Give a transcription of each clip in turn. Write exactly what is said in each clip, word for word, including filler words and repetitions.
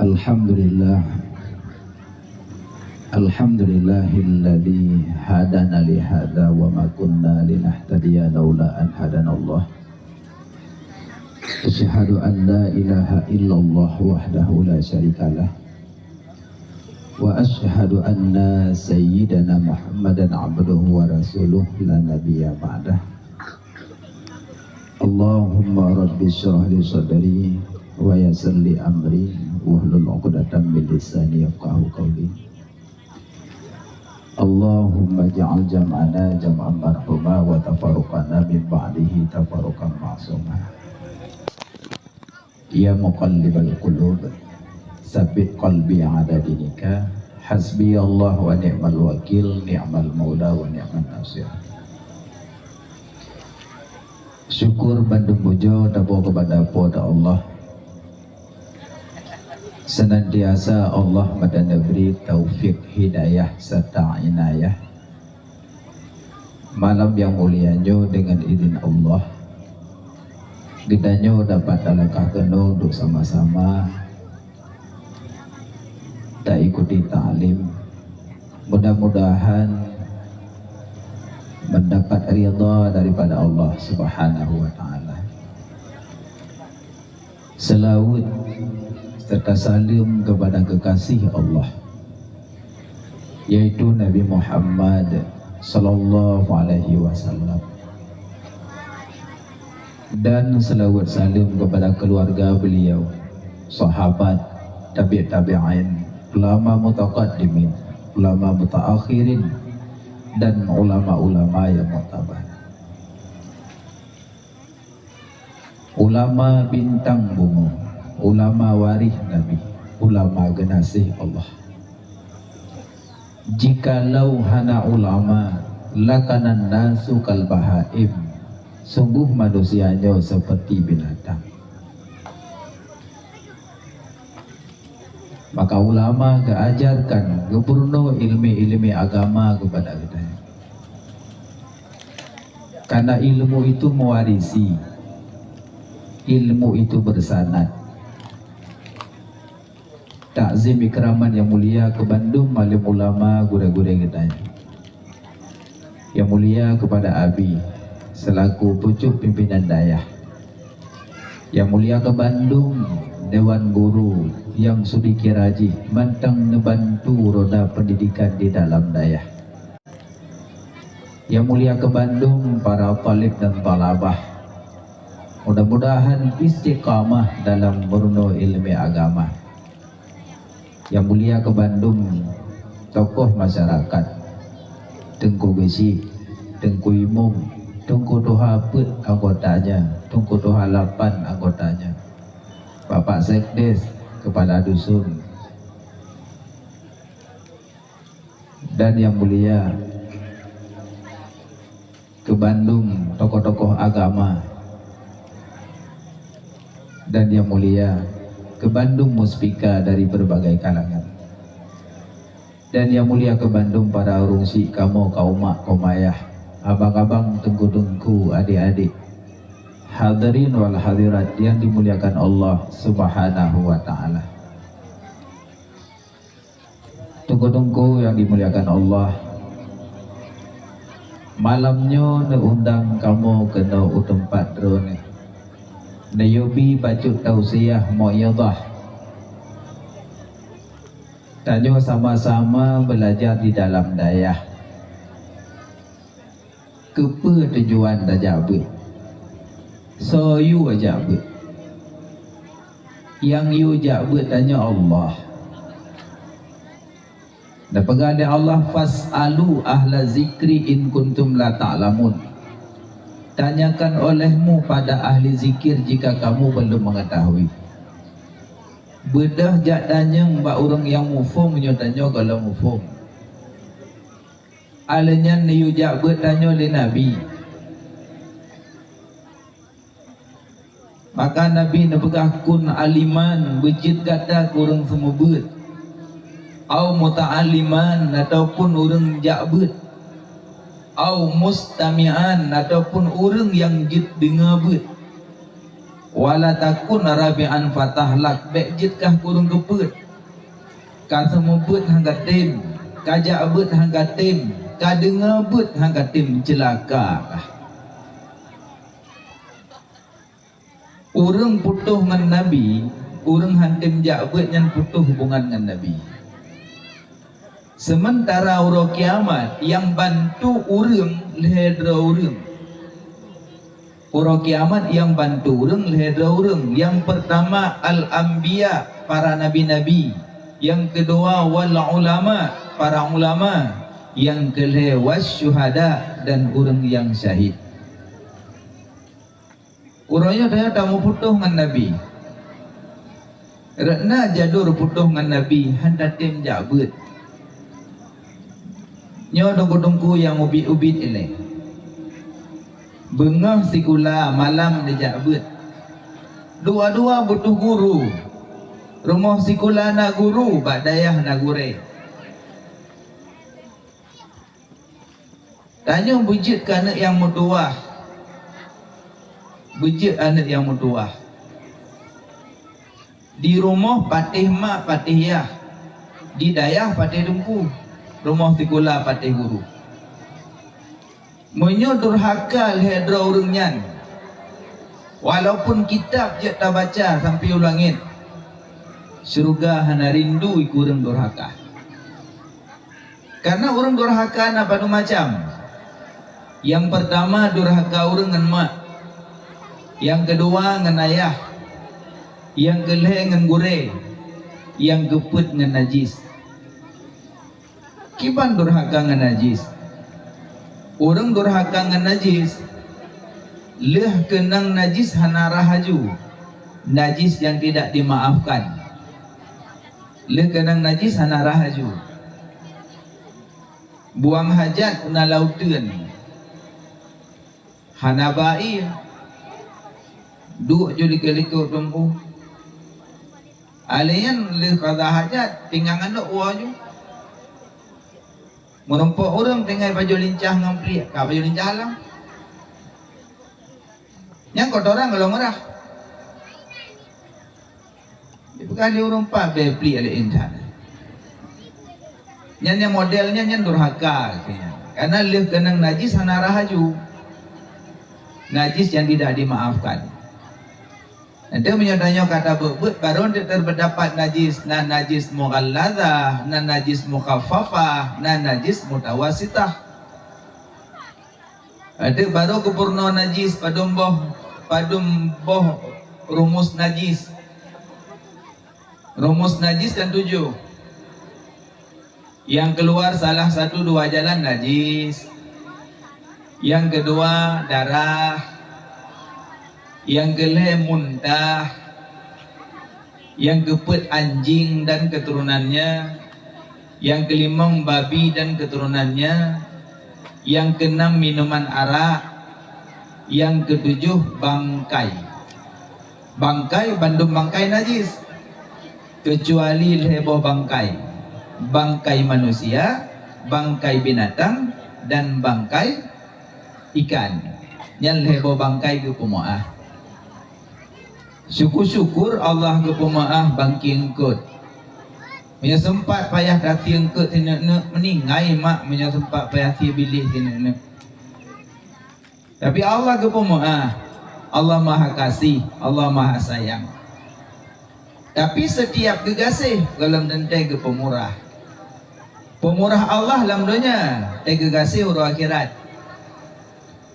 Alhamdulillah. Alhamdulillahilladzi hadana li hadza wa ma kunna linahtadiya laula an hadanallah. Asyhadu an la ilaha illallah wahdahu la syarikalah. Wa asyhadu anna sayyidana Muhammadan abduhu wa rasuluh la nabiyya ba'dah. Allahumma rabbi syrah li sadri wa yassir li amri wahlul 'uqdatam min lisani yafqahu qawli. Allahumma ja'al jam'ana jam'an marhuma wa tafarruqana min ba'dihi tafarruqan ma'suma. Ya muqallibal qulub, tsabbit qalbi 'ala dinika. Hasbiyallah wa ni'mal wakil, ni'mal maula wa ni'man nasir. Syukur bandum pujoe taboh keupada Po teu Allah. Senantiasa Allah meutanyoe bri taufik, hidayah serta inayah. Malam nyang mulia nyoe, deungon idhin Allah, geutanyoe dapat talangkah keunoe untuk sama-sama taikuti taklim. Mudah-mudahan mendapat ridha daripada Allah Subhanahu wa Ta'ala. Seulaweuet serta saleuem keupada keukaséh Allah, yaitu Nabi Muhammad sallallahu alaihi wasallam, dan seulaweuet saleuem keupada keuluwarga beliau, sahabat, tabi' tabi'in, ulama mutaqaddimin, ulama mutaakhirin, dan ulama-ulama nyang muktabar. Ulama bintang bumoe, ulama waréh Nabi, ulama geunaséh Allah. Jikalau hana ulama, lakanan nasu kal bahaim, sungguh manusia nyoe seperti binatang. Maka ulama geuajarkan, geupeurunoe ileumèe-ileumèe agama keupada geutanyoe. Karena ilmu itu mewarisi, ilmu itu bersanad. Takzim ikraman nyang mulia keu bandum alim ulama, gurèe-gurèe geutanyoe. Nyang mulia keupada Abi selaku pucôh pimpinan dayah. Nyang mulia keu bandum dewan guru nyang seudikia jih mantong neubantu roda pendidikan di dalam dayah. Nyang mulia keu bandum para talib dan talabah, mudah-mudahan istiqamah dalam meurunoe ileumèe agama. Nyang mulia keu bandum tokoh masyarakat, Teungku Geuchik, Teungku Imum, Teungku Tuha peuet anggotanya, Teungku Tuha lapan anggotanya, Bapak Sekdes, Kepala Dusun, dan nyang mulia keu bandum tokoh-tokoh agama, dan nyang mulia keu bandum muspika dari berbagai kalangan, dan nyang mulia keu bandum para ureueng syik kamoe, kaum mak, kaum ayah, abang-abang, teungku-teungku, adék-adék, hadirin wal hadirat yang dimuliakan Allah Subhanahu wa Ta'ala. Teungku-teungku nyang dimuliakan Allah, malam nyoe neuundang kamoe keunoe u teumpat droeneuh, neuyue bi bacut tausiah mau'izah, tanyoe sama-sama beulajar di dalam dayah. Keupeue tujuan tajak beuet? Soe yue jak beuet? Nyang yue jak beuet tanyoe Allah. Neupeugah lé Allah, "Fas'alu ahla zikri in kuntum la ta'lamun." Tanyakan olehmu pada ahli zikir jika kamu belum mengetahui. Beudôh jak tanyong bak ureuëng nyang muphom nyoe tanyoe gohlom muphom. Alèh nyan neuyue jak beuet tanyoe lé Nabi. Maka Nabi neupeugah, "Kun aliman, beujeuet gata keu ureuëng seumeubeuet, au muta'alliman, ataupun ureuëng jak beuet, au mustami'an, ataupun ureuëng nyang jeuet deungoe beuet." Wala takun rabi'an fatahlak, bék jeuet kah kureueng keupeuet. Ka seumeubeuet han ka tem, ka jak beuet han ka tem, ka deungoe beuet han ka tem, ceulaka kah. Ureuëng putôh ngon Nabi, ureuëng han tem jak beuet nyan putôh hubungan ngon Nabi. Seumeuntara uroe kiamat nyang bantu ureuëng lhée droe ureuëng. Uroe kiamat nyang bantu ureuëng lhée droe ureuëng. Nyang peurtama al-anbiya, para nabi-nabi. Nyang keudua wal ulama, para ulama. Nyang keulhée wasyuhada, dan ureuëng nyang syahid. Uroe nyoe tanyoe tameuputôh ngon Nabi. Rot na jadôr putôh ngon Nabi, han tatem jak beuet. Nyoe teungku-teungku nyang ubit-ubit ilée. Beungoh sikula, malam neujak beuet. Dua-dua butuh guru. Rumoh sikula na guru, bak dayah na gurée. Tanyoe beujeuet keu aneuëk nyang meutuwah. Beujeuet aneuëk nyang meutuwah. Di rumoh patéh mak, patéh yah. Di dayah patéh teungku. Rumoh sikula patéh guru. Meunyoe durhaka lhée droe ureuëng nyan, walaupun kitab jeuet tabaca sampoe u langét, syeuruga hana rindu keu ureuëng durhaka. Kareuna ureuëng durhaka na padum macam. Nyang peurtama durhaka ureuëng ngon mak, nyang keudua ngon ayah, nyang keulhée ngon gurée, nyang keupeuet ngon najis. Kiban durhaka ngon najis. Ureuëng durhaka ngon najis, lheueh keunong najis hana rhah aju. Najis yang tidak dimaafkan. Lheueh keunong najis hana rhah aju. Buang hajat na lauteuen. Hana ba ié. Duek ju likot-likot teungku. Alèh nyan lheueh qadha hajat, tinggai ngon duek woe ju. Meurumpok ureuëng tinggai pajoh lincah ngon pliek, ka pajoh lincah alam. Nyang kotoran golom meurah. Dipeugah lé ureuëng pat bèe pliek lé intan. Nyan nyang model nyan, nyan durhaka. Karena lheueh keunong najis hana rhah aju. Najis yang tidak dimaafkan. Nanti meunyoe tanyoe ka tabeuet-beuet, baru nanti terdapat najis, na najis mughalladzah, na najis mukhaffafah, na najis mutawasitah. Adak baru geupeurunoe najis padum boh, padum boh rumus najis. Rumus najis kan tujoh. Yang keluar salah satu dua jalan najis. Yang kedua darah. Yang kelhèe muntah. Yang keupeuet anjing dan keturunannya, yang kelimong babi dan keturunannya, yang keenam minuman arak, yang ketujuh bangkai. Bangkai, bandum bangkai najis, kecuali lhèe boh bangkai, bangkai manusia, bangkai binatang, dan bangkai ikan. Nyan lhèe boh bangkai geupeumeu'ah. Syukur-syukur Allah geupeumeu'ah bangkai eungkôt. Meunyoe seumpat payah tasie eungkôt sineuk-neuk, meuningai mak meunyoe seumpat payah sie biléh sineuk-neuk. Tapi Allah geupeumeu'ah. Allah Maha Kasih, Allah Maha Sayang. Tapi setiap geugaséh gohlom teuntèe geupeumurah. Peumurah Allah lam donya, teuh geugaséh uroe akhirat.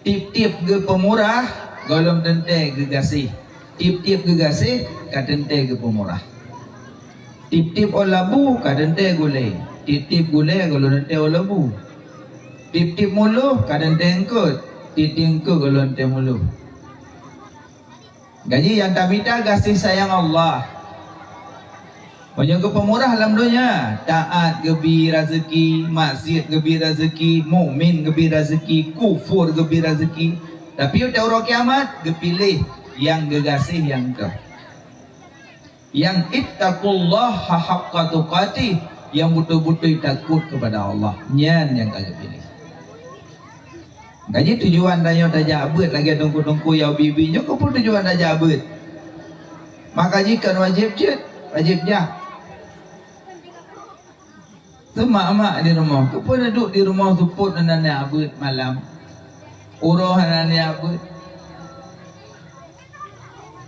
Tiep-tiep geupeumurah gohlom teuntèe geugaséh. Tiep-tiep geugaséh ka teuntèe geupeumurah. Tiep-tiep ôn labu ka teuntèe gulèe. Tiep-tiep gulèe gohlom teuntèe ôn labu. Tiep-tiep muloh ka teuntèe eungkôt. Tiep-tiep eungkôt gohlom teuntèe muloh. Jadi nyang tamita gaséh sayang Allah. Meunyoe geupeumurah lam donya, taat geubi raseuki, maksiet geubi raseuki, mukmin geubi raseuki, kufur geubi raseuki. Tapi watèe uroe kiamat geupiléh nyang geugaséh nyang toh. Nyang ittaqullaha haqqa tuqatih, nyang beutôi-beutôi takot kepada Allah. Nyan nyang ka geupiléh. Jadi tujuan tanyoe tajak beuet lagèe teungku-teungku nyang ubit-ubit nyoe, keupeue tujuan tajak beuet? Maka jih kon wajéb jeuet, wajéb jak. Seumak-mak di rumoh. Keupeue neuduek di rumoh seupôt nan aneuk beuet malam? Uroe hana neujak beuet.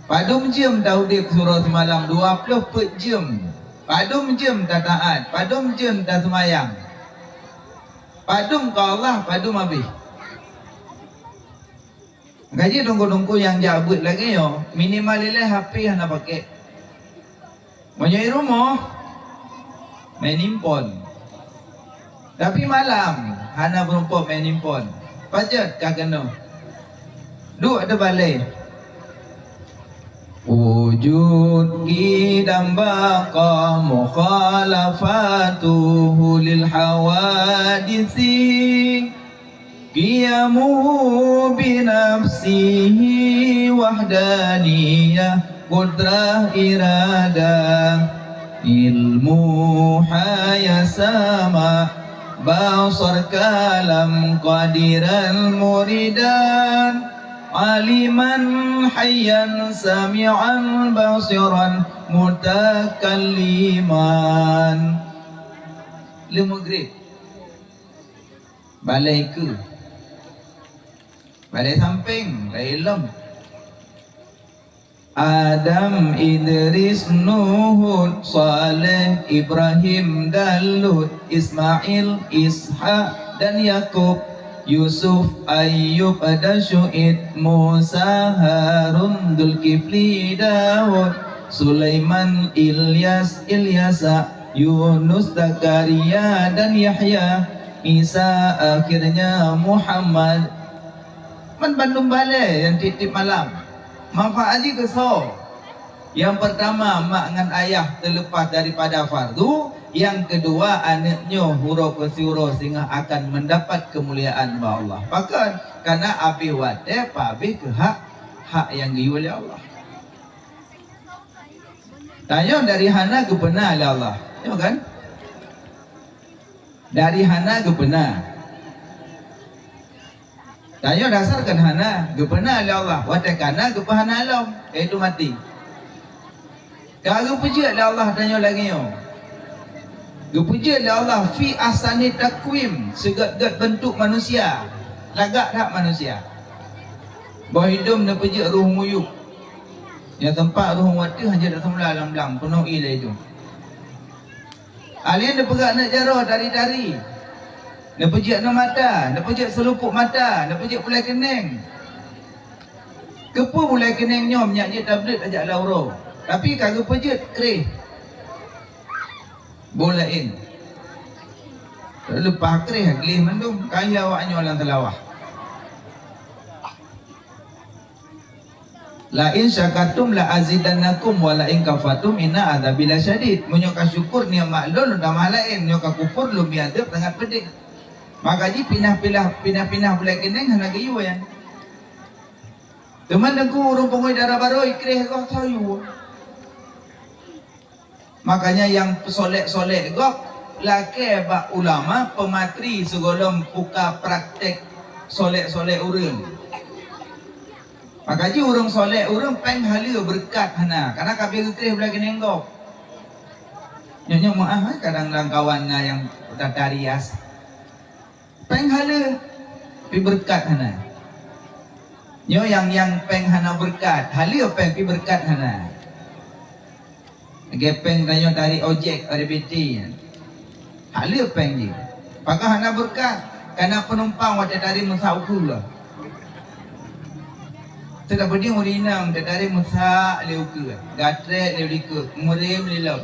Padum jeuem taudép siuroe simalam, dua ploh peuet jeuem. Padum jeuem tataat, padum jeuem taseumayang. Padum keu Allah, padum habéh. Gaji teungku-teungku nyang jak beuet lagée nyoe, minimal ilée H P hana pakék. Meunyoe i rumoh, main handphone. Tapi malam hana meurumpok main handphone. Pajan ka keunoe. Duek di balée. Wujud qidam baqa mukhalafatuhu lil hawadisi. Qiyamuhu binafsihi wahdaniyah, qudrah iradah, ilmu hayasama, basar kalam qadiran muridan, aliman hayyan sami'an basiran mutakalliman. Leuh maghrib. Balée keue. Balée sampéng, laén lom. Adam, Idris, Nuh, Hud, Saleh, Ibrahim, dan Lut, Ismail, Ishak, dan Yakub, Yusuf, Ayub, dan Syu'aib, Musa, Harun, Zulkifli, Daud, Sulaiman, Ilyas, Ilyasa, Yunus, Zakaria, dan Yahya, Isa, akhirnya Muhammad. Man bandum balée nyang tieb-tieb malam. Manfaat jih keu soe? Nyang peurtama, mak ngon ayah teuleupah daripada fardu. Nyang keudua, aneuk nyoe uroe keu siuroe singoh akan meudapat keumuliaan bak Allah. Pakon? Kareuna abéh watée pabéh keu hak, hak nyang geuyue lé Allah. Tanyoe dari hana geupeuna lé Allah. Nyoe kan? Dari hana geupeuna. Tanyoe dasar kan hana geupeuna lé Allah. Watée kana geupeuhana lom, yaitu maté. Ka geupeujeuet lé Allah tanyoe lagée nyoe. Geupeujeuet lé Allah fi ahsani takwim, sigét-gét beuntuk manusia. Lagak that manusia. Boh idong neupeujeuet ruh muyueb. Nyang teumpat ruh watée hana taseumula lam blang, peunoh ie lé idong. Alien neupeugah aneuk jaroe tari-tari. Neupeujeuet aneuk mata, neupeujeuet seulupuk mata, neupeujeuet bulée keuneng. Keupeue bulée keuneng nyoe meunyak jeuet tablet tajak lam uroe. Tapi ka geupeujeuet kréh. Boh laén. Leupah kréh gleh mandum, kaya awak nyoe lam teulawah. "La in syakartum la azidannakum wa la in kafartum inna adzabi lasyadid." Meunyoe ka syukur nikmat lôn, lôn tamah laén. Nyoe ka kufur, lôn bri azeueb sangat peudeh. Maka jih pinah-pinah, pinah-pinah bulée keuneng hana geuyue nyan. Teuma teungku ureuëng pungoh dara barô ikréh goh sayue. Makanya nyang peusolek-solek gob lakée bak ulama peumatri sigohlom puka prakték solek-solek ureuëng. Maka jih ureuëng solek ureuëng péng haleue beureukat hana, karena ka abéh geukréh bulée keuneng gob. Nyoe-nyoe meuáh, eh, kadang lam kawan na nyang tata rias. Péng haleue, pi beureukat hana. Nyoe nyang, nyang péng hana beureukat, haleue péng pi beureukat hana. Lagée péng tanyoe tarek ojek, tarek B T. Haleue péng jih. Pakon hana beureukat, kana peunumpang watée tarek meusa ukeue. Teuka peudeueng ureuëng inong teutarek meusa lé ukeue, gatrek lé likot, murém lé lom.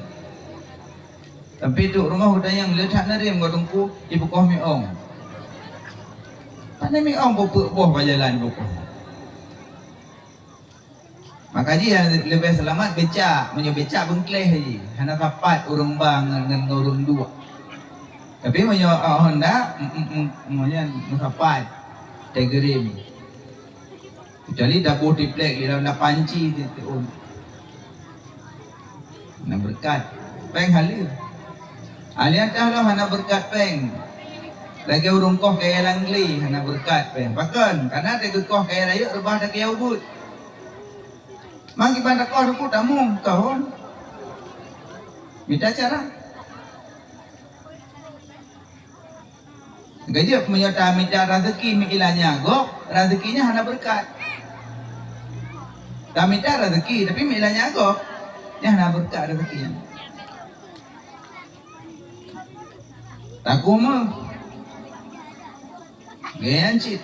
Tapi duek rumoh geutanyong, "Le that na rém ngon teungku?" Jipeugah miong. Pane miong peue-peue boh bak jalan jipeugah. Maka jih nyang leubeh seulamat becak, meunyoe becak beungkléh jih, hana sapat ureuëng ba ngon, ngon, ngon ureuëng duek. Tapi meunyoe, ah, Honda, mm, mm, mm, meunyoe meusapat, teugeurém. Kecuali daboh triplek di dalam lapan inci tu, tu. Hana beureukat. Péng haleue. Alien tah lom hana beureukat péng. Lagée ureuëng koh kayée lam glé hana beureukat péng. Pakon? Karena teuka koh kayée rayeuk reubah takayée ubeut. Mangki ban takoh teungku tamu, kon mita cara. Geujeut meunyoe tamita raseuki meuilah nyan gob, raseuki nyan hana beureukat. Tamita raseuki, tapi meuilah nyan gob, nyan hana beureukat raseuki nyan. Takue meuh. Geuyan cit.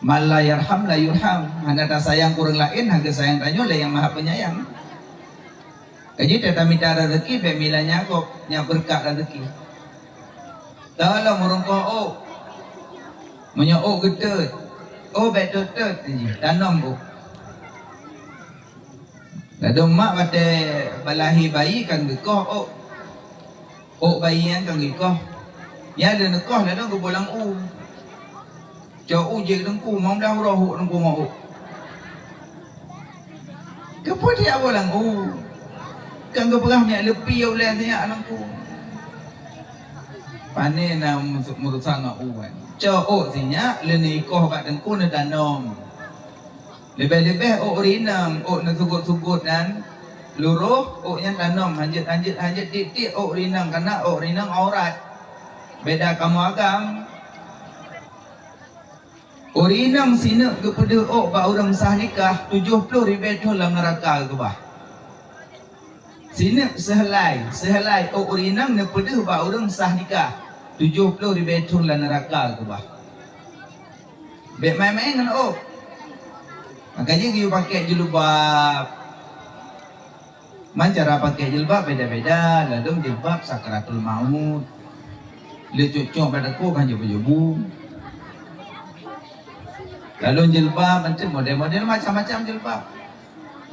Man la yarham la yurham. Hana tasayang ureuëng laén, hana geusayang tanyoe lé Nyang Maha Penyayang. Kaji teutamita rezeki bék mila nyan gob, nyan beureukat rezeki. Tolong ureuëng koh ôk. Meunyoe ôk geutot, ôk bék tot-tot jih, tanom ôk. Ladôm mak watée balahé bayi kan geukoh ôk. Ôk bayi nyan kan geukoh. Nyan lé neukoh ladôm geubolang u. Cok u jih teungku, limong blaih uroe ôk teungku ngon ôk. Keupeue tiak bolang u? Kan geupeugah miak leupie ulée sinyak teungku. Pané na meurusan ngon u kan. Cok ôk sinyak, lé neuikoh bak teungku neutanom. Leubeh-leubeh ôk rineueng, ôk neusugot-sugot nyan, lurôh, ôk nyan tanom, hanjeuet-hanjeuet, hanjeuet tiek-tiek ôk rineueng, kareuna ôk rineueng aurat. Beda kamoe agam. Ôk rineueng sineuk geupeudeuh ôk bak ureuëng sah nikah, tujoh ploh ribée thon lam neuraka geukeubah. Sineuk seuhelai, seuhelai ôk rineueng neupeudeuh bak ureuëng sah nikah, tujoh ploh ribée thon lam neuraka geukeubah. Bék maén-maén ngon ôk. Maka jih geuyue pakai jilbab. Man cara pakai jilbab beda-beda, ladôm jilbab sakratul maut. Lé cok-cok bak takue kan jeubue-jeubue. Ladôm jilbab macam model-model macam-macam jilbab.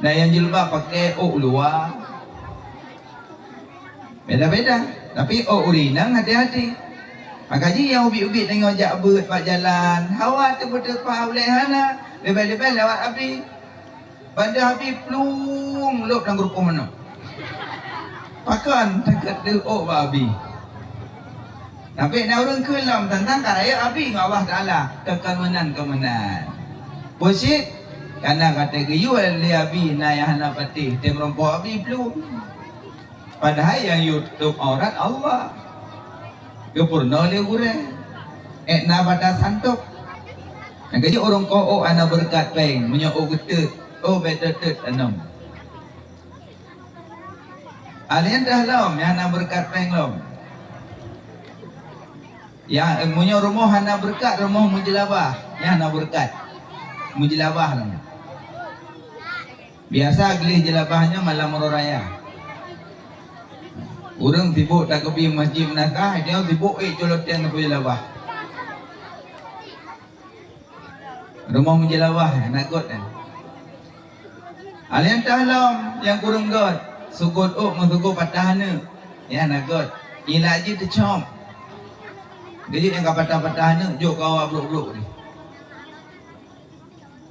Na nyang jilbab pakai ôk luwa. Beda-beda. Tapi ôk ureuëng inong hati-hati. Maka jih nyang ubit-ubit tanyoe jak beuet bak jalan, hawa teupeuteupa ulée hana, leubeh-leubeh lewat abi. Banda abi plueng lôb lam geureupoh manok. Pakon takot deuh ôk bak abi. Tapi na ureuëng kheun lom teuntang ka rayeuk abi ngon Allah Taala, ka kon meunan, kon meunan. Peue cit? Kareuna ka teugeuyue lé abi na nyang hana patéh, tém rumpok abi plueng. Padahai nyang yue tutup aurat Allah. Geupeurunoe lé gurée. Ék na batasan tôb. Nyang keujeuet ureuëng koh ôk hana beureukat péng, meunyoe ôk geutot, ôk bék tot-tot anom. Alien dah lom, nyang hana beureukat péng lom. Ya, eh, meunyoe rumoh hana beureukat, rumoh meujeulabah, nyang hana beureukat. Meujeulabah lom. Biasa gleh jeulabah nyoe malam uroe raya. Ureuëng sibôk takeubi masjid meunasah, nyoe sibôk ék culoteng neupeujeulabah. Rumoh meujeulabah, na göt nyan. Alien tahlom nyang kureueng göt, sugot ôk meusugot patah aneuk, nyan na göt. Ilat jih teucom. Geujeuet nyang ka patah-patah aneuk, jok kawa brok-brok jih.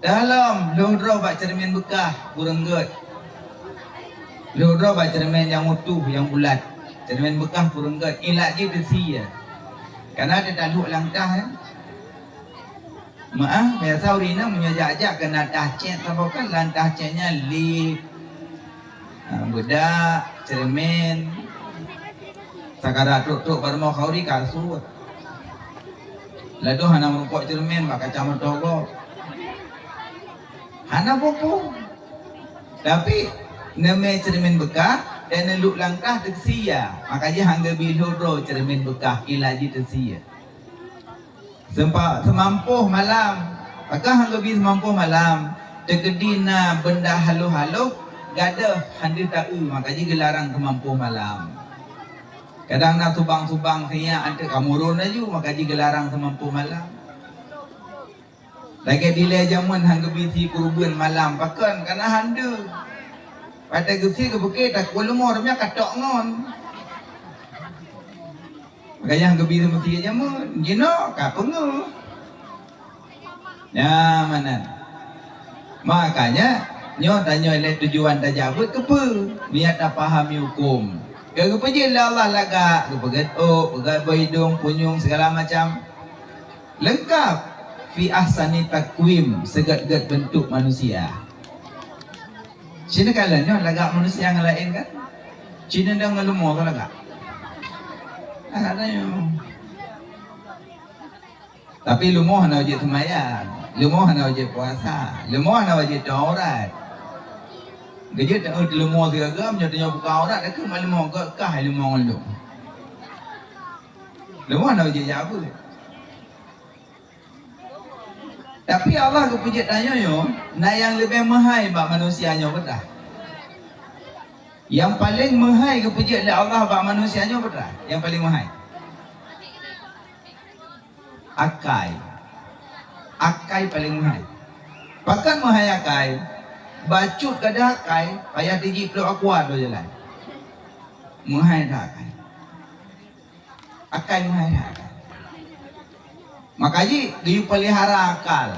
Dalam lheueh droe bak ceureumen beukah kureueng gét. Lheueh droe bak ceureumen nyang utoh, nyang bulat. Ceureumen beukah kureueng gét, ilat jih teusie. Kana teutaluk lam tah, eh. Meu'ah, biasa ureueng inong meunyoe jak-jak keu na tah cét, saboh kan lam tah cét nyan lip. Ha, beudak, ceureumen. Sakarat trok-trok bak rumoh khauri ka seuôt. Ladôm hana meurumpok ceureumen bak kaca moto gob. Hana peue-peue. Tapi, neumè ceureumen beukah, dan neuluk lam tah teusie. Maka jih han geubi lheueh droe ceureumen beukah, ilat jih teusie. Sempa-, seumampôh malam. Pakon han geubi seumampôh malam? Teukeudi na beunda haloh-haloh, gadôh han deuh taeu, maka jih geularang seumampôh malam. Kadang na subang-subang sinyak anteuk ka murôn laju, maka jih geularang seumampôh malam. Lagèe dilèe jameun han geubi sie keureubeuen malam, pakon? Kana han deuh. Watèe geusie geupeuke takue leumô, teuma ka tok ngon. Gaya geubi meusie jameun, jinoe ka peungeuh. Nyan meunan. Makanya, nyoe tanyoe lé tujuan tajak beuet keupeue? Niat tapahami huköm. Keu geupeujeuet lé Allah lagak, geupeugét ôk, peugét bak idông, punyueng, segala macam. Leungkap. Fi ahsani takwim, seugét-gét beuntuk manusia. Cina kala nyoe lagak manusia nyang laén kan? Cina dong ngon leumo ka lagak. Lagak tanyoe. Tapi leumo hana wajéb seumayang, leumo hana wajéb puasa, leumo hana wajéb tueng aurat. Geujeuet taeu leumo sigaga, meunyoe tanyoe buka aurat, takheun mak leumo, "Gét kah leumo ngon lôn." Leumo hana wajéb jak beuet. Tapi Allah geupeujeuet tanyoe nyoe, na nyang leubeh meuhai bak manusia nyoe, beutôi. Nyang paleng meuhai geupeujeuet lé Allah bak manusia nyoe, beutôi. Nyang paleng meuhai. Akai. Akai paleng meuhai. Pakon meuhai akai? Bacut gadôh akai, payah teujieb plôk aqua dua jalan. Meuhai that akai. Akai meuhai that akai. Maka jih geuyue peulihara akal.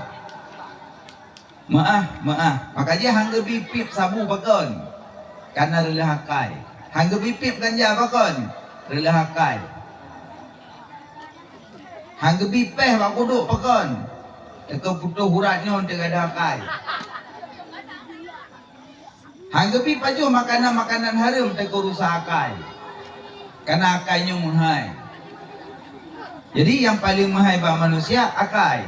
Meu'ah, meu'ah. Maka jih han geubi piep sabu pakon? Kana reuloh akai. Han geubi piep ganja pakon? Reuloh akai. Han geubi péh bak kudok pakon? Teuka putôh urat nyoe teuka gadôh akai. Han geubi pajoh makanan-makanan hareuem teuka rusa akai. Kana akai nyoe meuhai. Jadi nyang paleng meuhai bak manusia akai.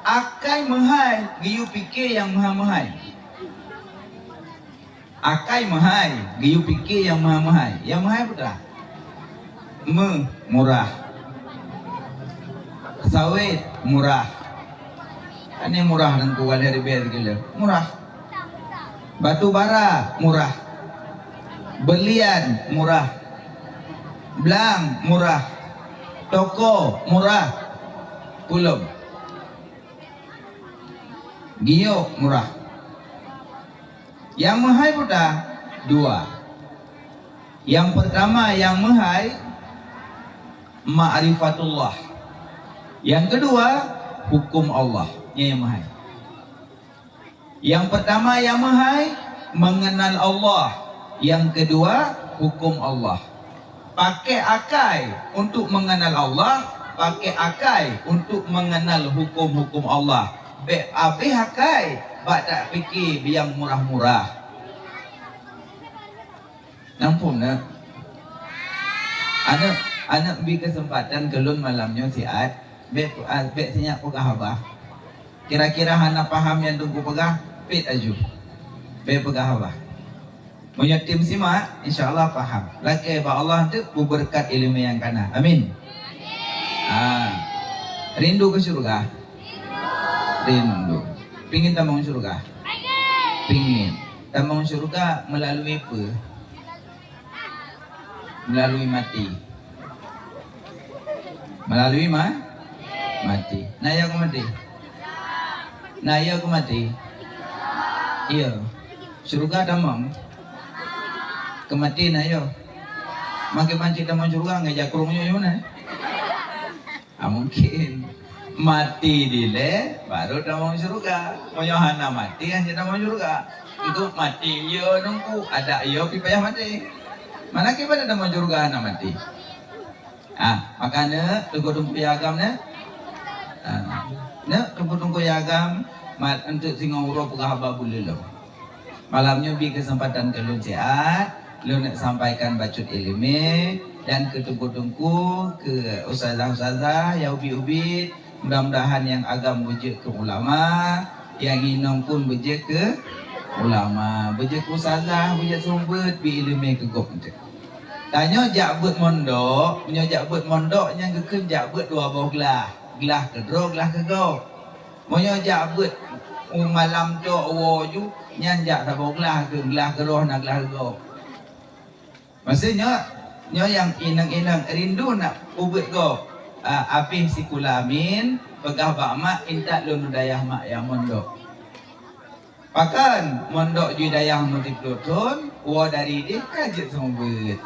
Akai meuhai geuyue pike nyang meuhai-meuhai. Akai meuhai geuyue pike nyang meuhai-meuhai. Nyang meuhai peue teuma? Meuh murah. Sawét murah. Aneuëk murah Teungku, ka lheueh ribèe sikilo. Murah. Batu bara murah. Beulian murah. Blang murah. Toko murah. Peue lom? Giok murah. Nyang meuhai peue teuma? Dua. Nyang peurtama nyang meuhai, ma'rifatullah. Nyang keudua, huköm Allah. Nyan nyang meuhai. Nyang peurtama nyang meuhai, meungeunal Allah. Nyang keudua, huköm Allah. Pakai akai untuk meungeunal Allah, pakai akai untuk meungeunal huköm-huköm Allah. Bék abéh akai bak tapike nyang murah-murah. Namphon na? Aneuk, aneuk bi keuseumpatan keu lôn malam nyoe siat, bék, bék sinyak peugah haba. Kira-kira hana paham nyang Teungku peugah, pét aju. Bék peugah haba. Meunyoe tem simak, insya Allah paham. Lakée bak Allah teuk beubeureukat iéleumé nyang kana. Amin. Ah. Rindu keu syeuruga? Rindu. Pingin tamong syeuruga? Pingin. Tamong syeuruga meulalui peue? Meulalui maté. Meulalui ma-, maté. Na yo keu maté? Na yo keu maté? Iya. Syeuruga tamong? Keu maté na yo. Makai banci tamong syeuruga ngon jakrong nyoe, nyoe na? Ah, mungkin. Maté dilée, baru tamong syeuruga. Meunyoe hana maté, hana tamong syeuruga. Untuk maté yo Teungku, adak yo pih payah maté. Mana kiban tamong syeuruga hana maté? Ah, maka neuk teungku-teungku nyang agam neuk. Ah, neuk teungku-teungku nyang agam, mat, untuk singoh uroe peugah haba buleue lom. Malam nyoe bri keuseumpatan keu lôn siat, lôn neuk sampaikan bacut iéleumé, dan keu teungku-teungku, keu ustazah-ustazah nyang ubit-ubit, mudah-mudahan nyang agam beujeuet keu ulama, nyang inong pun beujeuet keu ulama, beujeuet keu ustazah, beujeuet seumeubeuet, bri iéleumé keu gob eunteuk. Tanyoe jak beuet mondok, meunyoe jak beuet mondok nyan geukheun jak beuet dua boh glah, glah keu droe, glah keu gob. Meunyoe jak beuet u malam tok woe ju, nyan jak saboh glah keu, glah keu droe na glah keu gob. Maksud nyoe, nyoe nyang inong-inong rindu nak ubeuet gob. Ah, abéh sikula amin, peugah bak mak, intat lôn u dayah mak nyang mondok. Pakon mondok ju dayah meusiploh thon, woe dari idéh ka jeuet seumeubeuet.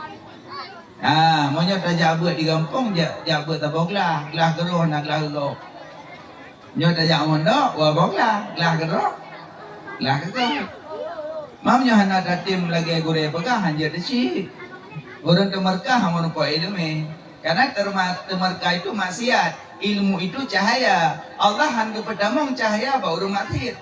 Ha, meunyoe tajak beuet di gampông, jak, jak beuet saboh glah, glah keu droe na glah keu gob. Nyoe tajak mondok, woe boh glah, glah keu droe, glah keu gob. Mam nyoe hana tatem lagée gurée peugah, hanjeuet teucit. Ureuëng teumeureuka hana meurumpok iéleumé. Karena terma-, teumeurka itu maksiat. Ilmu itu cahaya. Allah han geupeutamong cahaya bak ureuëng maksiat.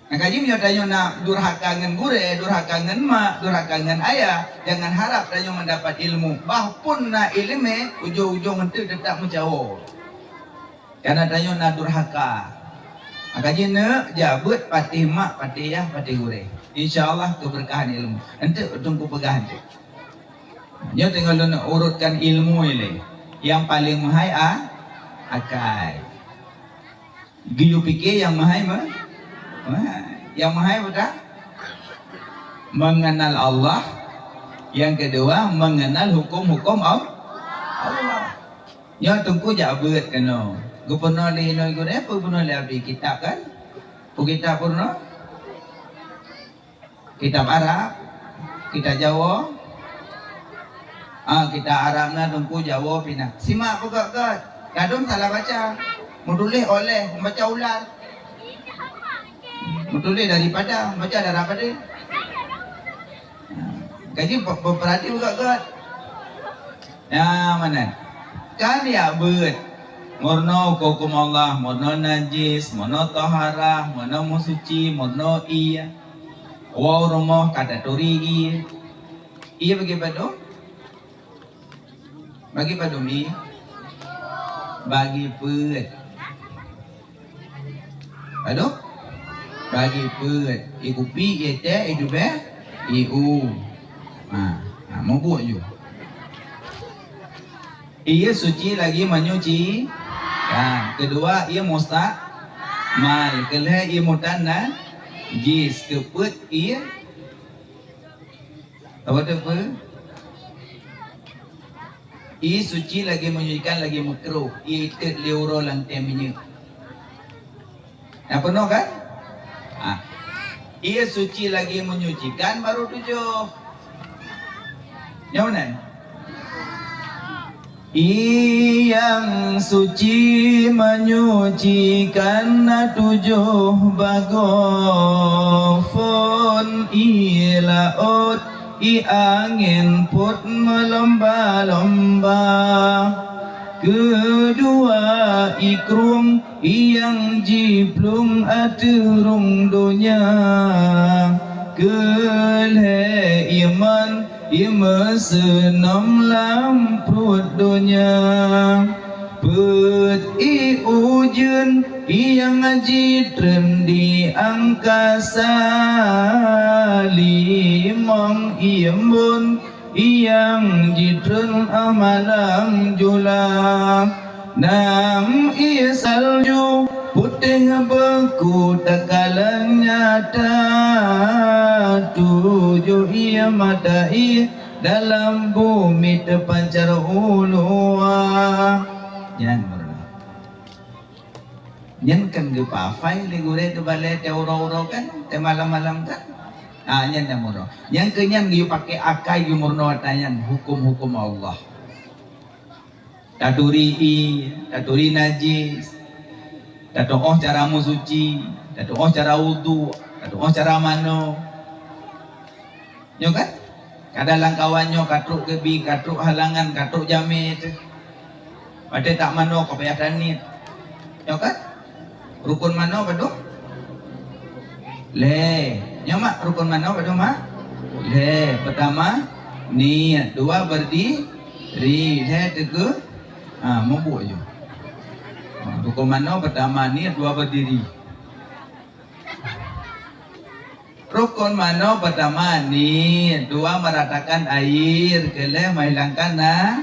Nah, kaji meunyoe tanyoe na durhaka ngon gurée, durhaka ngon mak, durhaka ngon ayah, jangan harap tanyoe mendapat ilmu. Bah pun na iéleumé, ujong-ujong eunteuk teutap meucawo. Karena tanyoe na durhaka. Maka jih neuk jak beuet patéh mak, patéh yah, patéh gurée. Insya Allah keberkahan ilmu. Eunteuk Teungku peugah eunteuk. Nyoe teungoh lôn urutkan ilmu ilée. Nyang paleng meuhai a-, akai. Geuyue pike nyang meuhai me-, meuhai. Nyang meuhai peue that? Mengenal Allah. Yang kedua, mengenal hukum-hukum Al-, Allah. Nyoe Teungku jak beuet keunoe. Geupeurunoe lé inoe gurée, peue peurunoe lé Abi kitab kan? Peue kitab peurunoe? Kitab Arab, kitab Jawoe. Ah, kitab Arab na Teungku, Jawoe pih na. Simak peugöt-göt. Ladôm salah baca. Meutuléh oleh, baca ulat. Meutuléh daripada, baca dara padé. Kaji pe-, pe-, peurati peugöt-göt. Nyan meunan. Kan jak beuet. Meurunoe huköm Allah, meurunoe najis, meurunoe toharah, meurunoe meusuci, meurunoe ié. Woe rumoh ka taturi ié. Ié bagi padum? Bagi padum ié? Bagi peuet. Aduh, bagi peuet. Ié kupi, ié teh, ié tubéh, ié u. Ha, ha, meubuet ju. Ié suci lagi menyuci. Kan, keudua ié mustakmal, keulhée ié mutanajis, keupeuet ié Apa tu apa? Ié suci lagi menyucikan lagi makruh, ié itet lé uroe lam teh minyeuk. Nah, peunoh kan? Ah. Ié suci lagi menyucikan baru tujoh. Nyang mana? Ié nyang suci menyucikan na tujoh bagoe phon, ié laôt, ié angén pôt meulomba-lomba. Keudua ié krueng, ié nyang jiplueng ateueh rhueng donya. Keulhée ié man Ié meuseunom lam pruet donya, peuet ié ujeuen, ié nyang jitreun di angkasa, limong ié embôn, ié nyang jitreun 'oh malam jula. Nam ié salju putéh beuku takalon nyata, tujoh ié mata ié dalam bumi teupancar u luwa. Nyan meurunoe. Nyan kan geupahafai lé gurée teubalée teuh uroe-uroe kan, teuh malam-malam kan. Ah, nyan nyang meurunoe. Nyang keu nyan geuyue paké akai geumeurunoe ata nyan huköm-huköm Allah. Taturi ié, taturi najis, tatu'oh cara meusuci, tatu'oh cara udhu, tatu'oh cara manoe. Nyoe kan? Kadang lam kawan nyoe ka trok geubi, ka trok halangan, ka trok jamé teuh. Watée tak manoe ka payah taniet. Nyoe kan? Rukon manoe padum? Lhée. Nyoe mak, rukon manoe padum mak? Lhée. Peutama niet, dua beurdiri, lhée teukeu, ha, meubuet ju. Ha, rukon manoe peutama niet, dua beurdiri. Rukon manoe peutama niet, dua meratakan air, keulhée menghilangkan na-,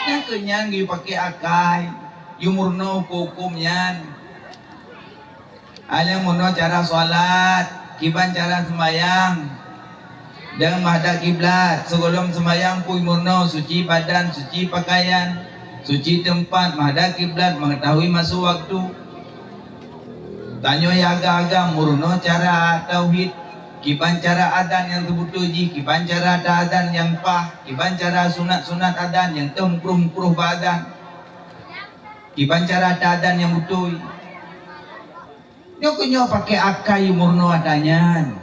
nyang keu nyan geuyue paké akai, geuyue meurunoe huköm-huköm nyan. Aleueng meurunoe cara salat, kiban cara seumayang, dan meuhadab kiblat. Sigohlom seumayang pih meurunoe suci badan, suci pakaian, suci teumpat, meuhadab kiblat, mengetahui masuk waktu. Tanyoe nyang agam-agam meurunoe cara tauhid, kiban cara azan nyang teubeutôi jih, kiban cara ta-azan nyang paih, kiban cara sunat-sunat azan nyang teuh mukruh-mukruh bak azan. Kiban cara ta-azan nyang beutôi. Nyoe keuh nyoe paké akai meurunoe ata nyan.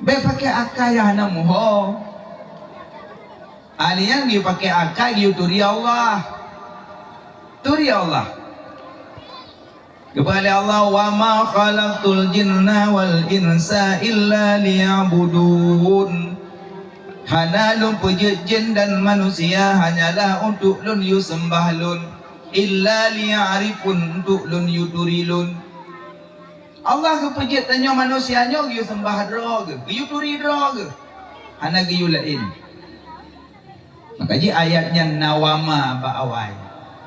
Bék paké akai nyang hana muho. Alèh nyan geuyue pakè akai geuyue turi Allah. Turi Allah. Geupeugah lé Allah, "Wa ma khalaqtul jinna wal insa illa liya'budun." Hana Lôn peujeuet jén dan manusia hanyalah untuk Lôn yue seumbah Lôn, illa liya'rifun, untuk Lôn yue turi Lôn. Allah geupeujeuet tanyoe manusia nyoe geuyue seumbah droe Geuh, geuyue turi droe Geuh. Hana geuyue laén. Maka jih ayat nyan na wa ma bak awai.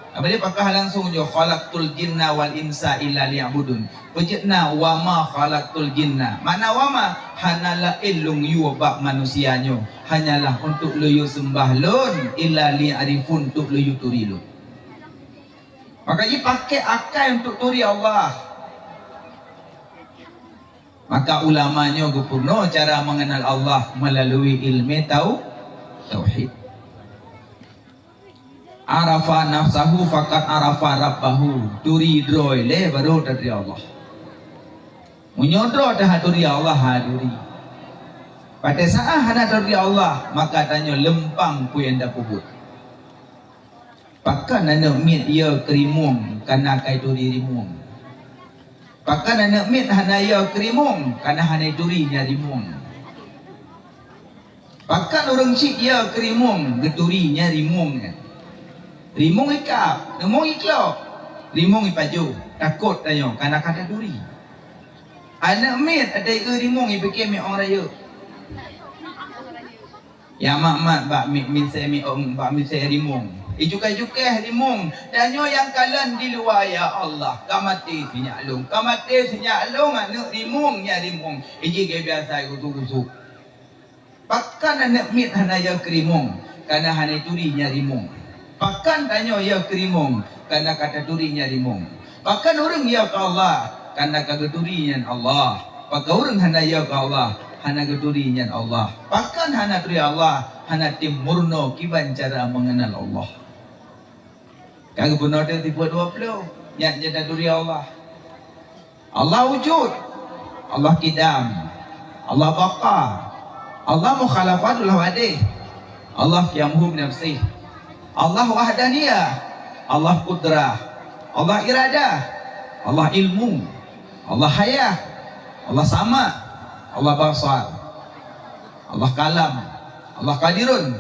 Abadi pakah langsung nyoe, "Khalaqtul jinna wal insa illa liya'budun." Peujeuet na, "Wa ma khalaqtul jinna." Makna wa ma, hana laén Lôn yue bak manusia nyoe, hanyalah untuk Lôn yue seumbah Lôn, illa liya'rifun, untuk Lôn yue turi Lôn. Maka jih pakè akai untuk turi Allah. Maka ulama nyoe geupeurunoe cara mengenal Allah melalui ilmu tau-, tauhid. "Arafa nafsahu faqad arafa rabbahu." Turi droe lé baru taturi Allah. Meunyoe droe taha turi Allah, ha turi. Pada saat hana turi Allah, maka tanyoe leumpang peue nyang tapeubuet. Pakon aneuk miet yö keu rimueng, kana kai turi rimueng? Pakon aneuk miet hana yö keu rimueng, kana hana turi nyan rimueng? Pakon ureueng chik yö keu rimueng, geuturi nyan rimueng nyan? Rimueng ikab, rimueng iklok, rimueng ipajoh, takot tanyoe, kana ka taturi. Aneuk miet ada ieu rimueng, ipike miet ong rayeuk. Ya mat-mat bak mi-, misée mi-, bak misée rimueng. Ijukai-jukai rimueng. Tanyoe nyang kalon di luwa, ya Allah, ka maté sinyak lôn, ka maté sinyak lôn, aneuk rimueng nyan rimueng. Iji gaya biasa gusuk-gusuk. Pakon aneuk miet hana yö keu rimueng, kana hana turi nyan rimueng? Pakon tanyoe yö keu rimueng, kana ka taturi nyan rimueng? Pakon ureueng yö keu Allah, kana ka geuturi nyan Allah? Pakon ureueng hana yö keu Allah, hana geuturi nyan Allah? Pakon hana turi Allah, hana tem meurunoe kiban cara mengenal Allah? Ka geubunoe teuh sifeuet dua ploh, nyan jeuet taturi Allah. Allah wujud, Allah kidam, Allah baqa, Allah mukhalafatul hawadith, Allah qiyamuhu binafsih, Allah wahdaniyah, Allah qudrah, Allah iradah, Allah ilmu, Allah hayah, Allah sama', Allah basar, Allah kalam, Allah qadirun,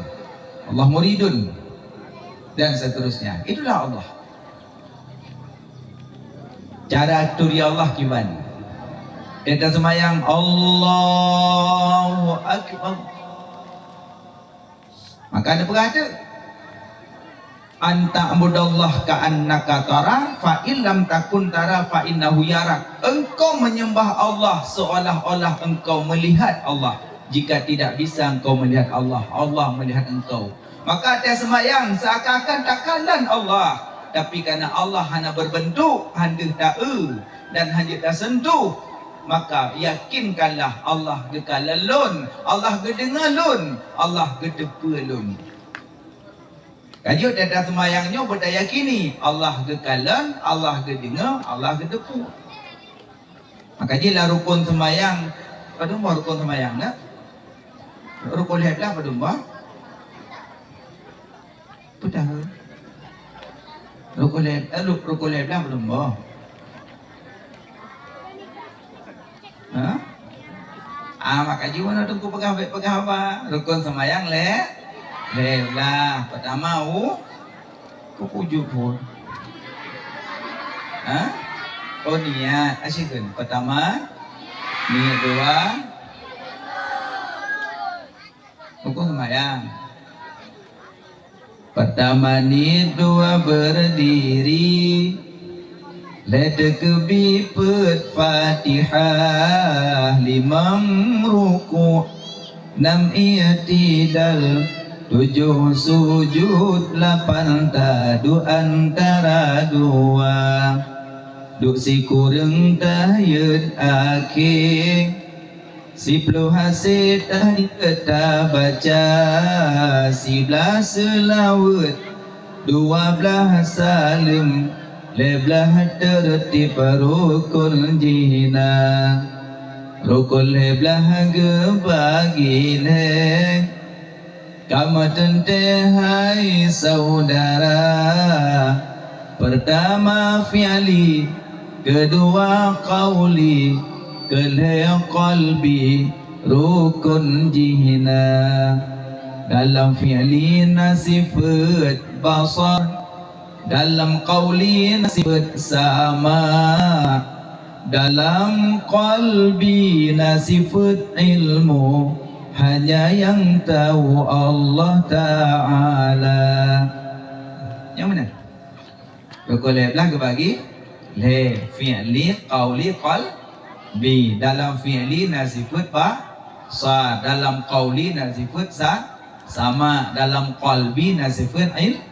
Allah muridun, dan seterusnya. Itulah Allah. Cara turi Allah kiban? Kita semayang, Allahu Akbar. Maka ada peugah tu, "An ta'budallaha ka'annaka tara, fa in lam takun tara, fa innahu yarak." Engkau menyembah Allah seolah-olah engkau melihat Allah. Jika tidak bisa engkau melihat Allah, Allah melihat engkau. Maka watée seumayang seakan-akan takalon Allah, tapi karena Allah hana berbentuk, hana taeu, dan hana tasentuh, maka yakinkanlah Allah geukalon lôn, Allah geudeungoe lôn, Allah geuteupeue lôn. Ka jeuet that seumayang nyoe beutayakini, Allah geukalon, Allah geudeungoe, Allah geuteupeue. Maka jih lam rukon seumayang, padum boh rukon seumayang na? Rukon lhée blah padum boh? Peue tahu? Rukon lhée, eh, ru-, rukon lhée blah padum boh? Ha? Ah, maka jih na teungku peugah, bék peugah haba. Rukon seumayang lhée, lhée blah. Peutama u Kok ujuk phon? Ha? Oh, niat. Asyik kan? Pertama, niat dua. Rukun sembahyang. Pertama niat, dua berdiri. Lhée takbir, peuet Fatihah, limong ruku', nam i'tidal, tujoh sujud, lapan taduek antara dua. Duek sikureueng tahiyat akhé. Siploh hasé tahiyat tabaca, siblaih seulaweuet, dua blaih saleuem, lhée blaih teurtib rukun jih na. Rukun lhée blaih geubagi lhée. Kamoe teuntée hai saudara, peurtama fi'li, keudua qauli, keulhée qalbi, rukon jih na. Dalam fi'li na sifeuet basar, dalam qauli na sifeuet sama, dalam qalbi na sifeuet ilmu, hanya nyang tahu Allah Ta'ala. Nyang mana? Rukon lhée blaih geubagi lhée, fi'li, qauli, qalbi. Dalam fi'li na sifeuet ba-, sa, dalam qauli na sifeuet sa-, sama, dalam qalbi na sifeuet il-,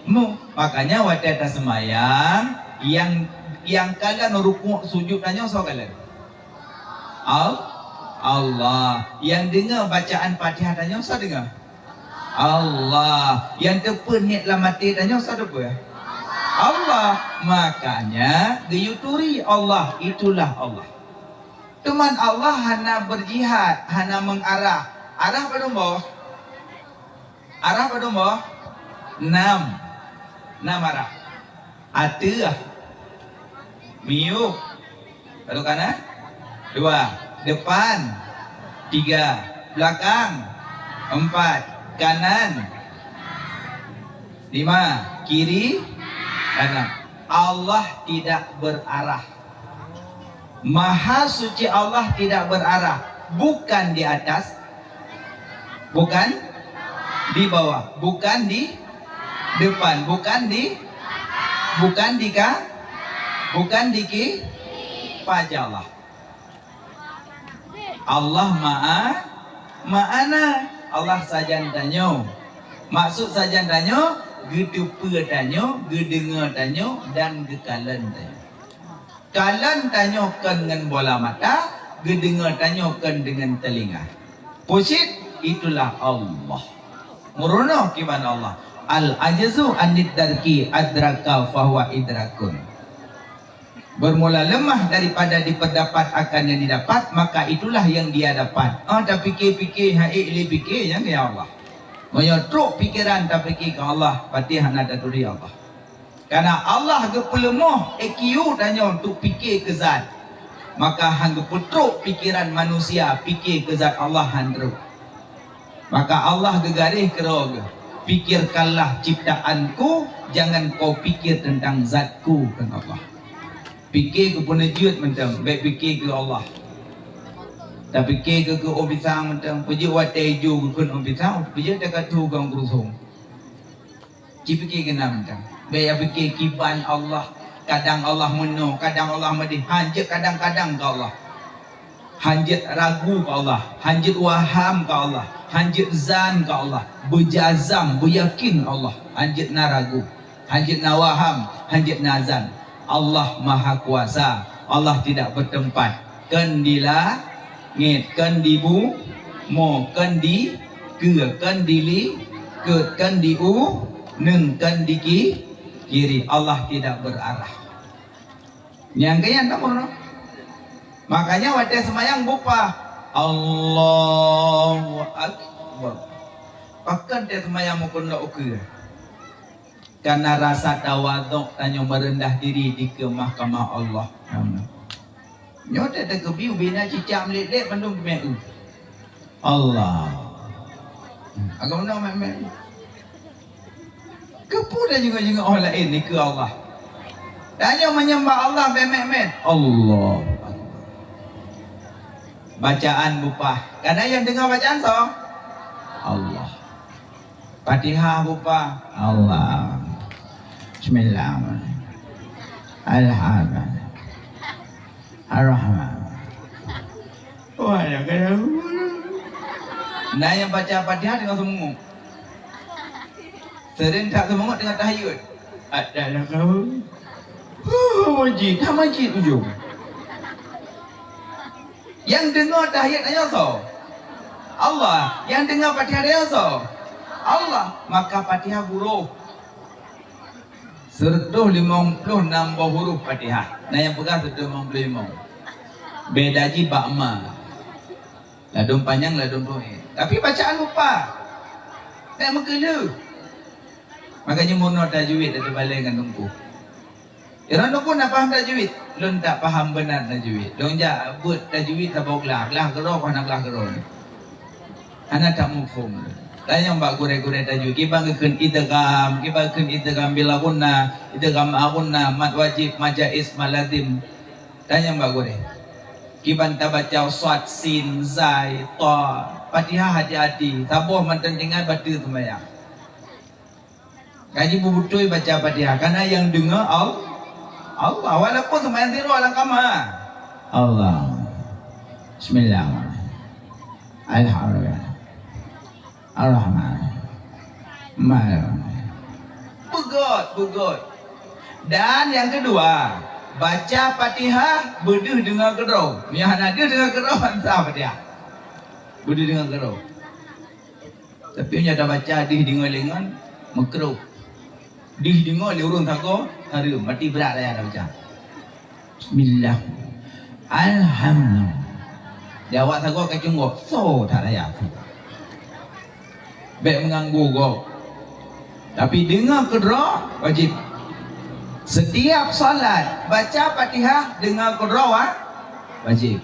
mu. Makanya watée taseumayang, nyang, nyang kalon rukuk sujud tanyoe soe kalon? Al-, Allah. Nyang deungoe bacaan Fatihah tanyoe soe deungoe? Allah. Nyang teupeu niet lam até tanyoe soe teupeu? Allah. Makanya geuyue turi Allah, itulah Allah. Teuma Allah hana beujihad, hana meuarah. Arah padum boh? Arah padum boh? Nam. Nam arah. Ateueh. Miyueb. Lalu kanan. Dua. Depan. Tiga. Belakang. Empat. Kanan. Lima. Kiri. Kanan. Allah tidak berarah. Maha Suci Allah tidak berarah, bukan di atas, bukan di bawah, bukan di depan, bukan di, bukan di ka, bukan di ki, paja Allah. Allah Maha, Ma'ana. Allah sajan tanyoe. Maksud sajan tanyoe, geuteupeue tanyoe, geudeungoe tanyoe, dan geukalon tanyoe. Kalon tanyoe kon ngon bola mata, geudeungoe tanyoe kon deungon teulinga. Pucit, itulah Allah. Meurunoe kiban Allah. Al-ajzu anid darki adraka fahuwa idrakun. Bermula lemah daripada diperdapat akan yang didapat, maka itulah yang dia dapat. Ah, tapike-pike, hai lé pike, nyan ya Allah. Meunyoe trok pikeran tapike keu Allah, pati hana taturi Allah. Karena Allah geupeuleumoh I Q tanyoe untuk pike keu zat, maka han geupeutrok pikeran manusia pike keu zat Allah han trok. Maka Allah geugaréh keudroe geuh, "Pikirkanlah ciptaan-Ku, jangan kau pikir tentang zat-Ku," kheun Allah. Pike keu peuneujeuet mantong, bék pike keu Allah. Tapike keu, keu ôn pisang mantong, peujeuet watée ju geukheun ôn pisang, peujeuet teuka tu gong keurusong. Cipike keunan mantong. Bék ya pike kiban Allah, kadang Allah meunoe, kadang Allah meudeh, hanjeuet kadang-kadang keu Allah. Hanjeuet ragu keu Allah, hanjeuet waham keu Allah, hanjeuet zan keu Allah, beujazam, beuyakin Allah, hanjeuet na ragu, hanjeuet na waham, hanjeuet na zan. Allah Maha Kuasa, Allah tidak bertempat. Kon di langét, kon di bumoe, kon di keue, kon di likot, kon di uneung, kon di ki-, kiri. Allah tidak berarah. Nyang keu nyan tamong. Makanya watée seumayang bupah, Allahu Akbar. Pakon tée seumayang mukon lok ukeue? Karena rasa tawadok tanyoe meureundah diri dikeue mahkamah Allah. Nyoe tée takeubiu bina cicak meulet-let bandum geumeu. Allah. Agam na meumet. Keupeue tajingoe-jingoe oh laén dikeue Allah? Tanyoe menyembah Allah bemet-met. Allah. Bacaan bupah. Kadang nyang deungoe bacaan soe? Allah. Fatihah bupah. Allah. Bismillahirrahmanirrahim. Alhamdulillah. Ar-Rahman. Wah, ya kan? Na nyang baca Fatihah deungoe seumeungeut. Seuring that seumeungeut deungoe tahiyat. Ada lah kau. Huh, majid, dah majid ujong. Nyang deungoe tahiyat nyan soe? Allah. Nyang deungoe Fatihah nyan soe? Allah. Maka Fatihah buroh. Seureutôh limong ploh nam boh huruf Fatihah. Na nyang peugah seureutôh limong ploh limong. Beda jih bak ma. Ladôm panyang, ladôm peuet. Tapi bacaan lupa. Bèk meukeuleuh. Makajih meunoe tajwid teubalèe ngon teungku. Droeneuh pun na paham tajwid, lôn tak paham beuna tajwid. Lôn jak beuet tajwid saboh glah, glah keudroe, hana glah keudroe. Hana tamuphom. Tanyong bak gurèe-gurèe tajwid, kiban geukheun idgham, kiban geukheun idgham bil ghunnah, idgham ma'al ghunnah, mad wajib, mad jaiz, mad lazim. Tanyong bak gurèe. Kiban tabaca shad, sin, zai, ta. Fatihah hati-hati, saboh mantong tinggai bateue seumayang. Kaji beubeutôi baca Fatihah, karena nyang deungoe Al-, Allah. Walaupun seumayang tiroe lam kama. Allah. Bismillahirrahmanirrahim. Alhamdulillah. Ar-Rahman. Mal. Beugöt, beugöt. Dan nyang keudua, baca Fatihah beudeuh deungoe keudroe. Meunyo hana deuh deungoe keudroe, han sah Fatihah. Beudeuh deungoe keudroe. Tapi meunyo tabaca deuh deungoe lé ngon, meukrôh. Deuh deungoe lé ureueng sagoe, hareuem, mati brat raya tabaca. Bismillah. Alhamdulillah. Di awak sagoe ka cunggok, so that raya. Bèk meuganggu gob. Tapi deungoe keudroe wajéb. Setiap salat baca Fatihah deungoe keudroe wa-, wajéb.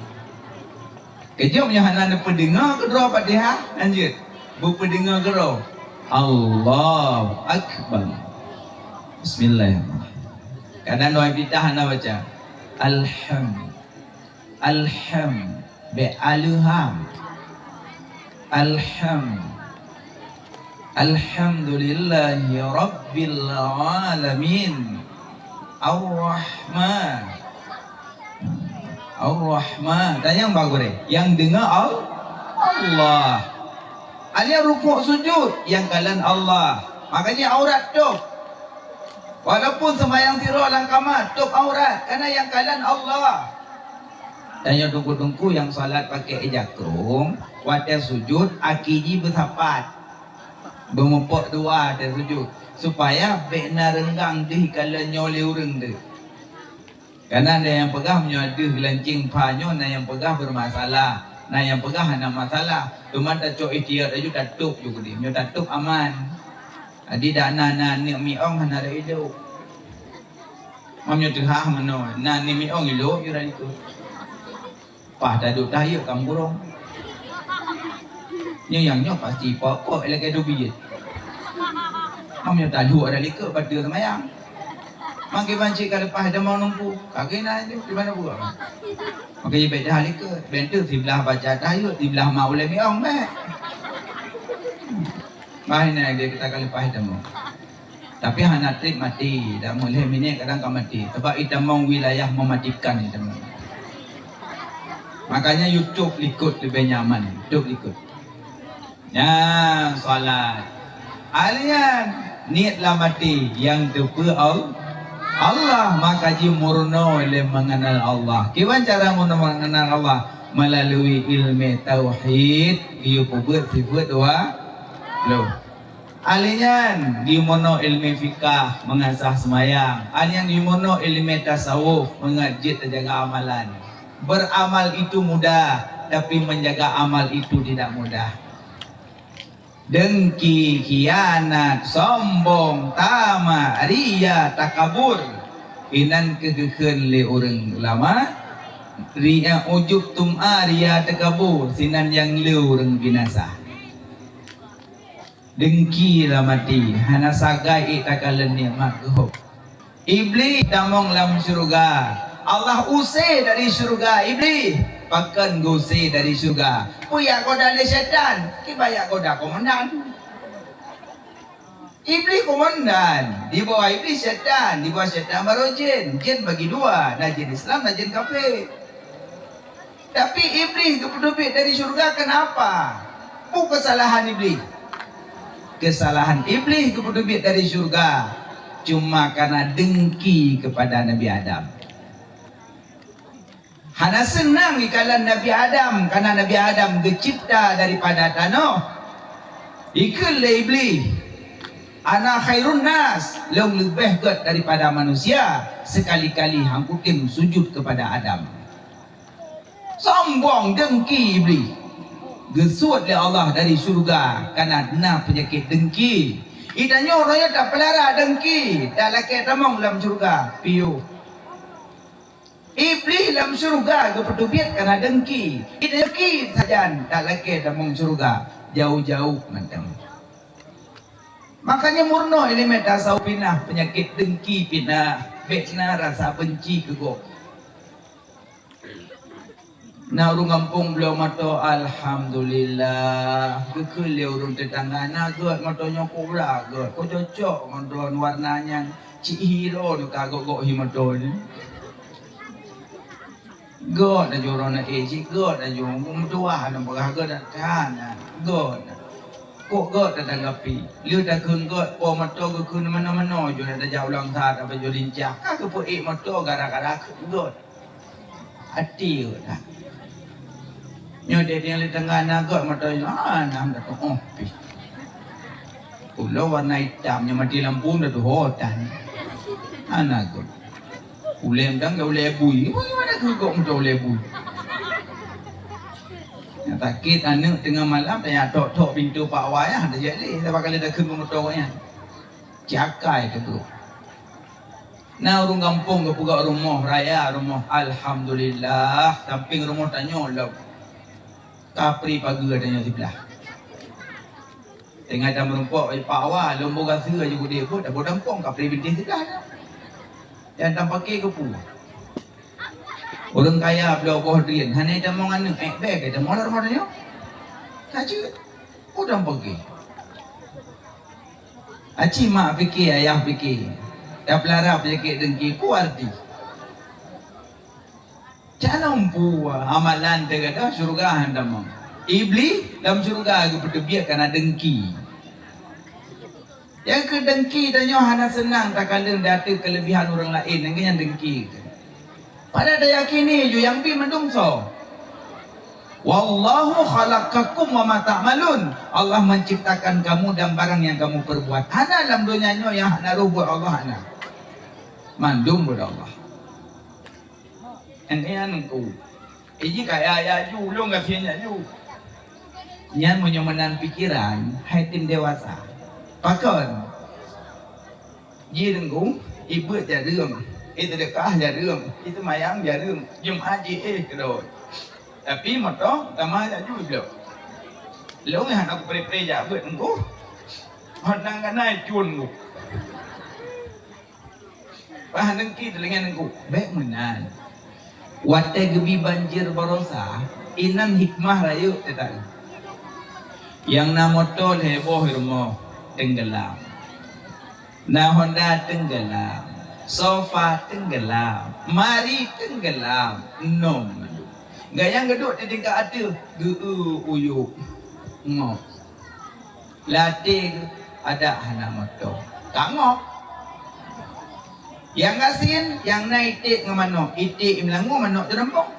Keujeuet nyoe hana neupeudeungoe keudroe Fatihah, lanjut. Beupeudeungoe keudroe. Allahu Akbar. Bismillahirrahmanirrahim. Kadang doa iftitah hana baca. Alham. Alham. Bèk aleuham. Alham. Alhamdulillahi Rabbil Alamin. Ar-Rahman. Ar-Rahman. Dan nyang bagus deh. Nyang deungoe Al-, Allah. Alèh rukuk sujud, nyang kalon Allah. Makajih aurat tôb. Walaupun seumayang tiroe lam kama, tôb aurat. Karena nyang kalon Allah. Dan nyoe teungku-teungku nyang salat pakè ija krông, watèe sujud, aki jih beusapat. Beumupok dua watèe sujud. Supaya bèk na reunggang deuh kalon nyoe lé ureueng deuh. Karena na nyang peugah meunyoe deuh lanceng pha nyoe, na nyang peugah beureumasalah, na nyang peugah hana masalah. Teuma tacok ihtiyat laju tatôb ju keudéh. Nyoe tatôb aman. Jadi dak na, na aneuk miong hana lé ilôk. Meunyoe teuhah meunoe, na aneuk miong ilôk ju dak likôt. Paih taduek tahiet ka meukurong. Nyoe nyang nyoe pasti pokok lagèe dubiet. Meunyoe taduek dak likôt bateue seumayang. Makai banci ka leupah tamong nungku. Kaki na ju di mana buah. Makai bèk dah likôt. Bèk tu siblah baca tahiet, siblah ma ulèe miong bèk. Bah ini dia kita ka leupah tamong. Tapi hana trép maté, dak meulhèe minèt kadang ka maté. Sabab itamong wilayah mematikan itamong. Makanya YouTube likôt leubèh nyaman, YouTube likôt. Nyan salat. Alèh nyan, niet lam até nyang teupeue Al-, Allah, maka jimeurunoe lé mengenal Allah. Kiban cara meurunoe mengenal Allah? Melalui ilmu tauhid, geuyue peubeuet sifeut dua ploh. Alèh nyan, jimeurunoe ilmu fikah, mengasah seumayang. Alèh nyan, jimeurunoe ilmu tasawuf, mangat jeuet tajaga amalan. Beramal itu mudah, tapi menjaga amal itu tidak mudah. Dengki, khianat, sombong, tama, ria, takabur. Inan keuh geukheun lé ureueng ulama, ria, ujub, tum'a, ria, takabur, sinan nyang le ureueng binasa. Dengki lam até, hana sagai ék takalon nikmat geuh. Iblih tamong lam syeuruga. Allah use dari syeuruga Iblih. Pakon geuse dari syeuruga? Peue jak goda lé syaitan? Kiban jak goda komandan. Iblih komandan. Di bawah Iblih syaitan. Di bawah syaitan baru jin. Jin bagi dua. Na jin Islam, na jin kafé. Tapi Iblih geupeuteubiet dari syeuruga, kenapa? Peue keusalahan Iblih? Keusalahan Iblih geupeuteubiet dari syeuruga cuma karena dengki kepada Nabi Adam. Hana seunang ikalon Nabi Adam, karena Nabi Adam geucipta daripada tanoh. Ikheun lé Iblih, "Ana khairun nas, lôn leubeh gét daripada manusia, sekali-kali han kutem sujud kepada Adam." Sombong, dengki Iblih. Geusuet lé Allah dari syeuruga kana na peunyakét deungki. Di tanyoe roh nyoe tapeulara deungki, talakée tamong lam syeuruga, piôh. Iblih lam syeuruga geupeuteubiet kana deungki. Di tanyoe ki sajan talakée tamong syeuruga, jauh-jauh mantong. Makanya meurunoe ileumèe tasawuf pinah peunyakét deungki pinah, bèk na rasa beunci keu gob. Na ureueng gampông bloe moto, alhamdulillah. Geukheun lé ureueng teutangga, "Na gèt moto nyoe, kobra gèt, kok cocok ngon droen warna nyan, cit hi droen ka gok-gok hi moto nyoe." Gèt laju droeneuh, eh, cit gèt laju, meutuwah lom peugah gèt that, hana gèt. Kok gèt tatanggapi, lheueh takheun gèt, po moto geukheun manoe-manoe ju na tajak u Langsa, tapajoh lincah, ka geupeuék moto gara-gara kheun gèt. Até geuh na. Nyoe deh nyang lé teungoh na gèt moto nyoe, ah, na meutuoh pih. Ulo warna itam nyang mati lampu dah tuho tan. Hana gèt. Ulèe mantong ka ulèe bui. Bagaimana keu gèt moto ulèe bui? Nyang sakét aneuk teungoh malam, tanya tok-tok pintoe pak wayah, tajak lé, sabab ka lheueh takheun moto nyan. Cakai teuh bro. Na ureueng gampông geupeugah rumoh raya, rumoh alhamdulillah, sampéng rumoh tanyoe lom. Kapri pageue tanyoe siblah. Teungoh tameurumpok, eh, pak wa, lom boh gaseue aju gudeb buet, boh dampông kapri bintéh siblah nyan. Nyang tapaké keupeue? Ureueng kaya bloe boh drien, hana tamong aneuk, eh, bèk tamong lam rumoh tanyoe. Ka jeuet. Peue tapaké? Aci mak pike, ayah pike, tapeulara peunyakét deungki, peue arti? Calon peue amalan teuh gata syeuruga han tamong. Iblih lam syeuruga geupeuteubiet kana deungki. Nyang keu deungki tanyoe hana seunang takalon di ateueh keuleubihan ureueng laén, nyang keu nyan deungki. Padahai tayakini ju nyang bi mandum soe? "Wallahu khalaqakum wa ma ta'malun." Allah menciptakan kamu dan barang yang kamu perbuat. Hana lam donya nyoe nyang hana roh buet Allah, hana. Mandum buet Allah. Nyang nyan Teungku. Iji kaya jak ju, ulôn gasien jak ju. Nyan meunyoe meunan pikeran, hai tem dewasa. Pakon? Ji Teungku, ibeuet jareueng, iteudeukah jareueng, iteumayang jareueng, Jumat jiéh keudroe. Tapi moto tamah jak ju bloe. Lôn hana kupreh-preh jak beuet Teungku. Hana ganai cun Teungku. Bah deungki teulingan Teungku, bèk meunan. Watèe geubi banjir barosa, inan hikmah rayeuk teuka. Nyang na moto lhèe boh rumoh teunggeulam. Na honda teunggeulam, sofa teunggeulam, mari teunggeulam, nom. Gayang geuduek di tingkat ateueh, geu-eu uyuek. Ngok. Lam até geuh adak hana moto. Ka ngok. Nyang gasien, nyang na iték ngon manok. Iték i meulangue, manok teudampông.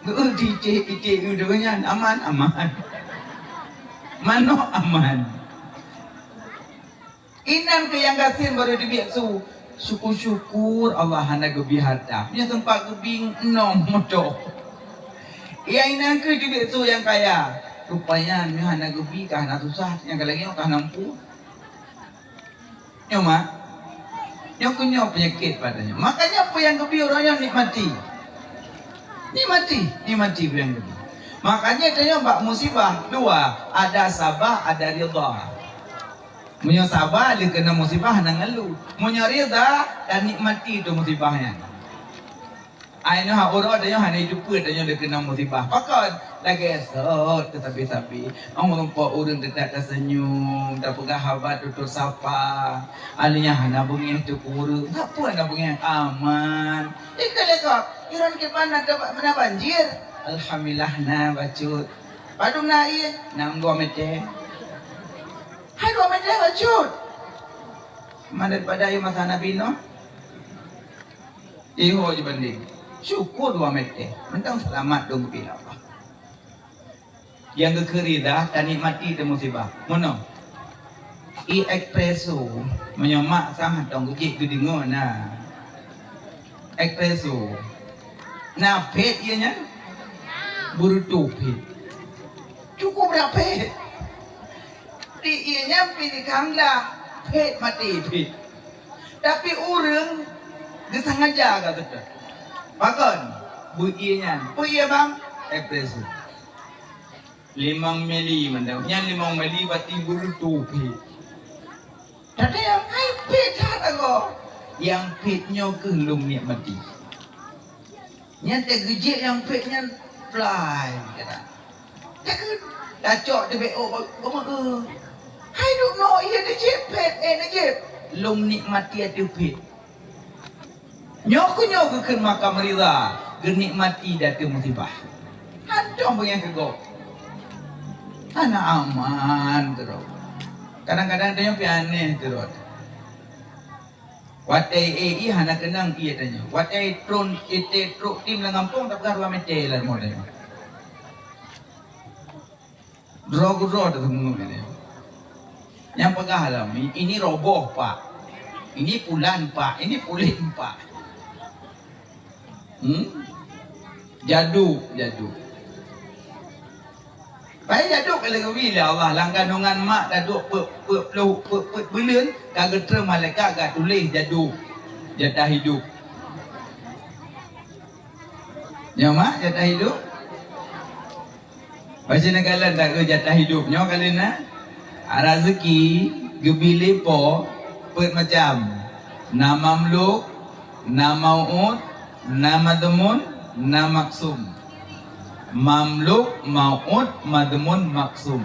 Geu-eu iték, iték geuh nyan aman, aman. Manok aman. Inan keu nyang gasien barô teubiet su. Syukur-syukur Allah hana geubi harta. Meunyoe teumpat geubi, nom moto. Nyang inan keu teubiet su nyang kaya. Rupanya meunyoe hana geubi ka hana susah, nyang ka lagèe nyoe ka hana mampu. Nyoe mak. Nyoe keu nyoe peunyakét pada nyoe. Makanya peue nyang geubi uroe nyoe nikmati. Nikmati, nikmati peue nyang geubi. Makanya tanyoe bak musibah dua, ada sabar, ada rida. Meunyoe saba lé keunong musibah hana ngeuluh. Meunyoe rida, tanikmati tu musibah nyan. Ai nyoe uroe tanyoe hana jiteupeue tanyoe lé keunong musibah. Pakon? Lagèe sot teusabe-sabe. Ong rumpok ureueng teutab taseunyum, tapeugah haba tutoe sapa. Alèh nyan hana beungèh teukureueng. Sapeue hana beungèh? Aman. Ikeu lé kok, iron kiban na, na banjir. Alhamdulillah na bacut. Padum na ié? Nam dua meter. Hai dua meter bacut. Mana daripada ayah masa Nabi Nuh? Iho jibanding. Syukur dua meter. Mantong selamat dong bila Allah. Nyang geukheun rida, tanikmati teuh musibah. Meunoe. I espresso, meunyoe mak sang tong geujik geudeungoe na. Espresso. Na phet ié nyan? Beureutoh phét. Cukup dak phét. Di ié nyan pih di khandang phét maté phét. Tapi ureuëng geusangaja ka seutôt. Pakon? Beu ié nyan. Peue ié bang? Espresso. Limong mili mantong. Nyan limong mili berarti beureutoh phét. Tapi nyang hai phét that agoe. Nyang phét nyoe keuh lôn nikmati. Nyan teugeujek nyang phét nyan plai kata. Takheun tacok teubiet ôk bak, bak, eh. Hai duek noe ié neujép phét, eh, neujép. Lôn nikmati ateueh phét. Nyoe keuh nyoe geukheun makam ridha, geunikmati di ateueh musibah. Hantom beungéh keu gob. Hana aman keudroe. Kadang-kadang tanyoe pih aneh keudroe. Watée éh ié hana keunong ié tanyoe. Watée tron, ité trok tim lam gampông tapeugah dua meter lam rumoh tanyoe. Droe keudroe teumeungoh ini. Nyang peugah lom, "Ini roboh, Pak. Ini pulan, Pak. Ini pulen, Pak." Hmm? Jaduk, jaduk. Pai jaduk ka lagée lé Allah, lam kandungan mak jaduk peuet, peuet ploh, peuet, peuet buleuen, ka geutrön malaikat ka tuléh jaduk. Jatah hidup. Nyoe mak, jatah hidup. Baca neukalon tak keu jatah hidup nyoe kali na? Rezeki geubri lé Po peuet macam. Na mamluk, na mau'ud, na madhmun, na maksum. Mamluk, mau'ud, madhmun, maksum.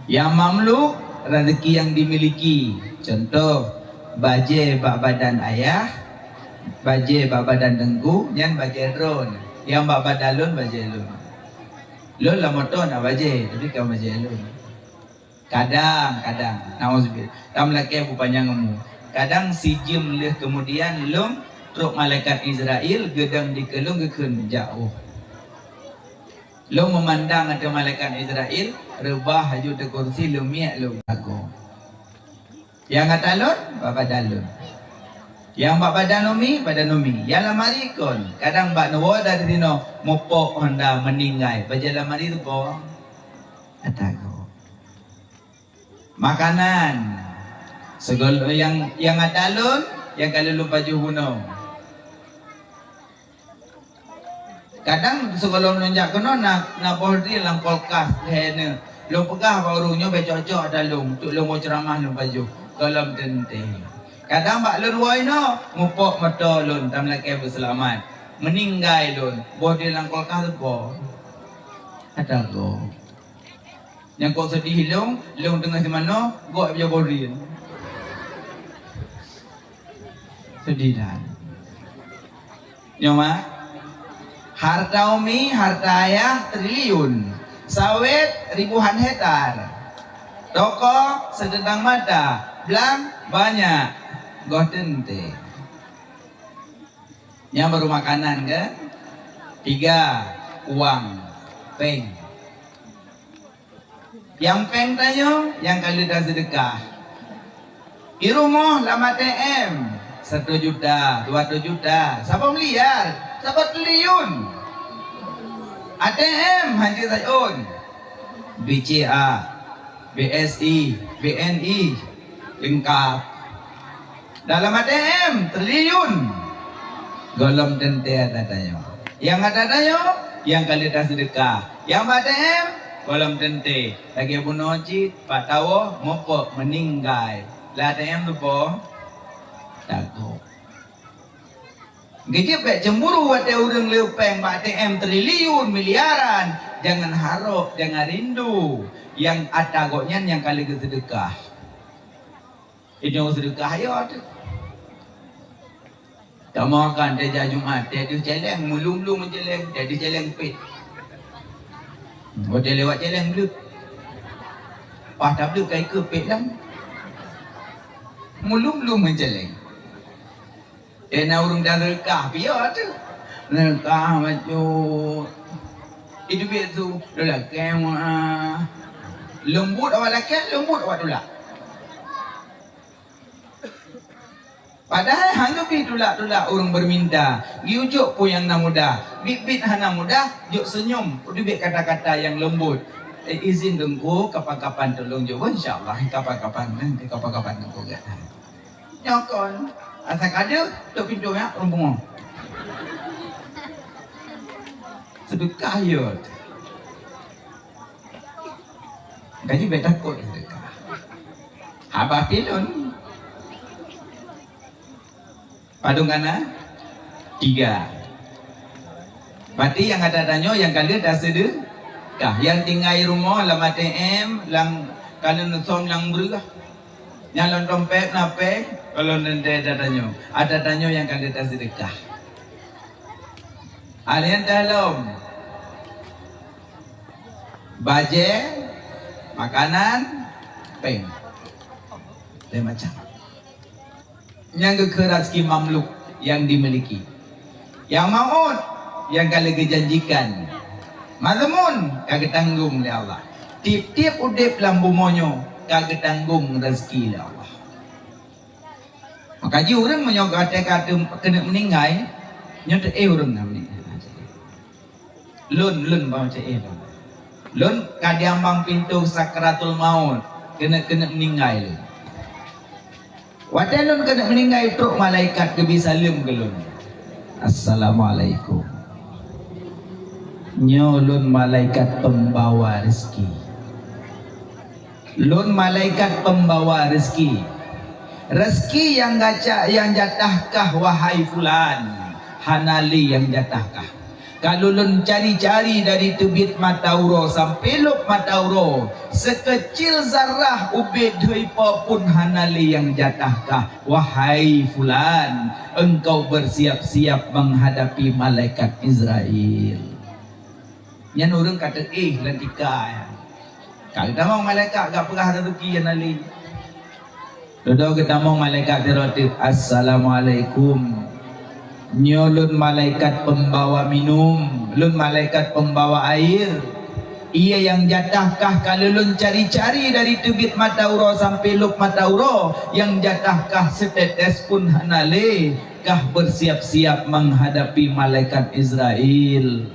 Nyang mamluk, rezeki nyang dimiliki. Contoh, bajée bak badan ayah, bajée bak badan teungku, nyan bajée droe. Nyang bak badan lôn, bajée lôn. Lôn lam moto na bajée, tapi kon bajée lôn. Kadang, kadang, nauzubillah, tam lakée beupanyang umu. Kadang sijeuem lheueh keumudian lôn trok malaikat Israel geudong dikeue lôn geukheun jak ueh. Lôn meumandang ateueh malaikat Israel, reubah laju teuh kursi, lôn miek lôn jago. Nyang ata lôn, bak badan lôn. Nyang bak badan umi, badan umi. Nyang lam ari kon, kadang bak neuwoe dari sinoe, mupok honda meuninggai. Bajée lam ari teupo. Ata gob. Makanan. Segol-, nyang, nyang ata lôn, nyang ka lôn pajoh bunoe. Kadang sigohlom lôn jak keunoe na, na boh drien lam kulkas lhèe nyoe. Lôn peugah bak ureueng nyoe bèk cok-cok ata lôn, untuk lôn woe ceuramah lôn pajoh. Gohlom teuntèe. Kadang bak lôn woe inoe, mupok moto lôn, tam lakèe beuseulamat. Meuninggai lôn, boh drien lam kulkas teupo. Ata gob. Nyang kok seudih lôn, lôn teungoh simanoe, gob jak boh drien. Seudih that. Nyoe mak, harta umi, harta ayah triliun, sawét ribuan hektar, toko siteutang mata, blang banyak, goh teuntèe. Nyan baru makanan kan? Tiga, uang, péng. Nyang péng tanyoe nyang ka lheueh taseudeukah. Di rumoh lam A T M, satu juta, dua ratus juta, saboh miliar, saboh triliun. A T M hana jeuet sayon. B C A, B S I, B N I, leungkap. Dalam A T M triliun. Gohlom teuntèe ata tanyoe. Nyang ata tanyoe, nyang ka lheueh taseudeukah. Nyang bak A T M, gohlom teuntèe. Lagèe bunoe cit, pat tawoe, mupok, meuninggai. Lam A T M teupo, tagob. Geujeuet bèk cemburu watèe ureueng le péng bak A T M triliun, miliaran. Jangan harôk, jangan rindu. Nyang ata gobnyan nyang ka lheueh geuseudeukah. Inong seudeukah ayat. Kamoe kan teuja Jumat, teuja cèlèng, meulum-lum cèlèng, teuja cèlèng pet. Watèe lewat cèlèng bleuet. Paih tableuet ka ikeue pet lam. Meulum-lum cèlèng. Teuh na ureueng dan reukah piôh teuh. Reukah bacut. Itu biet su, lôn lakèe, wah. Leumbut awak lakèe, leumbut awak tulak. Padahai han geubri tulak-tulak ureuëng beuminta, geuyue jok peue nyang na mudah. Biet-biet hana mudah, jok seunyum, geubri kata-kata nyang leumbot. "Eh, izin Teungku, kapan-kapan tulông jok." "Insya Allah, kapan-kapan, kapan-kapan Teungku gata." Nyoe kon, asai ka deuh, tok pintoe nyan, ureuëng pungo. Seudeukah yot. Gaji bèk takot seudeukah. Haba pilon. Padum kana? Tiga. Berarti nyang ada tanyoe nyang ka lheueh taseudeukah. Nyang tinggai rumoh lam A T M, lam kaneun som nyang breueh. Nyang lam dompet na péng, kalau nanti ada tanyoe. Ada tanyoe nyang ka lheueh taseudeukah. Alien dalam. Bajée, makanan, péng. Lé macam. Nyang geukheun rezeki mamluk nyang dimiliki. Nyang mau'ud nyang ka lheueh geujanjikan. Mazmun ka geutanggong lé Allah. Tieb-tieb udeb lam bumoe nyoe ka geutanggong rezeki lé Allah. Maka jih ureuëng meunyoe ka watée ka keuneuk meuninggai, nyoe teuéh ureuëng na meuninggai. Lôn, lôn bang ceueh lôn. Lôn ka diambang pintoe sakratul maut, keuneuk, keuneuk meuninggai lôn. Watée lôn keuneuk meuninggai, trok malaikat geubi saleuem keu lôn. "Assalamualaikum. Nyoe lôn malaikat peumbawa rezeki." Lôn malaikat peumbawa rezeki. Rezeki nyang gacak nyang jatah kah, wahai fulan, hana lé nyang jatah kah. Ka lôn cari-cari dari teubiet mata uroe sampai lôb mata uroe, seukeucil zarah ubé dheue po pun hana lé nyang jatah kah, wahai fulan, engkau bersiap-siap menghadapi malaikat Israel. Nyan ureuëng ka teuéh lam tika nyan. Ka geutamong malaikat gak peugah rezeki nyan hana lé. Dudoe geutamong malaikat sidroe teuk, "Assalamualaikum. Nyoe lôn malaikat peumbawa minum, lôn malaikat peumbawa air. Ié nyang jatah kah ka lôn cari-cari dari teubiet mata uroe sampai lôb mata uroe, nyang jatah kah seutetes pun hana lé, kah bersiap-siap menghadapi malaikat Israel."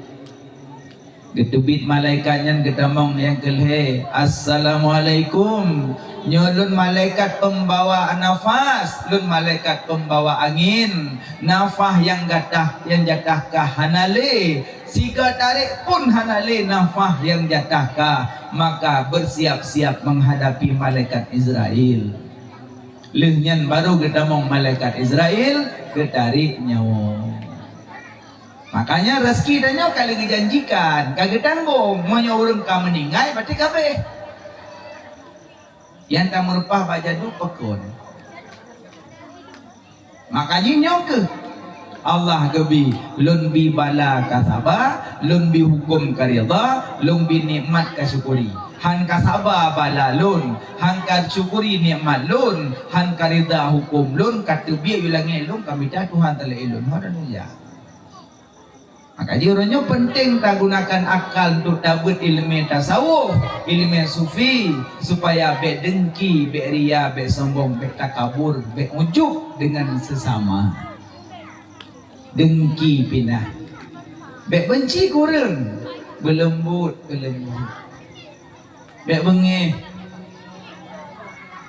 Geuteubiet malaikat nyan geutamong nyang keu lhée, "Assalamualaikum. Nyoe lôn malaikat peumbawa nafas, lôn malaikat peumbawa angén. Nafah nyang gatah, nyang jatah kah hana lé. Sigoe tarek pun hana lé nafah nyang jatah kah. Maka bersiap-siap menghadapi malaikat Israel." Lheueh nyan barô geutamong malaikat Israel geutarek nyawa. Makanya rezeki tanyoe ka lheueh geujanjikan, ka geutanggong. Meunyoe ureuëng ka meuninggai, berarti ka abéh. Nyang tameureupah bak jadu pakon. Makanya nyoe keuh Allah geubi, lôn bi bala ka saba, lôn bi huköm ka ridha, lôn bi nikmat ka syukuri. Han ka saba bala lôn, han ka syukuri nikmat lôn, han ka ridha huköm lôn, ka teubiet u langét lôn, ka mita Tuhan talakée lôn. Haleluya. Maka jih uroe nyoe penting tagunakan akal untuk tabeuet ileumé tasawuf, ileumé sufi, supaya bék dengki, bék ria, bék sombong, bék takabur, bék ujub dengan sesama. Dengki pinah. Bék benci keu ureuëng, beuleumbot, beuleumbot. Bék beungéh.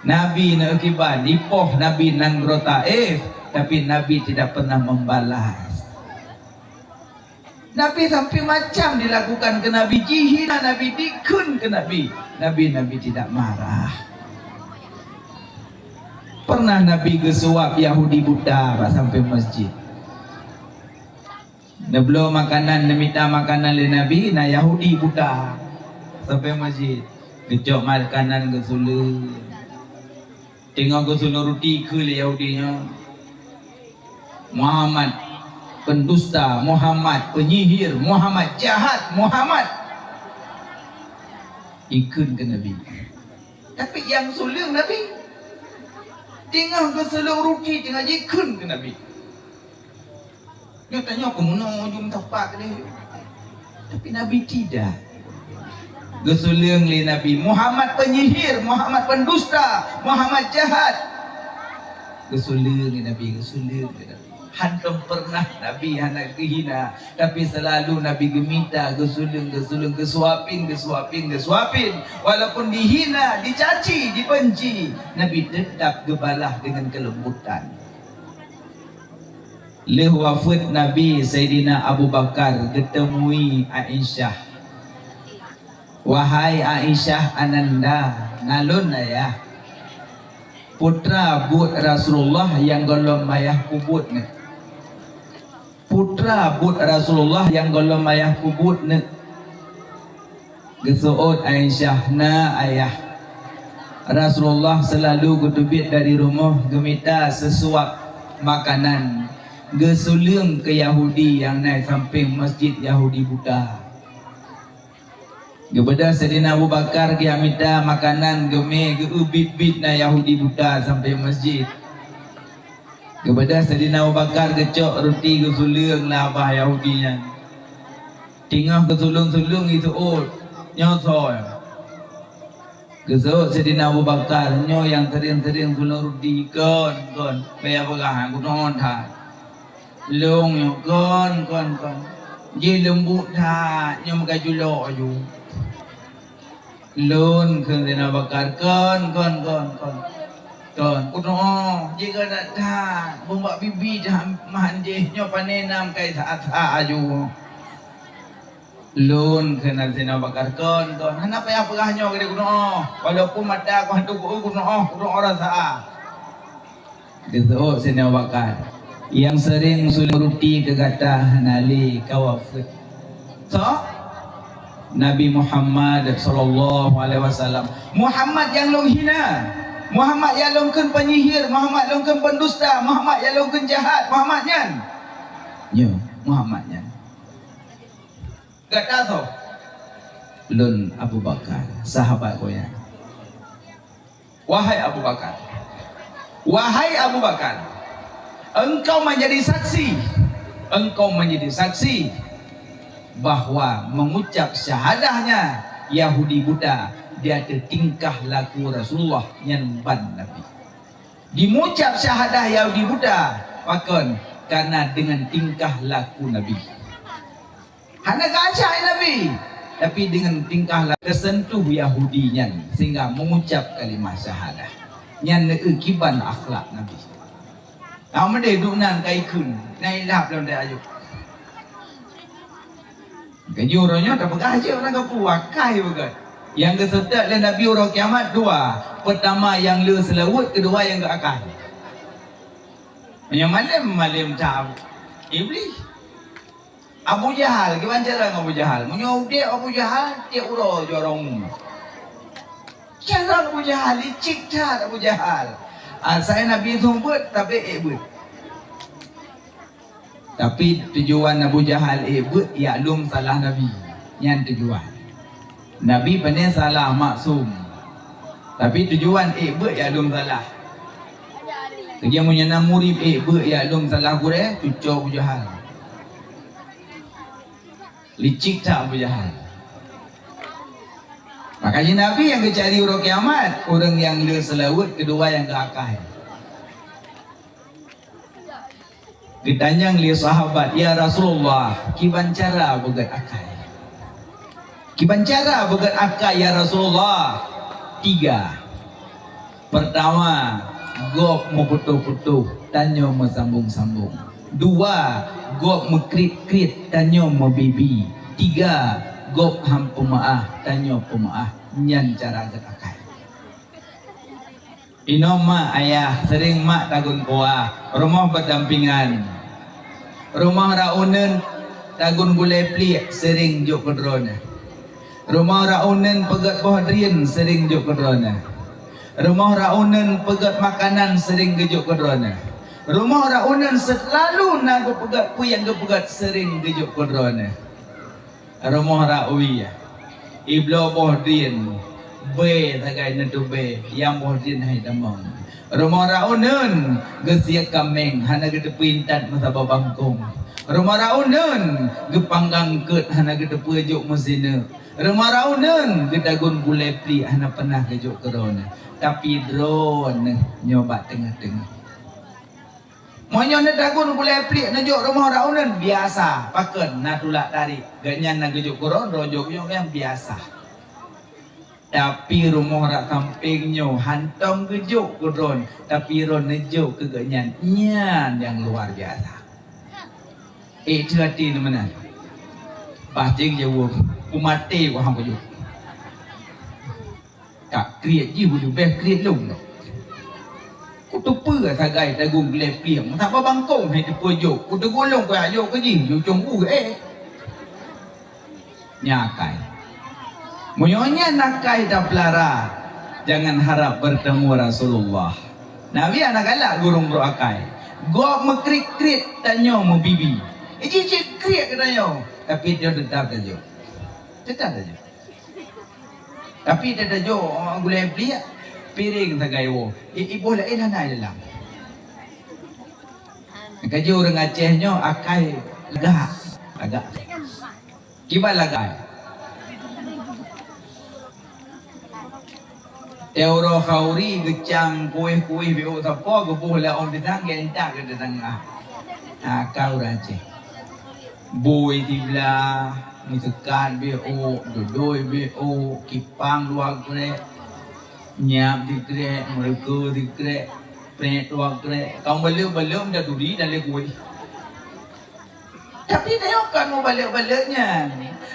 Nabi neukiban, ipoh Nabi nanggroe Taif, tapi Nabi tidak pernah membalas. Nabi sampai macam dilakukan ke Nabi, jihina Nabi, dikheun ke Nabi. Nabi, Nabi tidak marah. Pernah Nabi geusuap Yahudi buta bak sampai masjid. Neubloe makanan, neumita makanan lé Nabi, na Yahudi buta sampai masjid. Geucok makanan geusuleueng. Teungoh geusuleueng ruti kheun lé Yahudi nyoe, "Muhammad pendusta, Muhammad penyihir, Muhammad jahat, Muhammad." Ikheun keu Nabi. Tapi nyang suleueng Nabi. Teungoh geusuleueng ruti, teungoh jikheun keu Nabi. Nyoe tanyoe keu meunoe ujong tapak deh. Tapi Nabi tidak. Geusuleueng lé Nabi, "Muhammad penyihir, Muhammad pendusta, Muhammad jahat." Geusuleueng Nabi, geusuleueng Nabi. Hantom pernah Nabi hana geuhina, tapi selalu Nabi geumita, geusuleueng, geusuleueng, geusuapin, geusuapin, geusuapin. Walaupun dihina, dicaci, dibenci, Nabi tetap geubalah dengan kelembutan. Lheueh wafeuet Nabi, Saidina Abu Bakar geuteumui Aisyah. "Wahai Aisyah Ananda, na lôn ayah. Peue treuk buet Rasulullah nyang gohlom ayah peubuet nyoe? Peue treuk buet Rasulullah nyang gohlom ayah peubuet nyoe?" Geuseuôt Aisyah, "Na ayah. Rasulullah seulalu geuteubiet dari rumoh geumita seusuap makanan, geusuleueng keu Yahudi nyang na sampéng masjid Yahudi buta." Geubeudôh Saidina Abu Bakar geumita makanan geumé geubiet-biet na Yahudi buta sampéng masjid. Geubeudôh Saidina Abu Bakar geucok ruti geusuleueng lam babah Yahudi nyan. Teungoh geusuleueng-suleueng geuseuôt, "Nyoe soe?" Geuseuôt Saidina Abu Bakar, "Nyoe nyang seuring-seuring suleueng ruti." "Kon, kon, bèk peugah, keunoe that. Lôn nyoe, kon, kon, kon. Jih leumbut that, nyoe meukaculok aju." "Lôn," kheun Saidina Abu Bakar, "kon, kon, kon, kon. Kon, keunoe, jih galak that, beumbak bibi that meuhan jih, nyoe pané nam kai that-that aju." "Lôn," kheun Saidina Abu Bakar, "kon, kon. Hana payah peugah nyoe keu keunoe, walaupun mata ku hantom ku-, keunoe, keunoe rasa." Geuseuôt Saidina Abu Bakar, "Nyang seuring suleueng ruti keu gata hana lé ka wafeuet." Soe? Nabi Muhammad sallallahu alaihi wasallam. Muhammad nyang lôn hina, Muhammad nyang lôn kheun penyihir, Muhammad lôn kheun pendusta, Muhammad nyang lôn kheun jahat, Muhammad nyan. Nyoe, Muhammad nyan. Gata soe? Lôn Abu Bakar, sahabat gobnyan. Wahai Abu Bakar, wahai Abu Bakar, engkau menjadi saksi, engkau menjadi saksi bahwa mengucap syahadahnya Yahudi buta di ateueh tingkah laku Rasulullah nyan ban Nabi. Dimucap syahadah Yahudi buta, pakon? Karena dengan tingkah laku Nabi. Hana geuacai Nabi, tapi dengan tingkah laku geusentuh Yahudi nyan sehingga mengucap kalimah syahadah. Nyan neukiban akhlak Nabi. Nah, meudeh duek nan ka ikheun, na ilap lom deh ayuk. Keujeuh uroe nyoe tapeugah jeuet ureueng kapeue, akai beugét. Nyang geuseutôt lé Nabi uroe kiamat dua. Pertama nyang le seulaweuet, keudua nyang geuakai. Meunyoe malem, malem that Iblih. Abu Jahal, kiban cara ngon Abu Jahal? Meunyoe udeb Abu Jahal, tiep uroe jurông. Cara Abu Jahal, licik that Abu Jahal. Asai Nabi seumeubeuet, tapi ék beuet. Tapi tujuan Abu Jahal ék beuet yak lom salah Nabi. Nyan tujuan. Nabi pane salah, maksum. Tapi tujuan ék beuet yak lom salah. Keujeuh meunyoe na murit ék beuet yak lom salah gurée, cucok Abu Jahal. Licik that Abu Jahal. Makanya Nabi nyang geucari uroe kiamat, ureueng nyang le seulaweuet, keudua nyang geuakai. Geutanyong lé sahabat, "Ya Rasulullah, kiban cara beugét akai?" "Kiban cara beugét akai, ya Rasulullah?" "Tiga. Pertama, gob meuputôh-putôh, tanyoe meusambong-sambong. Dua, gob meukriet-kriet, tanyoe meubibi. Tiga, gob han peumeu'ah, tanyoe peumeu'ah." Nyan cara gét akai. Inoe mak ayah, seuring mak tagun kuah, rumoh beudampingan. Rumoh raunen tagun gulée pliek, seuring jok keu droeneuh. Rumoh raunen peugét boh drien, seuring jok keu droeneuh. Rumoh raunen peugét makanan, seuring geujok keu droeneuh. Rumoh raunen seulalu na geupeugét peue nyang geupeugét, seuring geujok keu droeneuh. Rumoh raui, ibloe boh drien, bée sagai neutubée, nyang boh drien hai tamong. Rumoh raunen geusiek kaméng, hana geuteupeue intat meusaboh bangkong. Rumoh raunen geupanggang keuet, hana geuteupeue jok meusineuk. Rumoh raunen geutagun gulée pliek, hana peunah geujok keu droeneuh. Tapi droeneuh nyoe bak teungoh-teungoh. Meunyoe neutagun gulèe pliek neujok rumoh rak uneun, biasa. Pakon na tulak tarék. Gobnyan na geujok keu droe, droe jok, jok nyan biasa. Tapi rumoh rak sampéng nyoe hantom geujok keu droe, tapi droe neujok keu gobnyan, nyan nyang luar biasa. Eh, hati-hati na meunan. Bah cit jaweueb, "Kumaté ku han kujok." Ka kriet jih, beuleubeh kriet lôn. Kuteupeue sagai tagun gulèe pliek, meusaboh bangkong hai teupeujok. Kuteugur lôn kujak jok keu jih, ujong ueh, eh. Nyan akai. Meunyoe nyan akai tapeulara, jangan harap bertemu Rasulullah. Nabi hana galak gurông brôk akai. Gob meukriet-kriet, tanyoe meubibi. Jih cit kriet keu tanyoe, tapi tanyoe teutap tajok. Teutap tajok. Tapi teujok gulèe pliek, piréng sagai woe. I-, iboh laén hana i dalam. Ka jeuet ureueng Aceh nyoe akai lagak. Lagak. Kiban lagak. Teuh uroe khauri geucang kuéh-kuéh beu sapo geuboh lam ôn pisang geuintat keu teutangga. Ha, ka ureueng Aceh. Bui siblah, meuseukat beu, dudoi beu, kipang dua krek, nyak sikrek, meureukeue sikrek, prek dua krek. Ka baleuem-baleuem dan duri dan lé kuéh. Tapi tanyoe kon meubaleuem-baleuem nyan.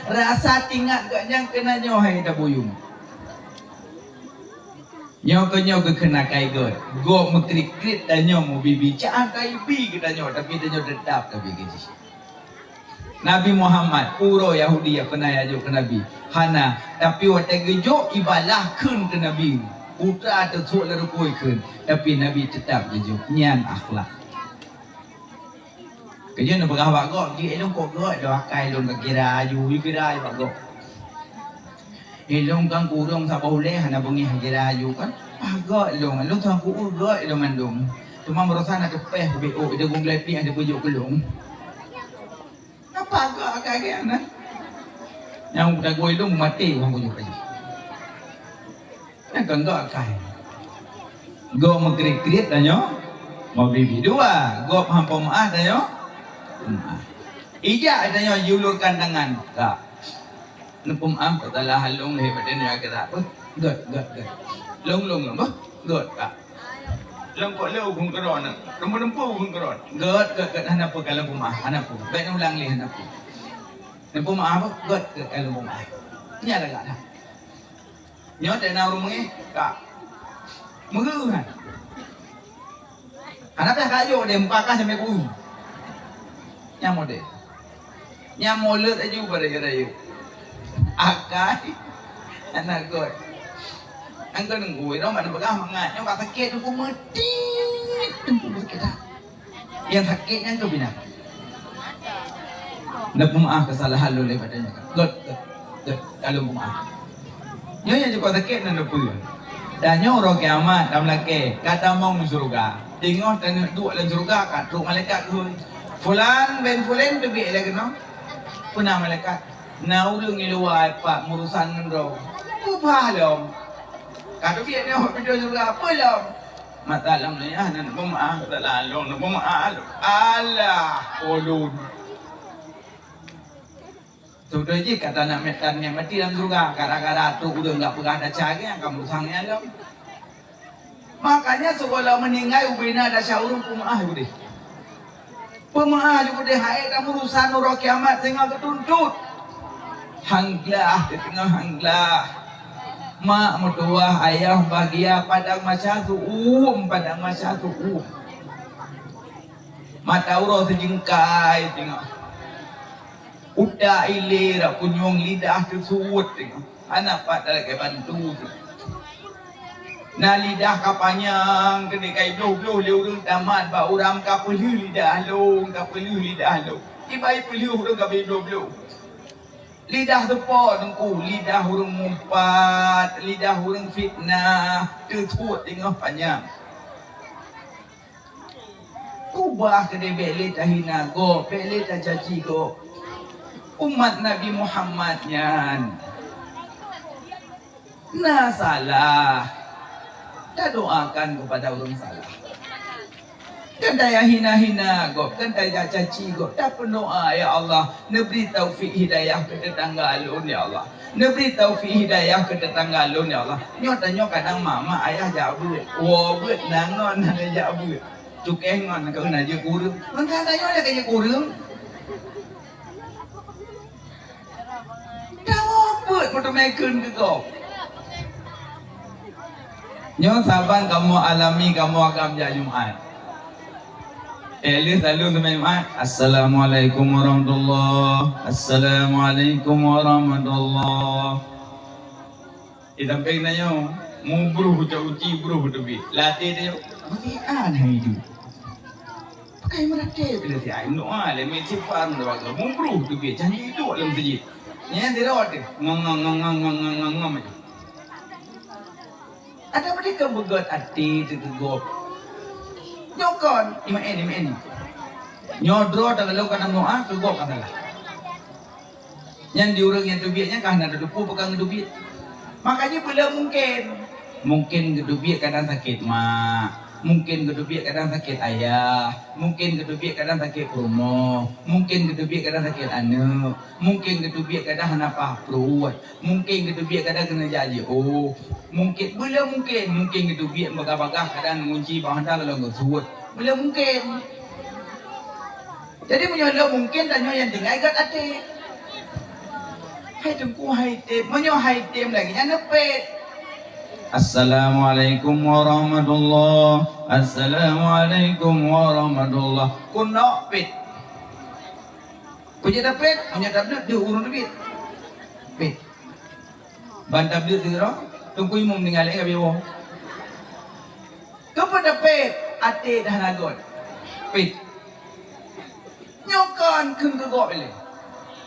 Rasa teuingat gobnyan keunan nyoe hai tabuyueng. Nyoe keuh nyoe geukheun akai göt. Gob meukriet-kriet tanyoe meubibi. Caan taibi geutanyoe, tapi tanyoe teutap tabi keu jih. Nabi Muhammad, uroe Yahudi nyang peuna jijok keu Nabi. Hana, tapi watèe geujok ibalah kheun keu Nabi. Putra teusuet lam rukui kheun, tapi Nabi teutap geujok. Nyan akhlak. Keujeuet neupeugah bak gob, "Jih, ilôn kok göt lôn akai lôn ka kira aju, yue kira aju bak gob. Ilôn kan kureueng saboh ulèe hana beungèh kira aju kan. Ah, göt lôn, lôn sang ku göt lôn mandum. Teuma baroesa na teupèh keu B O, ida gong glepi ada peujok keu lôn." Apa göt akai geuh na? Nyang tagoe lôn maté ureueng kujok laju. Nyan kon göt akai. Gob meukriet-kriet tanyoe meubibi. Dua, gob han peumeu'ah tanyoe peu'ah. Ijak tanyoe jiulurkan tangan. Ka. Neupeumeu'ah, ka salah lôn lé badan ya kira apa? Göt, göt, göt. Lôn, lôn, lôn, bah. Göt, ka. Lôn kok lé ukeue keudroe na. Lôn meulumpu ukeue keudroe. Göt, göt, göt. Hana peue ka lôn peumeu'ah, hana peue. Bèk neulang lé, hana peue. Neupeumeu'ah bah. Göt, göt, ka lôn peumeu'ah. Nyan lagak that. Nyoe teuh na ureueng meungéh, ka. Meugeuh han. Hana payah kajok deh, mupakah sampoe ku. Nyan model. Nyan mulod laju bak rayeuk-rayeuk. Akai. Hana göt. Angkon nunggu, irong bak neupeugah mangat. Nyoe bak sakét teungku meutit. Teungku sakét that. Nyang sakét nyan keuh pinah. Neupeumeu'ah keusalahan lôn lé badan nyoe. Göt, göt, göt, ka lôn peumeu'ah. Nyoe nyang jipeuet sakét na neupeue. Dan nyoe uroe kiamat, tameulakèe, ka tamong syeuruga. Teungoh taneuk duek lam syeuruga, ka trok malaikat kheun, "Fulan bin Fulan teubiet lé keunoe." Peue na malaikat? "Na ureueng i luwa pat meurusan ngon droe." Peubah lom. Ka teubiet nyoe pintoe syeuruga, peue lom? Mata lam nyan hana neupeumaah, mata lalong neupeumaah. Alah, ulôn. Seudeh jih ka taneuk meutan nyang mati lam syeuruga, gara-gara trok ureueng gak peugah desya geuh nyang ka meurusang nyan lom. Makanya sigohlom meuninggai ubena desya ureueng peumaah udeh. Peumaah jih udeh hai ka meurusan uroe kiamat singoh geutuntot. Han glah, teungoh han glah. Mak meutuwah, ayah bahagia, padang mahsyar su'uem, padang mahsyar su'uem. Mata uroe sijingkai teungoh. Utak ilé rak punyueng, lidah teusuet teungoh. Hana pat talakèe bantu teungoh. Na lidah ka panyang keuneuk ka ibloh-bloh lé ureueng tamat bak uram ka peulheueh lidah lôn, ka peulheueh lidah lôn. Ibai peulheueh ureueng ka ibloh-bloh. Lidah teupo teungku, lidah ureueng mumpat, lidah ureueng fitnah, teusuet teungoh panyang. Ubah keudeh bèk lé tahina gob, bèk lé tacaci gob. Umat Nabi Muhammad nyan na salah, tadoakan keupada ureueng salah. Kan tajak hina-hina gob, kan tajak caci gob, tapeudoa, "Ya Allah, neubri taufik hidayah keu teutangga lôn, ya Allah. Neubri taufik hidayah keu teutangga lôn, ya Allah." Nyoe tanyoe kadang mak-mak ayah jak beuet, woe beuet na ngon hana jak beuet. Cukéh ngon keu na jeuet kureueng. Meunan tanyoe lagèe jeuet kureueng. Tawoe peuet peuteumèe kheun keu gob. Nyoe saban kamoe alami, kamoe agam jak Jumat. Eh, lheueh salam teumèe Jumat, "Assalamualaikum warahmatullah. Assalamualaikum warahmatullah." Di sampéng tanyoe, mubroh cok uci broh teubiet. Lam até tanyoe, "Meusian hai iduek." Pakai meuratéb lé siat, meudoa lé, meuistighfar, meudoa, mubroh teubiet, janji duek lam seujid. Nyan sidroe teuh, ngong, ngong, ngong. Ada meudeh keu beugöt até teuh keu gob. Nyoe kon, iman, iman. Nyoe droe teuh lôn ka na meudoa keu gob ka salah. Nyan di ureueng nyang teubiet nyan ka hana tateupeue peue ka geuteubiet. Makajih peuleueh mungken. Mungken geuteubiet kadang sakét mak, mungken geuteubiet kadang sakét ayah, mungken geuteubiet kadang sakét peurumoh, mungken geuteubiet kadang sakét aneuk, mungken geuteubiet kadang hana paih pruet, mungken geuteubiet kadang keuneuk jak jiôh, mungken, peuleueh mungken, mungken geuteubiet bagah-bagah kadang ngunci bak honda lom geusuet. Peuleueh mungken. Jadi, meunyoe lôn mungken, tanyoe nyang tinggai göt até. Hai Teungku, hai tem. Meunyoe hai tem lagèe nyan neupet. "Assalamualaikum warahmatullah. Assalamualaikum warahmatullah." Keunoe pet. Peue jeuet tapet? Meunyoe tableuet deuh ureueng teubiet. Pet. Ban tableuet sidroe, Teungku Imum ninggai lé ka biwoe. Keupeue tapet? Até dah na göt. Pet. Nyoe kon kheun keu gob ilèe.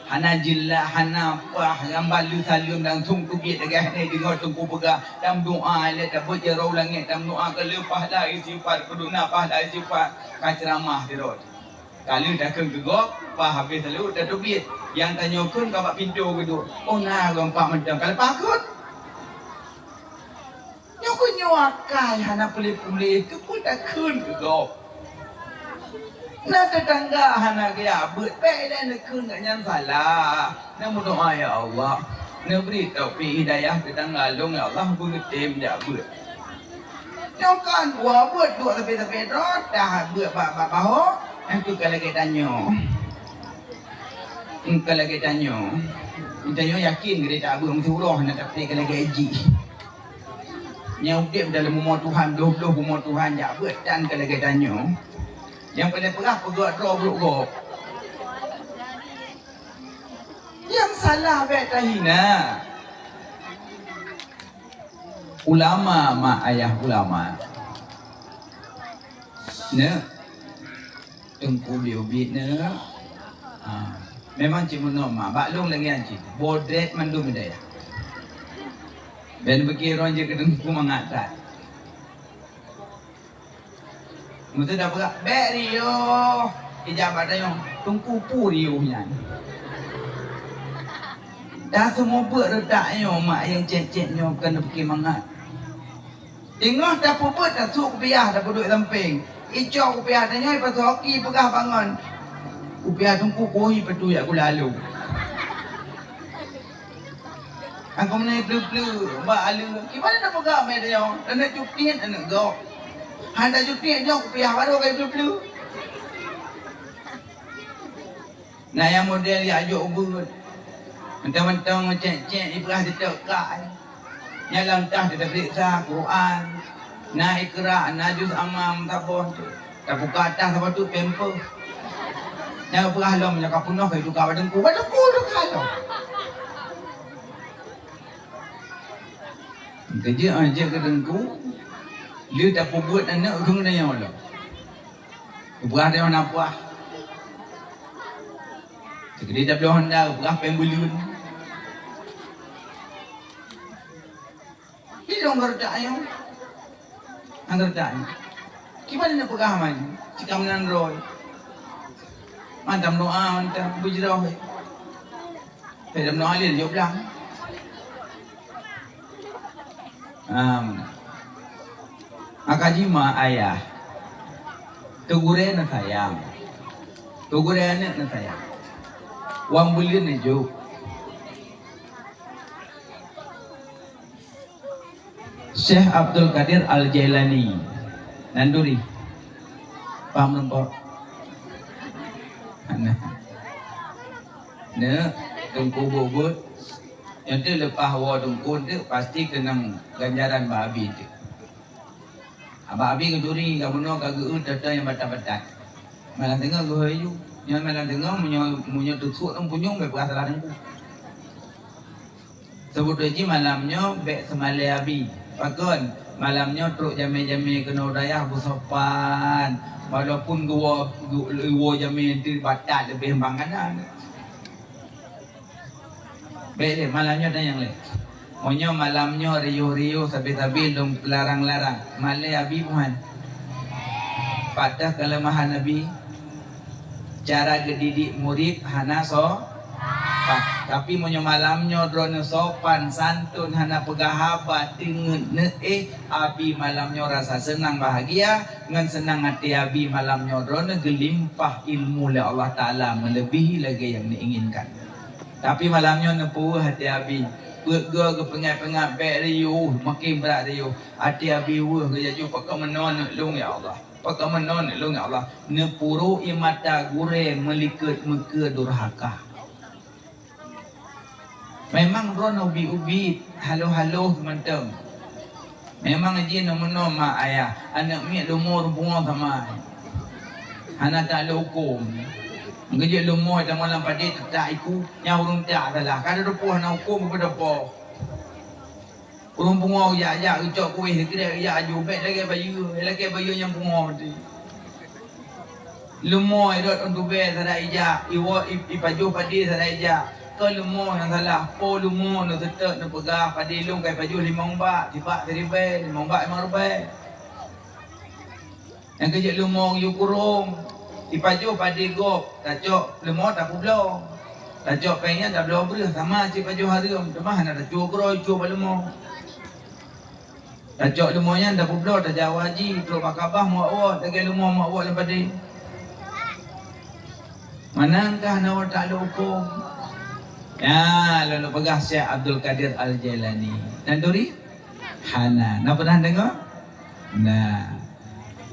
Hana jeulaih, hana paih, nyang ban lheueh saleuem langsông teubiet lagèe nyan deungoe Teungku peugah, tameudoa ilèe, tabeuet jaroe u langèt, tameudoa keu lheueh pahala istighfar, keu dum na pahala istighfar, ka ceuramah sidroe. Ka lheueh takheun keu gob, paih habéh saleuem tateubiet. Nyang tanyoe kheun ka bak pintoe geuduek. Oh, na gob pat mantong ka leupah kheun. Nyoe keuh nyoe akai hana puléh-puléh, keupeue takheun keu gob? Na teutangga hana geujak beuet, bèk ilèe neukheun gobnyan salah. Neumeudoa, "Ya Allah, neubri taufik hidayah teutangga lôn, ya Allah, beugeutem jak beuet." Nyoe kan, dua beuet duek sabe-sabe droe, dah beuet bak, bak bahô, nyan keuh ka lagèe tanyoe. Nyan ka lagèe tanyoe. Tanyoe yakin geutanyoe beuet meusiuroe, hana tapi ka lagèe jih. Nyang udép dalam bumoe Tuhan, bloh-bloh bumoe Tuhan jak beuet tan ka lagèe tanyoe. Nyang paleng peugah peugöt droe brok gob. Nyang salah bèk tahina. Ulama, mak ayah ulama. Neuk, Teungku Biyubiet neuk. Ha, memang cit meunoe mak, bak lôn lagèe nyan cit. Bodret mandum dayah. Ben beuki roh jeuet keu Teungku mangat that. Meuseudah peugah, "Bèk riôh!" Ija bak tanyoe, "Teungku peue riôh nyan?" Dah seumeubeuet reutak nyoe mak nyang cèt-cèt nyoe keuneuk pike mangat. Teungoh tapeubeuet, tasôk kupiah, tapeuduek sampéng. Icok kupiah tanyoe, ipasoe hoki peugah bangon. Kupiah Teungku kuhi patu jak gula alu. Angkau meunai pleu-pleu bak aleue. Kiban na peugah mé tanyoe, taneuk cutiet aneuk gob. Hana cutiet nyoe kupiah baru kai pleu-pleu. Na nyang model jak jok ubeut. Mantong-mantong cèk-cèk ipeugah teutok kak. Nyan lam tas teupeuriksa Quran. Na Iqra, na juz amma meusaboh. Tabuka tas saboh teuk pampers. Nyan peugah lom nyoe ka peunoh ka ituka bak teungku. Bak teungku tuka lom. Keujeuet, ah, jeuet keu teungku. Lheueh tapeubuet aneuk keu geutanyoe lom. Peugah tanyoe na puah. Sigoe tabloe honda, peugah péng buleuen. Ilong geureutak ayong. Nyang geureutak nyoe. Kiban na peugah man, cit ka meunan droe. Mantong doa, mantong beujroh. Hai lam doa lé jok blang. Am. Maka jima ayah. Teugurée neusayang. Teugurée aneuëk neusayang. Wang buleuen neujok. Syekh Abdul Qadir Al-Jailani. Nanduri. Paham lom, Pak? Nah. Neuk, teungku buet-buet. Nyan teuk leupah woe teungku teuk pasti keunong ganjaran bak Abi teuk. Abak Abi geuturi, ka bunoe ka geuôt tata nyang batat-batat. Malam teungoh geuhôi ju. Nyan malam teungoh meunyoe, meunyoe teusuek lom punyueng, bèk peugah salah teungku. Seubut jih malam nyoe bèk seumalée Abi. Pakon? Malam nyoe trok jamé-jamé keunoe dayah beusopan. Walaupun geuwoe, geu-, geuwoe jamé teubatat leubeh bang kanan. Bèk lé, malam nyoe tanyong lé. Meunyoe malam nyoe riôh-riôh, sabe-sabe lôn peularang-larang, malée Abi puhan. Padahai keuleumahan Abi, cara geudidik murit hana so-, pan. Tapi meunyoe malam nyoe droeneueh sopan santun, hana peugah haba, teungeut neuéh, Abi malam nyoe rasa seunang, bahagia, ngon seunang até Abi malam nyoe droeneueh geulimpah ilmu lé Allah Taala meuleubihi lagée nyang neuinginkan. Tapi malam nyoe neupeuweueh até Abi. Peuet goe geupeungat-peungat bèk riôh, makin brat riôh. Até Abi weueh geujak ju, "Pakon meunoe aneuk lôn, ya Allah? Pakon meunoe aneuk lôn, ya Allah?" Neupuruk ie mata gurée meulikot meukeue durhaka. Memang droeneueh ubit-ubit, haloh-haloh mantong. Memang jih na meunoe mak ayah, aneuk miet leumo ureueng pungo sama. Hana taklok hukôm. Geujeuet leumo tamong lam padé teutak iku, nyang ureueng tak salah. Ka teupeue hana hukôm keupeue teupeue. Ureueng pungo jak-jak geucok kuéh, geukrek jak aju, bèk lagèe bayeue, lagèe bayeue nyang pungo teuh. Leumo irot ôn tubèe sadat ijak, iwoe i-, ipajoh padé sadat ijak. Kon leumo nyang salah, po leumo neuteutek neupeugah padé lôn ka ipajoh limong bak, sibak siribèe, limong bak limong ribèe. Nyang keujeuet leumo yue kurông, ipajoh padé gob, tacok leumo tapeubloe. Tacok péng nyan tabloe breueh, sama cit pajoh hareuem, teuma hana tacue keudroe, icue bak leumo. Tacok leumo nyan tapeubloe, tajak u haji, trok bak Ka'bah meuwot-wot, lagèe leumo meuwot lam padé. Meunan kah na ureueng taklok hukôm? Nyan lôn peugah Syekh Abdul Qadir Al-Jailani. Nanduri? Hana. Na pernah deungoe? Nah.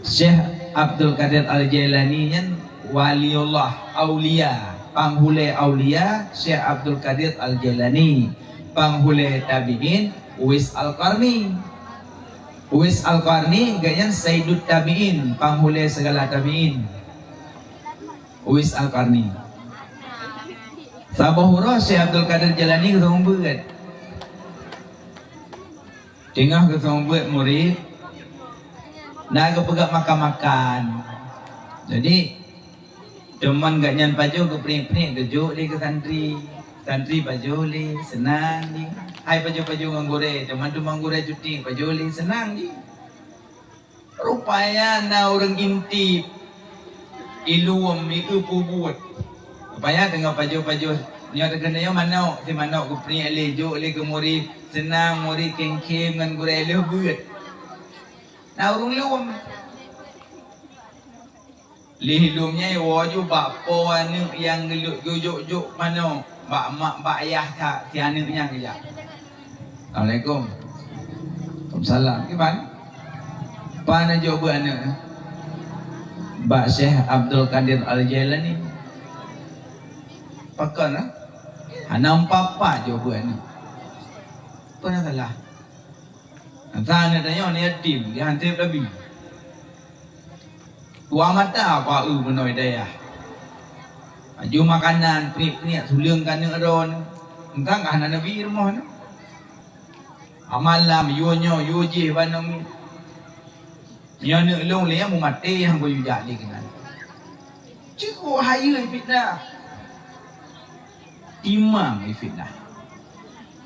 Syekh Abdul Qadir Al-Jailani nyan waliullah, aulia, panghulèe aulia, Syekh Abdul Qadir Al-Jailani, panghulèe tabi'in, Uwais Al-Qarni. Uwais Al-Qarni, gobnyan Sayyidut Tabi'in, panghulèe sigala tabi'in. Uwais Al-Qarni. Saboh uroe Syekh Abdul Qadir Jailani geuseumeubeuet. Teungoh geuseumeubeuet murit, na geupeugah makan-makan. Jadi, teuma gobnyan pajoh geupriek-priek geujok lé keu santri. Santri pajoh lé, seunang jih. Hai pajoh-pajoh ngon gurèe, teuma teuma gurèe cuti pajoh lé, seunang jih. Rupanya na ureueng intip, ilom, ieu peubuet. Rupanya teungoh pajoh-pajoh nyoe, teukeunong nyoe manok, si manok geupriek lé, jok lé keu murit, seunang murit khém-khém ngon gurèe lheueh beuet. Na ureueng lom. Lheueh lom nyan iwoe ju bak po aneuk nyang geulok geujok-jok manok, bak mak, bak yah that, si aneuk nyan geujak. Assalamualaikum. Waalaikumsalam. Kiban? Pan jok beuet aneuk? Bak Syekh Abdul Qadir Al-Jailani. Pakon, eh? Hana empat-empat jok beuet aneuk. Peue na salah? Asai aneuk tanyoe aneuk yatim, di hanteb labi. Dua mata bak eu meunoe dayah. Aju makanan, priek-priek, suleueng keu aneuk droe. Entang ka hana neubi rumoh nyoe. Amalam, yue nyoe, yue jih bak aneuk miet. Nyoe aneuk lôn lé nyang meumaté nyang geuyue jak lé keunan. Cukôp hayeue fitnah. Imam fitnah.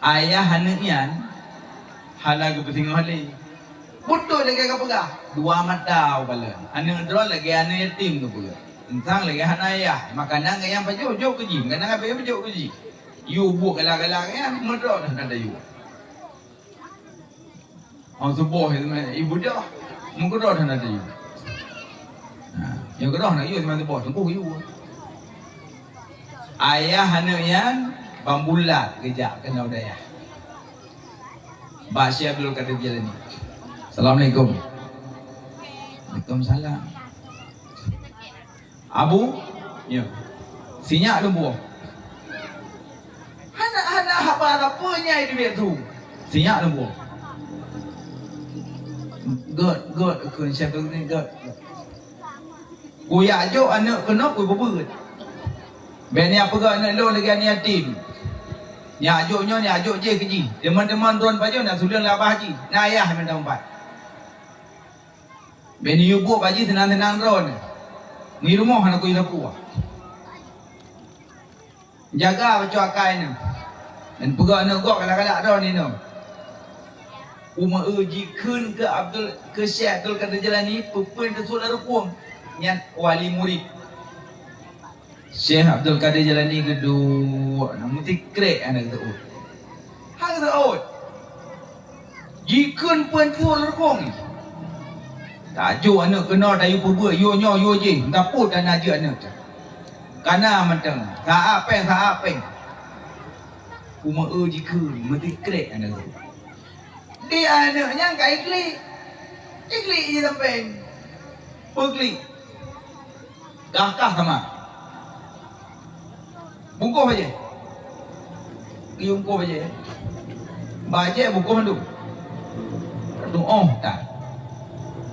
Ayah aneuk nyan hana geupeusingoh lé. Beutôi lagèe ka peugah, dua mata u balon. Aneuk droe lagèe aneuk yatim geupeugah. Entang lagèe hana ayah, makanan geuh nyang pajoh jok keu jih, makanan habéh jok keu jih. Yue buet galak-galak nyan, meudroe dah na dayuh. Oh, suboh ibu dah. Meukeudroe dah na dayuh. Ha. Nyoe keudroe na yue teuma teuboh, teungku yue. Ayah aneuk nyan ban bulat geujak keunoe dayah. Bak Syekh Abdul Qadir Jailani. Assalamualaikum. Waalaikumsalam. Abu, ya. Sinyak lôn buoh. Hana, hana haba sapeue nyai di biet su. Sinyak lôn buoh. Gèt, gèt, kheun Syekh Abdul ni gèt. Kujak jok aneuk keunoe kupeubeuet. Bèk neupeugah aneuk lôn lagèe aneuk yatim. Nyak jok nyoe, nyak jok jéh keu jih. Teuma-teuma droen pajoh na suleueng labah jih. Na ayah mantong pat. Bèk neuyue buet bak jih seunang-seunang droen. Meurumoh hana kujak sapeue. Jaga bacut akai nyoe. Dan peugah aneuk gob galak-galak droe nyoe. Umeue jikheun keu Abdul, keu Syekh Abdul Qadir Jailani, peue-peue nyang teusuet lam rukong, nyan wali murid. Syekh Abdul Qadir Jailani geuduek, na meusikrek aneuk teuôt. Hana teuôt. Jikheun peue nyang teusuet lam rukong. Tajok aneuk keunoe, tayue peubeuet, yue nyoe, yue jéh, tapot dan na jeuet aneuk. Kana mantong, sa-a péng, sa-a péng. Umeue jikheun, meusikrek aneuk. Di aneuk nyan ka iklik. Iklik jih sampéng. Peuklik. Kah-kah sama. Bungkôh bajèe. Bungkôh bajèe. Bajèe bungkôh mandum. Tuoh that.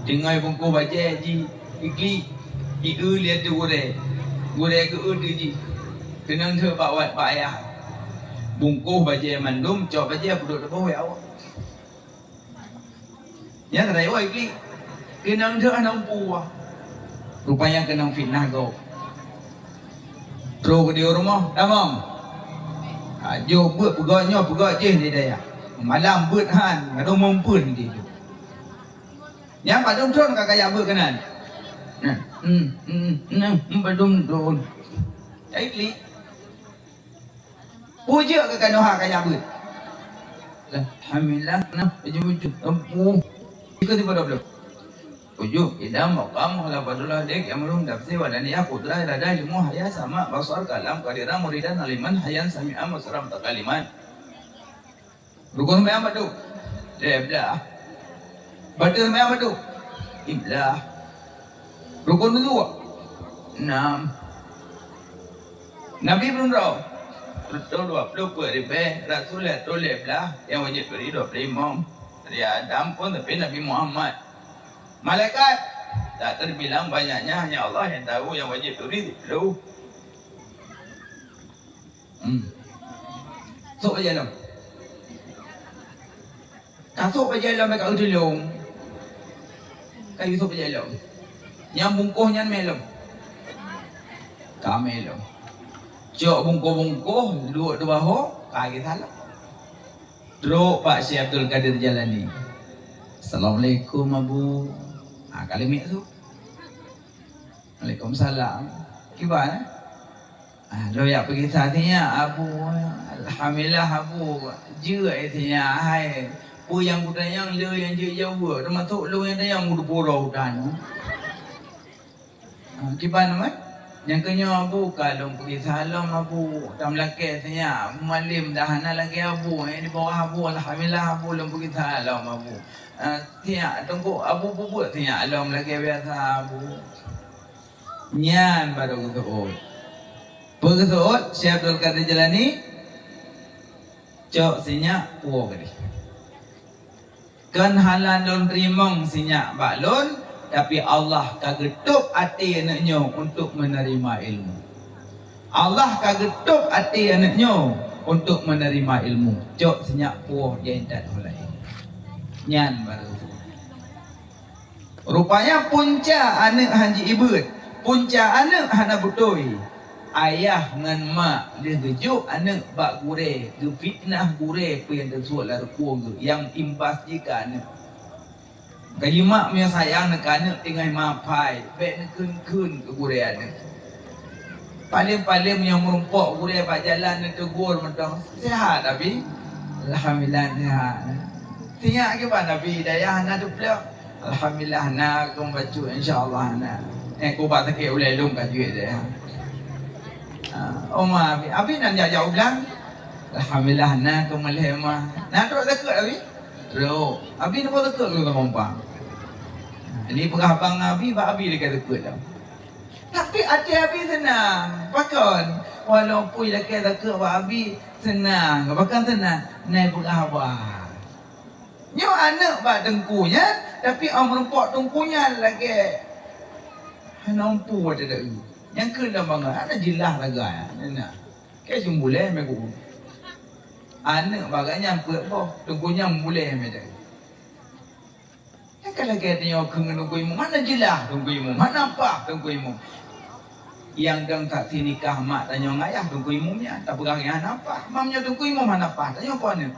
Tinggai bungkôh bajèe jih, iklik, i-eu lé ateueh gurèe. Gurèe geu-eu ateueh jih. Keunong thèe bak wat bak ayah. Bungkôh bajèe mandum, cok bajèe peuduek teuboh wék awak. Nyan rayek iklik. Keunong thèe hana umpu. Rupanya keunong fitnah gob. Trok di rumoh, tamong. Ajoh beuet peugah nyoe, peugah jéh di dayah. Malam beuet han, adoe meupeuen di tu. Nyan padum thon ka kajak beuet keunan. Nah, hmm, hmm, hmm, hmm, padum thon. Iklik. Peue jeuet keu kanoe ha kajak beuet? Alhamdulillah, nah, ujub-ujub, empu. Ikut tiba dua puluh. Ujub, idam, maqam, khalafadullah, dek, amrun, tafsir, wadaniyah, qudrah, iradah, ilmu, haya, sama, basar, kalam, qadiran, muridan, aliman, hayyan, sami'an, basiran, mutakaliman. Rukun seumayang padum? Lhèe blah. Bateue seumayang padum? Lhèe blah. Rukun wudhu? Nam. Nabi meunurot? Reutôh dua ploh peuet ribèe, rasul lhèe reutôh lhèe blah, nyang wajéb turi dua ploh limong. Dari Adam phôn sampai Nabi Muhammad. Malaikat? Tak terbilang banyaknya, hanya Allah yang tahu yang wajéb turi siploh. Hmm. Sôk bajèe lom. Ka sôk bajèe lom, ka eu tulông. Ka yue sôk bajèe lom. Nyang bungkôh nyan mè lom. Ka mè lom. Cok bungkôh-bungkôh, duek di bahô, ka geusalom. Trok bak Syekh Abdul Qadir Jailani. Assalamualaikum, Abu. Ha, ka leumiek sôk. Waalaikumsalam. Kiban, eh? Ah, lôn jak peugisa sinyak, Abu. Alhamdulillah, Abu. Jeuet sinyak, hai. Peue nyang kutanyong, le nyang jeuet jaweueb. Teumasok lôn nyang tanyong, meudubura utan. Ah, kiban, eh? Nyang keunyoe, Abu, ka lôn peugisa lom, Abu. Tam lakèe sinyak, Abu Malem dah hana lagèe Abu. Nyang di bawah Abu, alhamdulillah, Abu, lôn peugisa lom, Abu. Ah, sinyak, teungku, Abu peubuet sinyak lom lagèe biasa, Abu. Nyan barô geuseuôt. Peue geuseuôt, Syekh Abdul Qadir Jailani, cok sinyak puwoe keudeh. Kon hana lôn teurimong sinyak bak lôn, tapi Allah ka geutôb até aneuk nyoe untuk menerima ilmu. Allah ka geutôb até aneuk nyoe untuk menerima ilmu. Cok sinyak puwoe, jai that ho laén. Nyan barô geuseuôt. Rupanya punca aneuk han jiibeuet, punca aneuk hana beutôi. Ayah ngon mak lheueh geujok aneuk bak gurèe, geufitnah gurèe peue nyang teusuet lam rukon geuh, nyang imbas jih keu aneuk. Ka jimak meunyoe sayang neuh keu aneuk tinggai mapai, bèk neukheun-kheun keu gurèe aneuk. Paleng-paleng meunyoe meurumpok gurèe bak jalan neutegur mantong, "Sehat, Abi?" "Alhamdulillah, sehat." "Sinyak kiban, Abi? Dayah hana teuplok?" "Alhamdulillah, na keu bacut, insya Allah na." Eh, kubak sakét ulèe lôn ka jeuet deh. Ah, oma Abi, Abi nan jak-jak u blang. Alhamdulillah, na keumeulhèe ma. Na trok sakét Abi? Trok. Abi na sakét keu gampang. Jadi peugah abang Abi, bak Abi lakèe sakét dah. Tapi até Abi seunang. Pakon? Walaupun lakèe sakét bak Abi seunang. Pakon seunang? Na peugah haba. Nyoe aneuk bak teungku nyan, tapi 'oh meurumpok teungku nyan lagèe hana umpu watèe deuh. Nyang keu lam bangai, hana jeulaih lagèe nyan. Kèe cuma bulèe mè guru. Aneuk bak gobnyan peuet boh, teungku nyan bulèe mè deuh. Nyang ka lagèe tanyoe keu ngon teungku imum, hana jeulaih teungku imum, hana paih teungku imum. Nyang dong saksi nikah mak tanyoe ngon ayah teungku imum nyan, tapeugah nyan hana paih. Mam nyoe teungku imum hana paih, tanyoe po aneuk.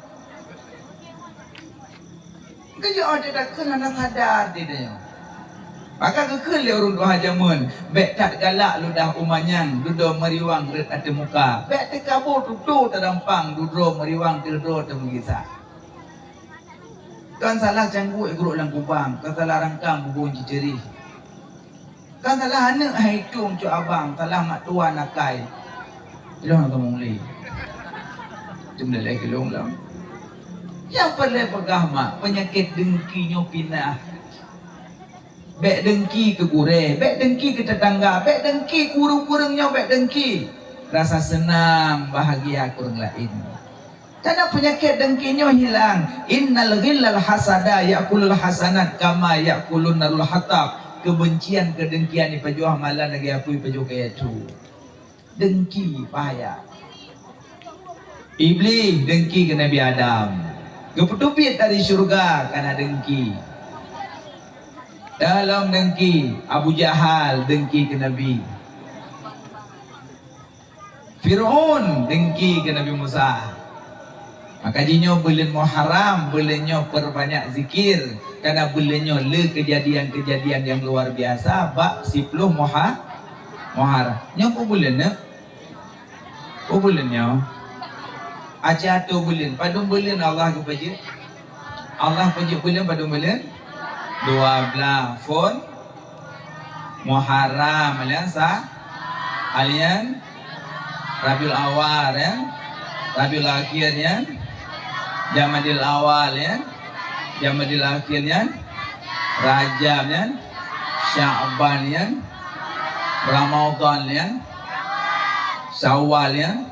Geujak watèe takheun hana sadar di tanyoe. Maka geukheun lé ureueng tuha jameun, bèk that galak ludah u manyang, dudoe meuriwang rhot ateueh muka. Bèk teukabô tutoe tadampang, dudoe meuriwang teuh droe teumeugisa. Kon salah cangguek gurok lam kubang, kon salah rangkang bubông cicirih. Kon salah aneuk hai tueng cok abang, salah mak tuan akai. Ilong kamoe lé. Cuma lé kelong lam. Nyang peureulèe peugah mak, peunyakét deungki nyoe pinah. Bèk deungki keu gurèe, bèk deungki keu teutangga, bèk deungki keu ureueng-ureueng nyoe, bèk deungki. Rasa seunang, bahagia keu ureueng laén. Karena peunyakét deungki nyoe hilang. Innal ghillal hasada ya'kulul hasanat kama ya'kulun narul hatab. Keubencian, keudengkian ipajoh amalan lagèe apui ipajoh kayèe su. Deungki bahaya. Iblih deungki keu Nabi Adam. Geupeuteubiet dari syeuruga karena deungki. Dalam deungki, Abu Jahal deungki keu Nabi. Fir'aun deungki keu Nabi Musa. Maka jinoe buleuen Muharram, buleuen nyoe peurbanyak zikir, karena buleuen nyoe le keujadian-keujadian nyang luar biasa bak siploh Muha-, Muharram. Nyoe peue buleuen nyoe? Peue buleuen nyoe? Aci atô buleuen. Padum buleuen Allah geupeujeuet? Allah peujeuet buleuen padum buleuen? Dua blaih. Phon Muharram, nyan sa-, nyan Rabiul Awal, nyan Rabiul Akhir, nyan Jamadil Awal, nyan Jamadil Akhir, nyan Rajab, nyan Sya'ban, nyan Ramadan, nyan Syawal, nyan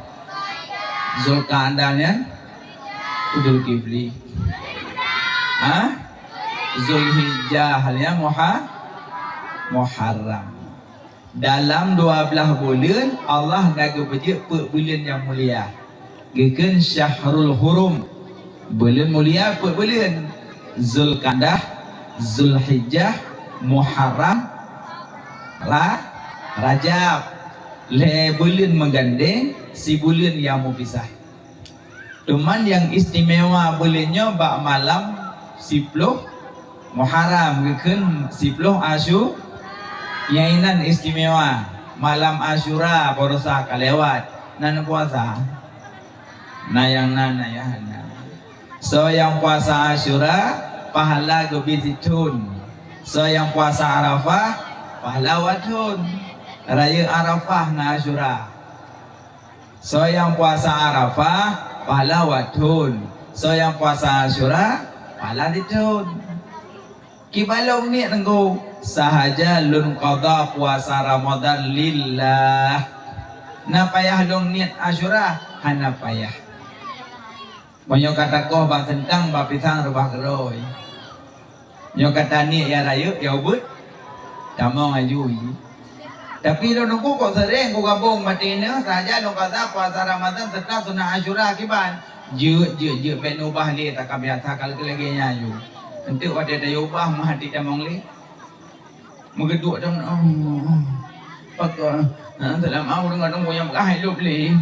Zulqa'dah, nyan Zulkifli. Ha? Zulhijjah, ya Muha-, Muharram. Dalam dua blaih buleuen, Allah na geupeujeuet peuet buleuen nyang mulia. Geukheun Syahrul Hurum. Buleuen mulia peuet buleuen. Zulqa'dah, Zulhijjah, Muharram, Ra-, Rajab. Lhèe buleuen meugandeng, sibuleuen nyang meupisah. Teuma nyang istimewa buleuen nyoe bak malam siploh Muharram, geukheun siploh Asyu-, nyang inan istimewa. Malam Asyura baroesa ka lewat. Na neupuasa? Na nyang na, na nyang hana. Soe nyang puasa Asyura, pahala geubri sithon. Soe nyang puasa Arafah, pahala dua thon. Rayeuk Arafah ngon Asyura. Soe nyang puasa Arafah, pahala dua thon. Soe nyang puasa Asyura, pahala sithon. Kiban lôn niet teungku, sahaja lôn qadha puasa Ramadan lillah. Na payah lôn niet Asyura? Hana payah. Meunyoe ka takoh bak seuntang, bak pisang, reubah keudroe. Nyoe ka taniet nyang rayeuk, nyang ubit, tamong laju jih. Tapi lôn teungku kok seuréng kugabong maté nyoe, sahaja lôn qadha puasa Ramadan seureuta sunat Asyura kiban. Jeuet, jeuet, jeuet, bèk neubah lé, takah biasa ka lagèe nyan laju. Eunteuk watèe tayue ubah, meuhati tamong lé. Meugeuduek dan, oh, pakon, ha, seulama ureueng kadang goyang peugah hai lôb lé.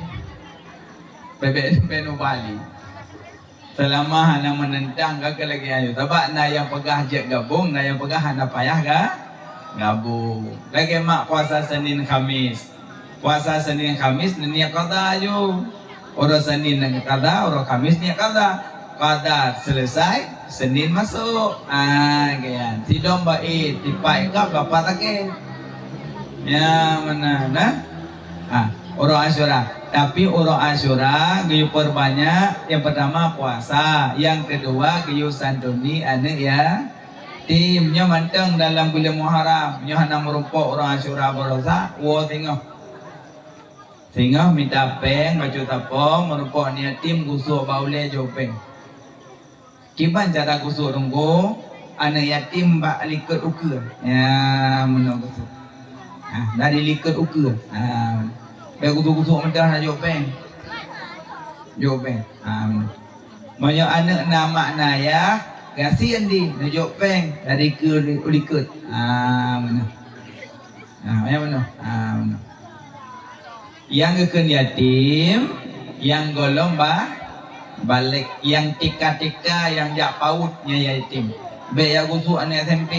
Bèk, bèk, bèk neubah lé. Seulama hana meunentang ka keu lagèe nyoe. Sabab na nyang peugah jeuet gabong, na nyang peugah hana payah ga-, gabong. Lagèe mak puasa Senin Khamis. Puasa Senin Khamis neuniet qadha laju. Uroe Senin qadha, uroe Khamis niet qadha. Qadha selesai, Senin masôk. Ah, kan. Sidom bak Id, tipai kap dapat sakét. Ya, mana? Nah? Ha, uroe Asyura. Tapi uroe Asyura geuyue peurbanyak, nyang peurtama puasa, nyang keudua geuyue santuni aneuk yatim. Nyoe mantong dalam buleuen Muharram. Nyoe hana meurumpok uroe Asyura baroesa, woe singoh. Singoh mita péng, bacut sapo, meurumpok aneuk yatim, gusok bak ulèe jok péng. Kiban cara gusok teungku, aneuk yatim bak likot ukeue. Ya, meunoe gusok. Ha, dari likot ukeue. Ha, bèk gusok-gusok meudah na jok péng. Jok péng. Ha, meunoe. Meunyoe aneuk na mak na yah, gasien di neujok péng dari keue u likot. Ha, meunoe. Ha, meunoe. Ha, meunoe. Nyang geukheun yatim, nyang gohlom ba-, balek, nyang tika-tika, nyang jak paut, nyan yatim. Bèk jak gusok aneuk S M P.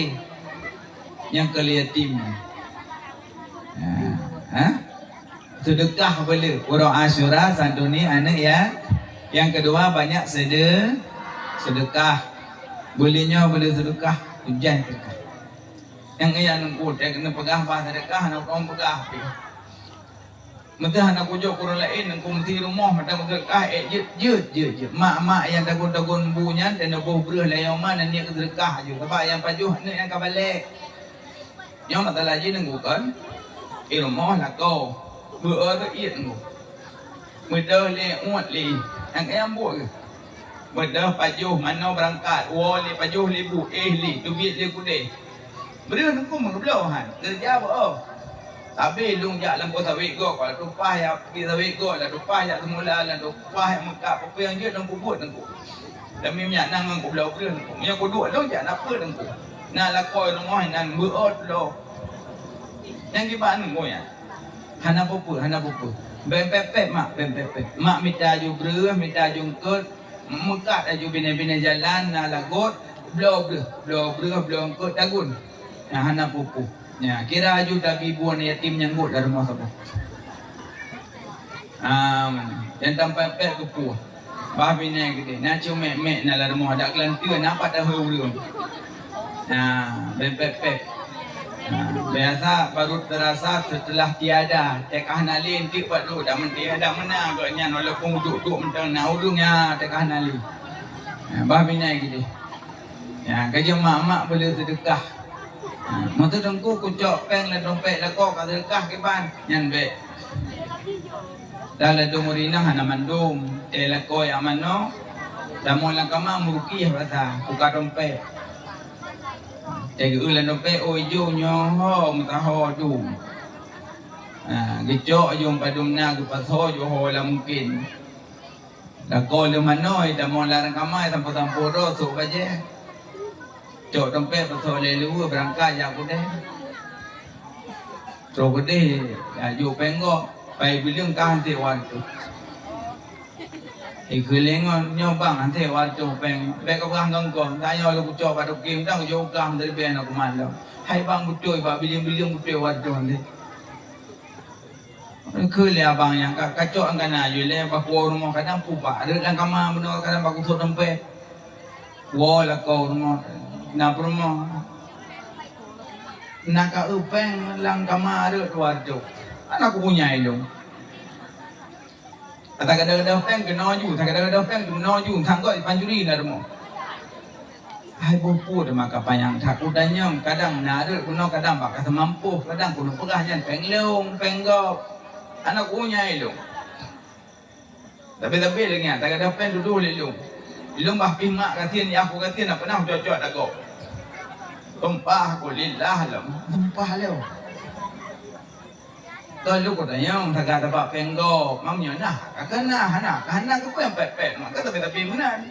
Nyang keu yatim. Ha, ha? Seudeukah beuleu. Uroe Asyura santuni aneuk ya. Nyang keudua banyak seude-, seudeukah. Beuleu nyoe beuleu seudeukah, ujan seudeukah. Nyang iya nungku, teuka neupeugah bah seudeukah, hana kong peugah pih. Meuteuh hana kujok ureueng laén, nungku meuti rumoh, mata seudeukah, eh, jeuet, jeuet, jeuet, jeuet. Mak-mak nyang tagun-tagun bu nyan, dan neuboh breuh layong ma, nan niet seudeukah aju. Sabab nyang pajoh aneuk nyang ka balek. Nyoe masalah jih nungku kon. I rumoh lakoe. Beu-o teuiet nungku. Meudeuh lé uet lé. Nyang kayang buet geuh. Meudeuh pajoh manoe beurangkat. Woe lé pajoh lé bu, éh lé, teubiet lé kudeh. Breuh nungku meugeubloe han. Keureuja beu-o. Sabe lôn jak lam po sawét gob, ka lôn tumpah jak pi sawét gob, lôn tumpah jak seumula, lôn tumpah jak meukat, peue-peue nyang jeuet lôn peubuet nungku. Lam minyak nang ngon kubloe breuh nungku. Meunyoe kuduek lôn jak na peue nungku. Na lakoe rumoh nan beu-o tulo. Nyang kiban nungku nyan. Hana peue-peue, hana peue-peue. Bèk pèt-pèt mak, bèk pèt-pèt. Mak mita aju breuh, mita aju eungkôt, meukat aju binéh-binéh jalan, na lagot, bloe breuh, bloe breuh, bloe eungkôt tagun. Nah, hana peue-peue. Nya, kira aju tabi bu aneuk yatim nyang gôt lam rumoh saboh. Ah, dan tampèt-pèt keupeue. Bah binéh geude, na ceumek-mek na lam rumoh, dak keulanteue na pat tahe ureueng. Nah, bèk pèt-pèt. Nah, biasa baru terasa setelah tiada, teuka hana lé enteuk bak duek, dak meuntèe dak meunan gobnyan walaupun duek-duek mantong na ureueng nya teuka hana lé. Nah, bah binéh geude. Ya, ka jeuet mak-mak boleh seudeukah. Ha, meuteudongku kucok péng lam dompet lakoe ka seudeukah kiban, nyan bèk. Dan ladôm ureueng inong hana mandum, teuh lakoe nyang manoe, tamong lam kama meurukiah basa, buka dompet. Teuh geu lam dompet, oh ijo nyoe ho meusaho dum. Ha, geucok jom padum na geupasoe jo ho lam mungken. Lakoe lheueh manoe, tamong lam kamai sampoe-sampoe droe sôk bajèe. Cok dompet pasoe lé luweue beurangkat jak keudè. Troh keudè, jak jok péng gob, pai bileung ka hanté watèe. Ikeu lé ngon nyoe bang hanté watèe péng, bèk kapeugah ngon gob, tanyoe lôn kucok bak toke mantong kujok u kah meuteubèe na kuman lom. Hai bang beutôi bak bileung-bileung beutôi watèe hanté. Keu lé abang nyang ka kacok angkana yue lé bak woe rumoh kadang pubak rhot lam kama bunoe kadang bak gusok dompet. Woe lakoe rumoh na peurumoh. Na ka eu péng lam kama rhot dua reutôh. Hana kupunyai lôn. Ata gadôh-gadôh péng keunoe ju, ata gadôh-gadôh péng keunoe ju, sanggoe pancuri na rumoh. Hai boh pue teuma ka panyang that u danyong, kadang na rhot keunoe, kadang bak ka seumampôh, kadang keuneuk peugah nyan péng lôn, péng gob. Hana kupunyai lôn. Tapi-tapi lagèe nyan, tagadoh péng tudoh lé lôn. Lôn bah pih mak gasien, yah ku gasien, na peunah cocok dagoe. Sumpah ku lillah lôn. Sumpah lôn. Ka lôn kutanyong, sagai sabab péng gob, mam nyoe na, ka keuh na, hana, ka hana keu péng pèt-pèt, maka tapi-tapi meunan.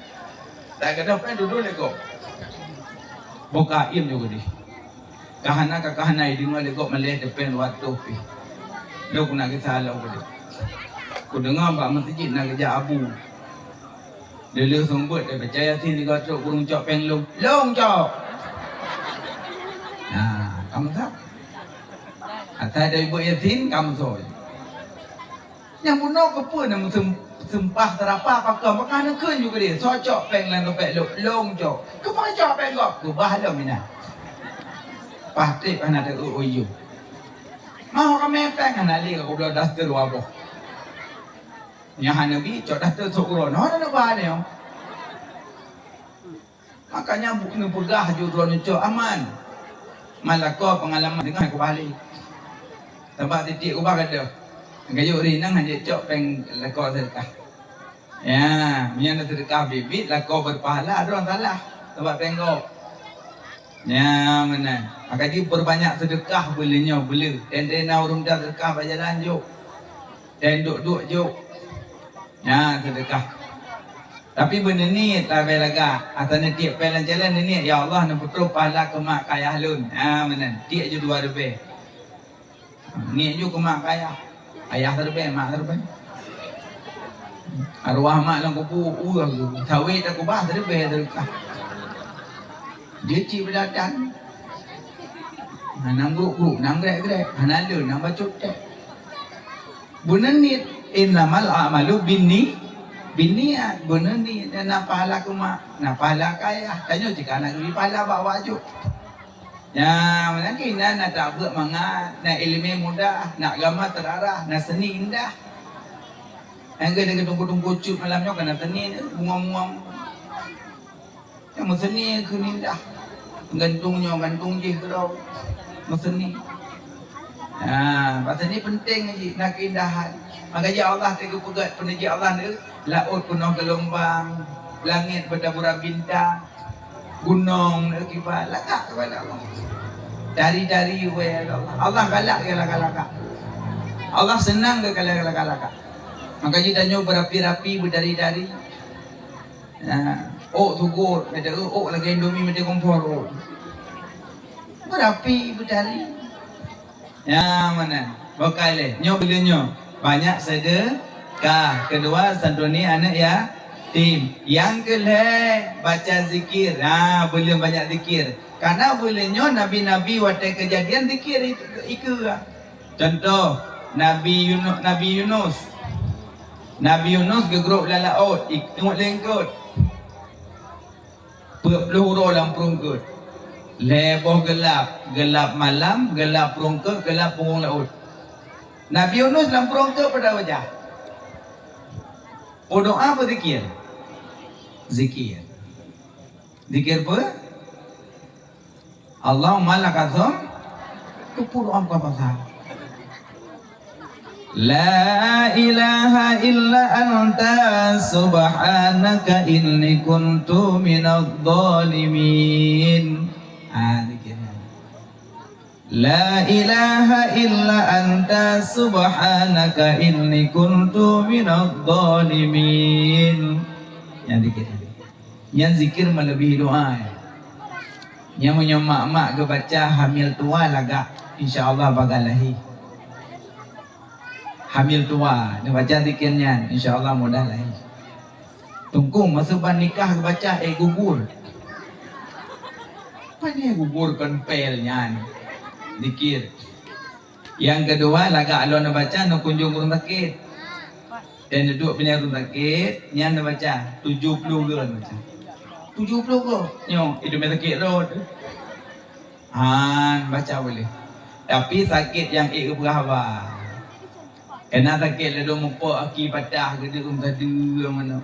Dak gadôh péng tudoh lé gob. Boh ka iem nyoe geudeh. Ka hana, ka, ka hana ideungoe lé gob malèe teupeng dua reutôh pih. Lôn keuneuk gisa lôn geudeh. Kudeungoe bak meuseujid na geujak abu. Lheuh-lheuh seumeubeuet, eh, baca Yasin sigoe trok, ureueng cok péng lôn. Lôn cok! Nah, ka meusa. Asai dari beuet Yasin, ka meusoe. Nyang bunoe keupeue na meuseuem-, seumpah seurapa pakon, pakon neukheun ju keudeh. Soe cok péng lam dompet lôn, lôn cok. Keupeue cok péng gob? Keubah lom inan. Paih trép hana teu-eu-eu yum. Mau ramé péng hana lé ka keubloe daster dua boh. Nyan hana bi cok daster sok uroe. Noh, hana ba nyoe. Makanya bu-, neupeugah ju droeneuh cok aman. Man lakoe peungalaman deungon kubah lé. Sabab tieb-tieb kubah ka deuh. Geuyue rinang hana cok péng lakoe seudeukah. Ya, meunyoe na seudeukah biet-biet, lakoe beupahala, droe salah. Sabab péng gob. Ya, meunan. Maka jih peurbanyak seudeukah buleuen nyoe, buleuen. Teuntèe na ureueng mita seudeukah bak jalan, jok. Dan duek-duek jok. Nyan seudeukah. Tapi beuneuh niet tabée lagak. Ata neutiek péng lam jalan neuniet, "Ya Allah, neupeutrok pahala keu mak keu ayah lôn." Ha, meunan. Tiek ju dua ribèe. Niet ju keu mak keu ayah. Ayah siribèe, mak siribèe. Arwah mak lam kubu, ureueng tu. Sawét dak kubah siribèe seudeukah. Dia cit beudatang. Hana grok-grok, hana grek-grek. Hana lé, hana bacut teh. Beuneuh niet, "Innamal a'malu binni-, binniat." Beuneuh niet, na pahala keu mak, na pahala keu ayah. Tanyoe cit ka na geubri pahala bak awak jok. Nyan, meunan keuh na, na tabeuet mangat, na ileumèe mudah, na agama teurarah, na seuni indah. Nyang geuh teungku-teungku cut malam nyoe ka na seuni, bungong-bungong. Nyang meuseuni kheun indah. Gantung nyoe, gantung jih keudroe. Meuseuni. Ha, bak seuni penting jih, na keindahan. Maka jih Allah teuka peugah, peuneujih Allah nyoe, laôt peunoh geulombang, langét beutabura bintang, gunong nyoe kiban, lagak keupada Allah. Dari-dari wèe Allah. Allah galak keu lagak-lagak. Allah seunang keu lagak-lagak. Maka jih tanyoe beurapi-rapi, beudari-dari. Ya, ôk sugot, meuteuk ôk lagèe Indomie meuteuk kompor ôk. Beurapi beutari. Ya, meunan. Bokai lé. Nyoe buleuen nyoe. Banyak sedekah. Kedua, santuni aneuk yatim. Nyang keulhèe, baca zikir. Ha, buleuen banyak zikir. Karena buleuen nyoe nabi-nabi watèe keujadian zikir i-, ikeue. Contoh, Nabi Yunu-, Nabi Yunus. Nabi Yunus geugrôp lam laôt, i-, ingat lé eungkôt. Peuet ploh uroe lam peureueng eungkôt. Lhèe boh geulap, geulap malam, geulap peureueng eungkôt, geulap punggong laôt. Nabi Yunus lam peureueng eungkôt peue dak baca? Peudoa, peuzikir? Zikir. Zikir peue? Allahumma lakal hamd, teupeue doa buka puasa. La ilaha illa anta subhanaka inni kuntu minadh dhalimin. Ah, zikir. La ilaha illa anta subhanaka inni kuntu minadh dhalimin. Nyan zikir. Nyan zikir meuleubèh doa. Nyan meunyoe mak-mak geubaca hamil tuwa lagak, insya Allah bagai lahé. Hamil tuwa, neubaca zikir nyan, insya Allah mudah lahé. Teungku, masa ban nikah geubaca, eh, gugur. Pane gugur kon pel nyan. Zikir. Nyang keudua, lagak lôn neubaca neukunjong ureueng sakét. Dan neuduek binéh ureueng sakét, nyan neubaca, tujoh ploh goe neubaca. Tujoh ploh goe. Nyoe, idumé sakét rot. Han, baca boleh. Tapi sakét nyang ék geupeugah haba. Kena sakét ladôm mupok aki patah, geudeuk meusadeue manoe.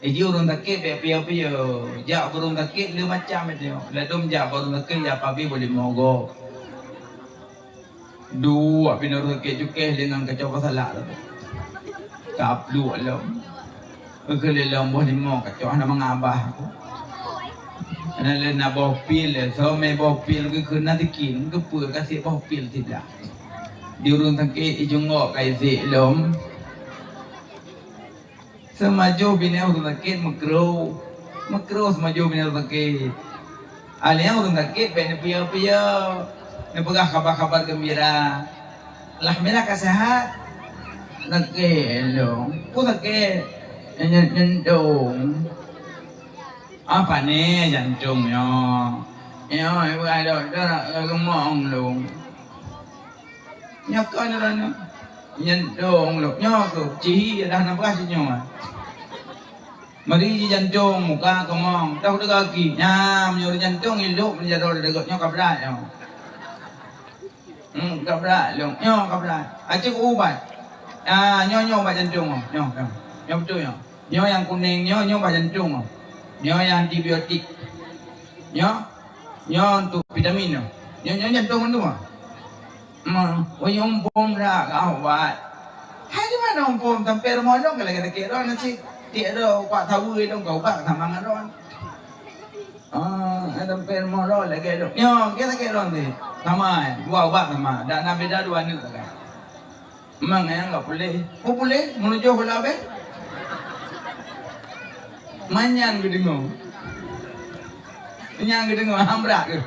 Eh, ji ureueng sakét bèk piyo-piyo. Jak bak ureueng sakét le macam itu. Ladôm jak bak ureueng sakét, jak pabé boleh mogok. Duek binoe ureueng sakét cukéh deungon kacoe peusalak tu. Kapluek lom. Keukeulilong boh limong kacoe hana mengabah tu. Hana lé na boh pil, somé boh pil geukheun na sikin, keupeue kaseb boh pil tidak. Di ureueng sakét ijungok ka isek lom. Seumajoh binéh ureueng sakét meukro. Meukro seumajoh binéh ureueng sakét. Alèh nyan ureueng sakét bèk neupiyo-piyo. Neupeugah khaba-khaba geumbira. Alhamdulillah ka seuhat. Sakét lôn. Peue sakét? Nyan, nyan dong. Ah, pané jantong nyoe. Nyoe, ibu ada, ada, ada gemong lôn. Nyoe kon droeneuh. Nyan dong lôn. Nyoe keuh, cihi dah na beuras nyoe. Mari ji jantong, muka keumeung, toh teuga gaki. Nyan, meunyoe ureueng jantong ilok, meunyoe jaroe deugot nyoe ka brat nyoe. Hmm, ka brat lom. Nyoe ka brat. Aci ku ubat. Ah, nyoe, nyoe ubat jantong. Nyoe, nyoe. Nyoe beutôi nyoe. Nyoe nyang kunéng nyoe, nyoe ubat jantong. Nyoe nyang antibiotik. Nyoe, nyoe untuk vitamin nyoe. Nyoe, nyoe jantong mandum. Ma, oh, nyoe umpom dak ka ubat. Hai di mana umpom sampai rumoh dong ka lagèe sakét droe nasi. Tiek droe upat saweue dong ka ubat sama ngon droe. Ah, ada pen molo lagèe dok. Nyoe, kita ke lon ni. Sama, eh. Dua ubat sama. Dak na beda dua aneuk kan. Memang nyang enggak boleh. Kok boleh? Menuju bola be? Manyan geudeungoe. Nyang geudeungoe, hambrak ke?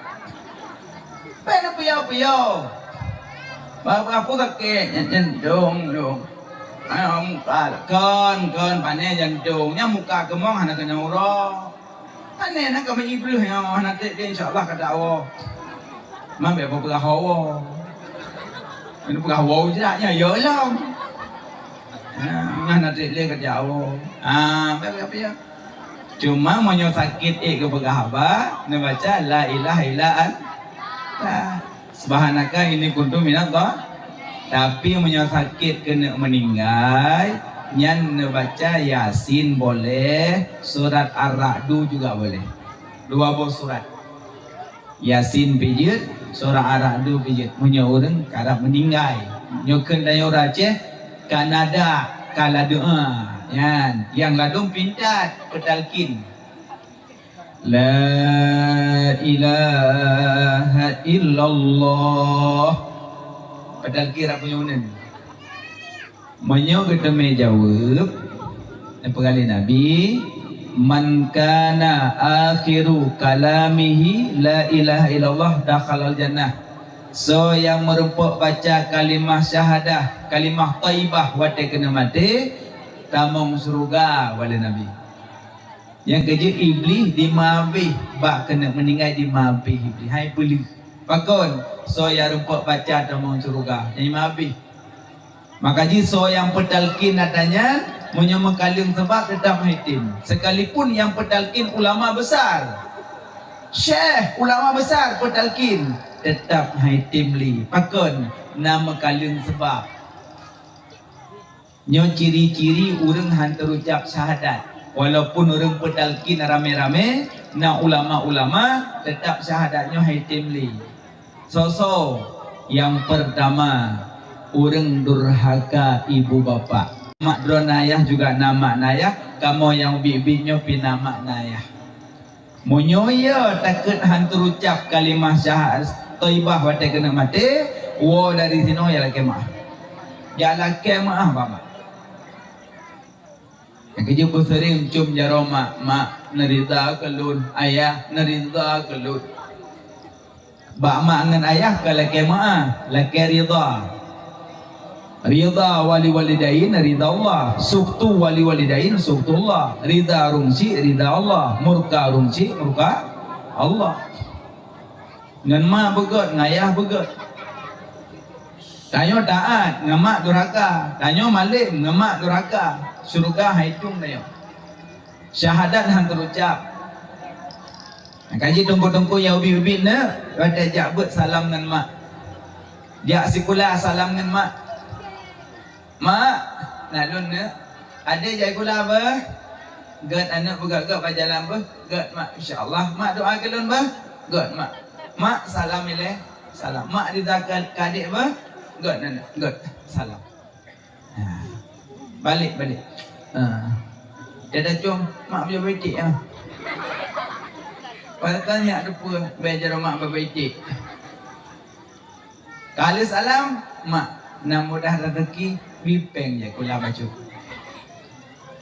Pen piyau-piyau. Bapak aku sakit, nyen dong, dong. Ayo, muka kon, kon, pané jantong. Nyang muka keumong hana keunong uroe. Aneh na kami iblih nyoe hana treb lé, insya Allah ka dawa. Mabé peugah hawa. Ini peugah hawa ujak nya ya lom. Nah, hana treb lé ka dawa. Ah, bebe apa ya? Cuma meunyoe sakit ék geupeugah haba, neubaca la ilaha illa anta. Subhanaka inni kuntu minadh dhal-, tapi meunyoe sakét keuneuk meuninggai, nyan neubaca Yasin boleh, surat Ar-Ra'du juga boleh. Dua boh surat. Yasin pijeuet, surat Ar-Ra'du pijeuet. Meunyoe ureuëng karab meuninggai. Nyoe kheun tanyoe ureuëng Aceh, ka nada, ka ladeuha. Nyan, nyang ladôm pintat, peutalkin. La ilaha illallah. Padahal kira punya unen. Meunyoe geuteumé jaweueb, neupeugah lé Nabi, "Man kana akhiru kalamihi la ilaha illallah dakhalal jannah." Soe nyang meurumpok baca kalimah syahadah, kalimah thaibah watée keuneuk maté, tamong syeuruga, walée Nabi. Nyang keujeuet Iblih dimabeh, bak keuneuk meuninggai dimabeh Iblih. Hai peuleueh. Pakon? Soe nyang rumpok baca tamong syeuruga. Nyang dimabeh. Maka jih soe nyang peutalkin ata nyan, meunyoe meukaleueng seubab teutap haitem. Sekalipun nyang peutalkin ulama besar. Syekh, ulama besar peutalkin, teutap haitem lé. Pakon? Na meukaleueng seubab. Nyoe ciri-ciri ureuëng han teurucab syahadat. Walaupun ureuëng peutalkin ramé-ramé, na ulama-ulama, teutap syahadat nyoe haitem lé. Soe-soe? Nyang peurtama, ureuëng durhaka ibu bapak. Mak droeneuh ayah juga na mak na ayah, kamoe nyang ubit-ubit nyoe pih na mak na ayah. Meunyoe ya takheun han teurucab kalimah syahadat thaibah watée keuneuk maté, woe dari sinoe ya lakée meuáh. Ya lakée meuáh, Bapak. Nyang keujeuet beuseuring cum jaroe mak, "Mak, neurida keu lôn, ayah, neurida keu lôn." Bak mak ngon ayah ka lakée meuáh, lakée ridha. Ridha wali walidain ridha Allah. Sukhtu wali walidain sukhtu Allah. Ridha ureuëng syik ridha Allah. Murka ureuëng syik murka Allah. Ngon mak beugét, ngon ayah beugét. Tanyoe taát, ngon mak durhaka. Tanyoe malém, ngon mak durhaka. Syeuruga han itung tanyoe. Syahadat han teurucab. Ka jih teungku-teungku nyang ubit-ubit nyoe, watée jak beuet salam ngon mak. Jak sikula salam ngon mak. "Mak, na lôn nyoe. Adé jak sikula beuh." "Gét aneuk, beugét-gét bak jalan beuh." "Gét mak, insya Allah." "Mak doa keu lôn beuh." "Gét mak." "Mak salam ilée." "Salam." "Mak ridha keu adék beuh." "Gét aneuk, gét." Salam. Ha. Balek, balek. Ha. Dia dah cium, mak beu baitik ah. Padahai nyak teupeu, bèk jaroe mak beu baitik. Ka lheueh salam, mak, na mudah rezeki, bri péng jak sikula bacut.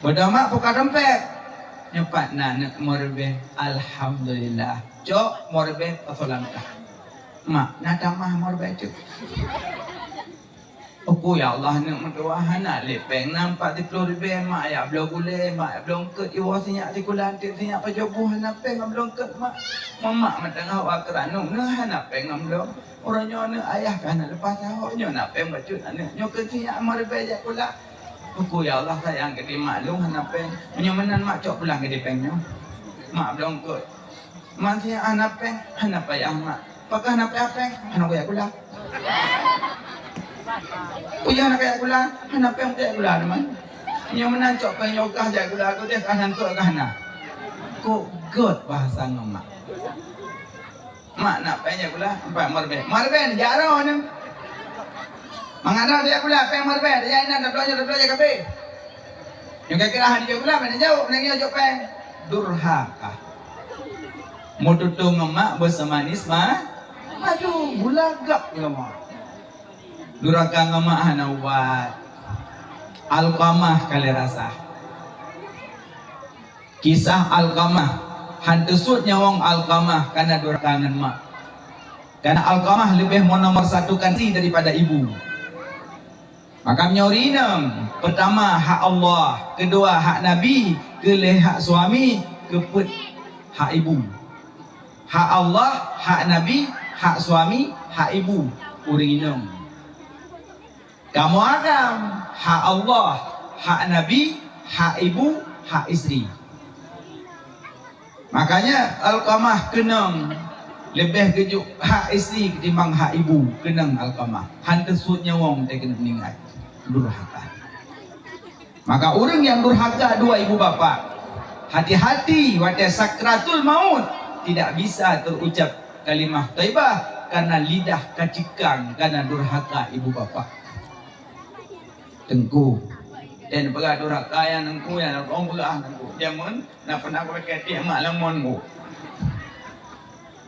Beudôh mak buka dompet. Nyoe pat na aneuk meuribèe, alhamdulillah. Cok meuribèe pasoe langkah. Mak, na tamah meuribèe cok. Uku, ya Allah, aneuk meutuwah hana lé péng, na empat siploh ribèe, mak jak bloe gulèe, mak jak bloe eungkôt, iwoe sinyak sikula, eunteuk sinyak pajoh boh, hana péng bloe eungkôt, mak. Mamak meuteungoh wa keureuh aneuk, nyoe hana péng bloe. Uroe nyoe aneuk ayah ka hana leupah saho, nyoe na péng bacut aneuk. Nyoe keu sinyak lima ribèe jak sikula. Uku, ya Allah, sayang keu di mak lôn hana péng. Meunyoe meunan mak cok pulang keu di péng nyoe. Mak bloe eungkôt. Mak sinyak hana péng, hana payah mak. Pakon hana payah péng, hana kujak sikula. Peue nyang na kajak gula? Hana péng kajak gula teuma. Nyoe meunan cok péng nyoe kah jak gula, keu deh kah nan keu kah na. Kok göt bahasa ngon mak. Mak nak péng jak gula, empat marbeh. Marbeh jak droeneuh. Mangat droe jak gula, péng marbeh, jak inan, tabloe nyoe, tabloe jak kabeh. Nyang kira-kira hana jok gula, mana jaweueb, mana jok péng. Durhaka. Meututoe ngon mak beuseumanis ma-, madu, gula gap ngon mak. Durhaka ngon mak hana ubat. Alqamah ka lheueh rasa. Kisah Alqamah, han teusut nyawöng Alqamah kana durhaka ngon mak. Kana Alqamah leubeh nomor satu kan si daripada ibu. Maka meunyoe ureueng inong, peurtama hak Allah, keudua hak Nabi, keu lhèe hak suami, keupeuet hak ibu. Hak Allah, hak Nabi, hak suami, hak ibu, ureueng inong. Kamoe agam, hak Allah, hak Nabi, hak ibu, hak istri. Makanya Alqamah keunong leubeh geujok hak istri ketimbang hak ibu, keunong Alqamah. Han teusut nyawöng teuh keuneuk meuninggai. Durhaka. Maka ureueng nyang durhaka dua ibu bapak, hati-hati watèe sakratul maut tidak bisa terucap kalimah thaibah karena lidah ka cikang karena durhaka ibu bapak. Teungku, dan peugah durhaka nyang teungku nyang lôn peugah teungku. Jameun na pernah kulakèe tiek mak lam mon teungku.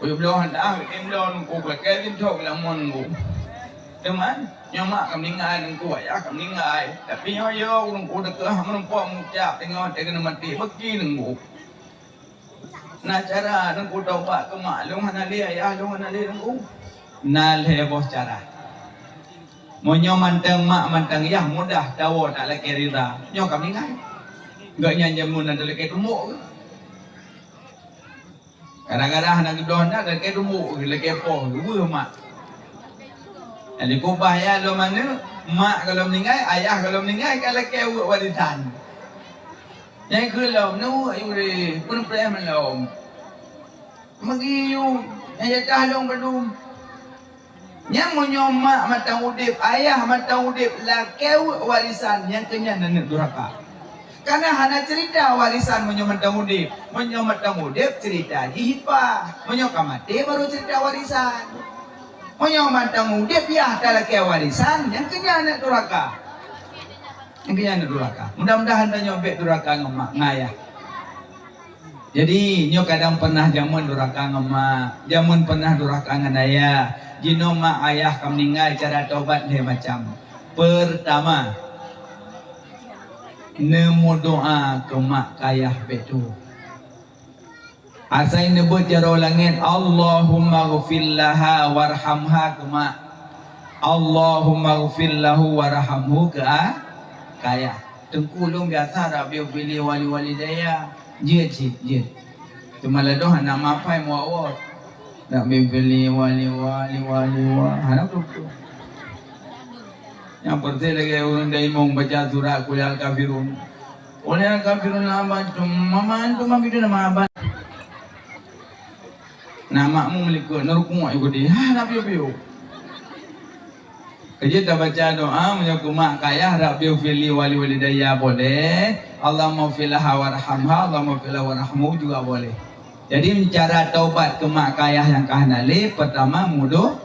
Ujoe bloe han taah, bikin bloe teungku kulakèe linto lam mon teungku. Teuma, nyoe mak ka meuninggai teungku, ayah ka meuninggai. Tapi nyoe yo teungku teuka meurumpok meucak teungoh teuka maté beuki teungku. Na cara teungku taubat keu mak lôn hana lé, ayah lôn hana lé teungku. Na lhèe boh cara. Meunyoe mantong mak mantong yah mudah tawoe tak lakèe rida, nyoe ka meuninggai. Gobnyan jameun na talakèe tumbok keuh. Kadang-kadang hana geubloe na talakèe tumbok keuh, lakèe poh keuh, weueh mak. Jadi kubah yah lom aneuk, mak ka lom meuninggai, ayah ka lom meuninggai, ka lakèe weuek warisan. Nyang keu lom, na weuek yue, peureulèe malom. Meugiyue, nyang jatah lôn bandum. Nyan meunyoe mak mantong udép, ayah mantong udép, lakèe weuek warisan, nyang keu nyan aneuk durhaka. Karena hana cerita warisan meunyoe mantong udép. Meunyoe mantong udép, cerita jih hipah. Meunyoe ka maté, baru cerita warisan. Meunyoe mantong udép, yah talakèe warisan, nyang keu nyan aneuk durhaka. Nyang keu nyan aneuk durhaka. Mudah-mudahan tanyoe bèk durhaka ngon mak, ngon ayah. Jadi, nyoe kadang pernah jameun durhaka ngon mak, jameun pernah durhaka ngon ayah. Jinoe mak ayah ka meuninggai, cara taubat lhèe macam. Peurtama, neumeudoa keu mak keu ayah bèk tuwoe. Asai neubeuet jaroe langèt, "Allahummaghfir laha warhamha," keu mak. "Allahummaghfir lahu warhamhu," keu a-, keu ayah. Teungku lôn biasa, "Rabbighfirli wa liwalidayya." Jeuet cit, jeuet. Teuma ladôm hana mapai muwat-wat. "Rabbighfirli wa liwali-, wali wa." Hana beutôi. Nyang peureulèe lagèe ureueng daimong baca surat Qul ya al kafirun. Qul ya al kafirun la aban, cuma man tu mah bidon nama aban. Na makmum likot, na rukuk iko di. Ha, na piôh-piôh. Keujeuet tabaca doa, meunyoe keu mak keu ayah, "Rabbighfirli wa liwalidayya," boleh. "Allahummaghfir laha warhamha," "Allahummaghfir lahu warhamhu," juga boleh. Jadi, cara taubat keu mak keu ayah nyang ka hana lé, peurtama mudo-,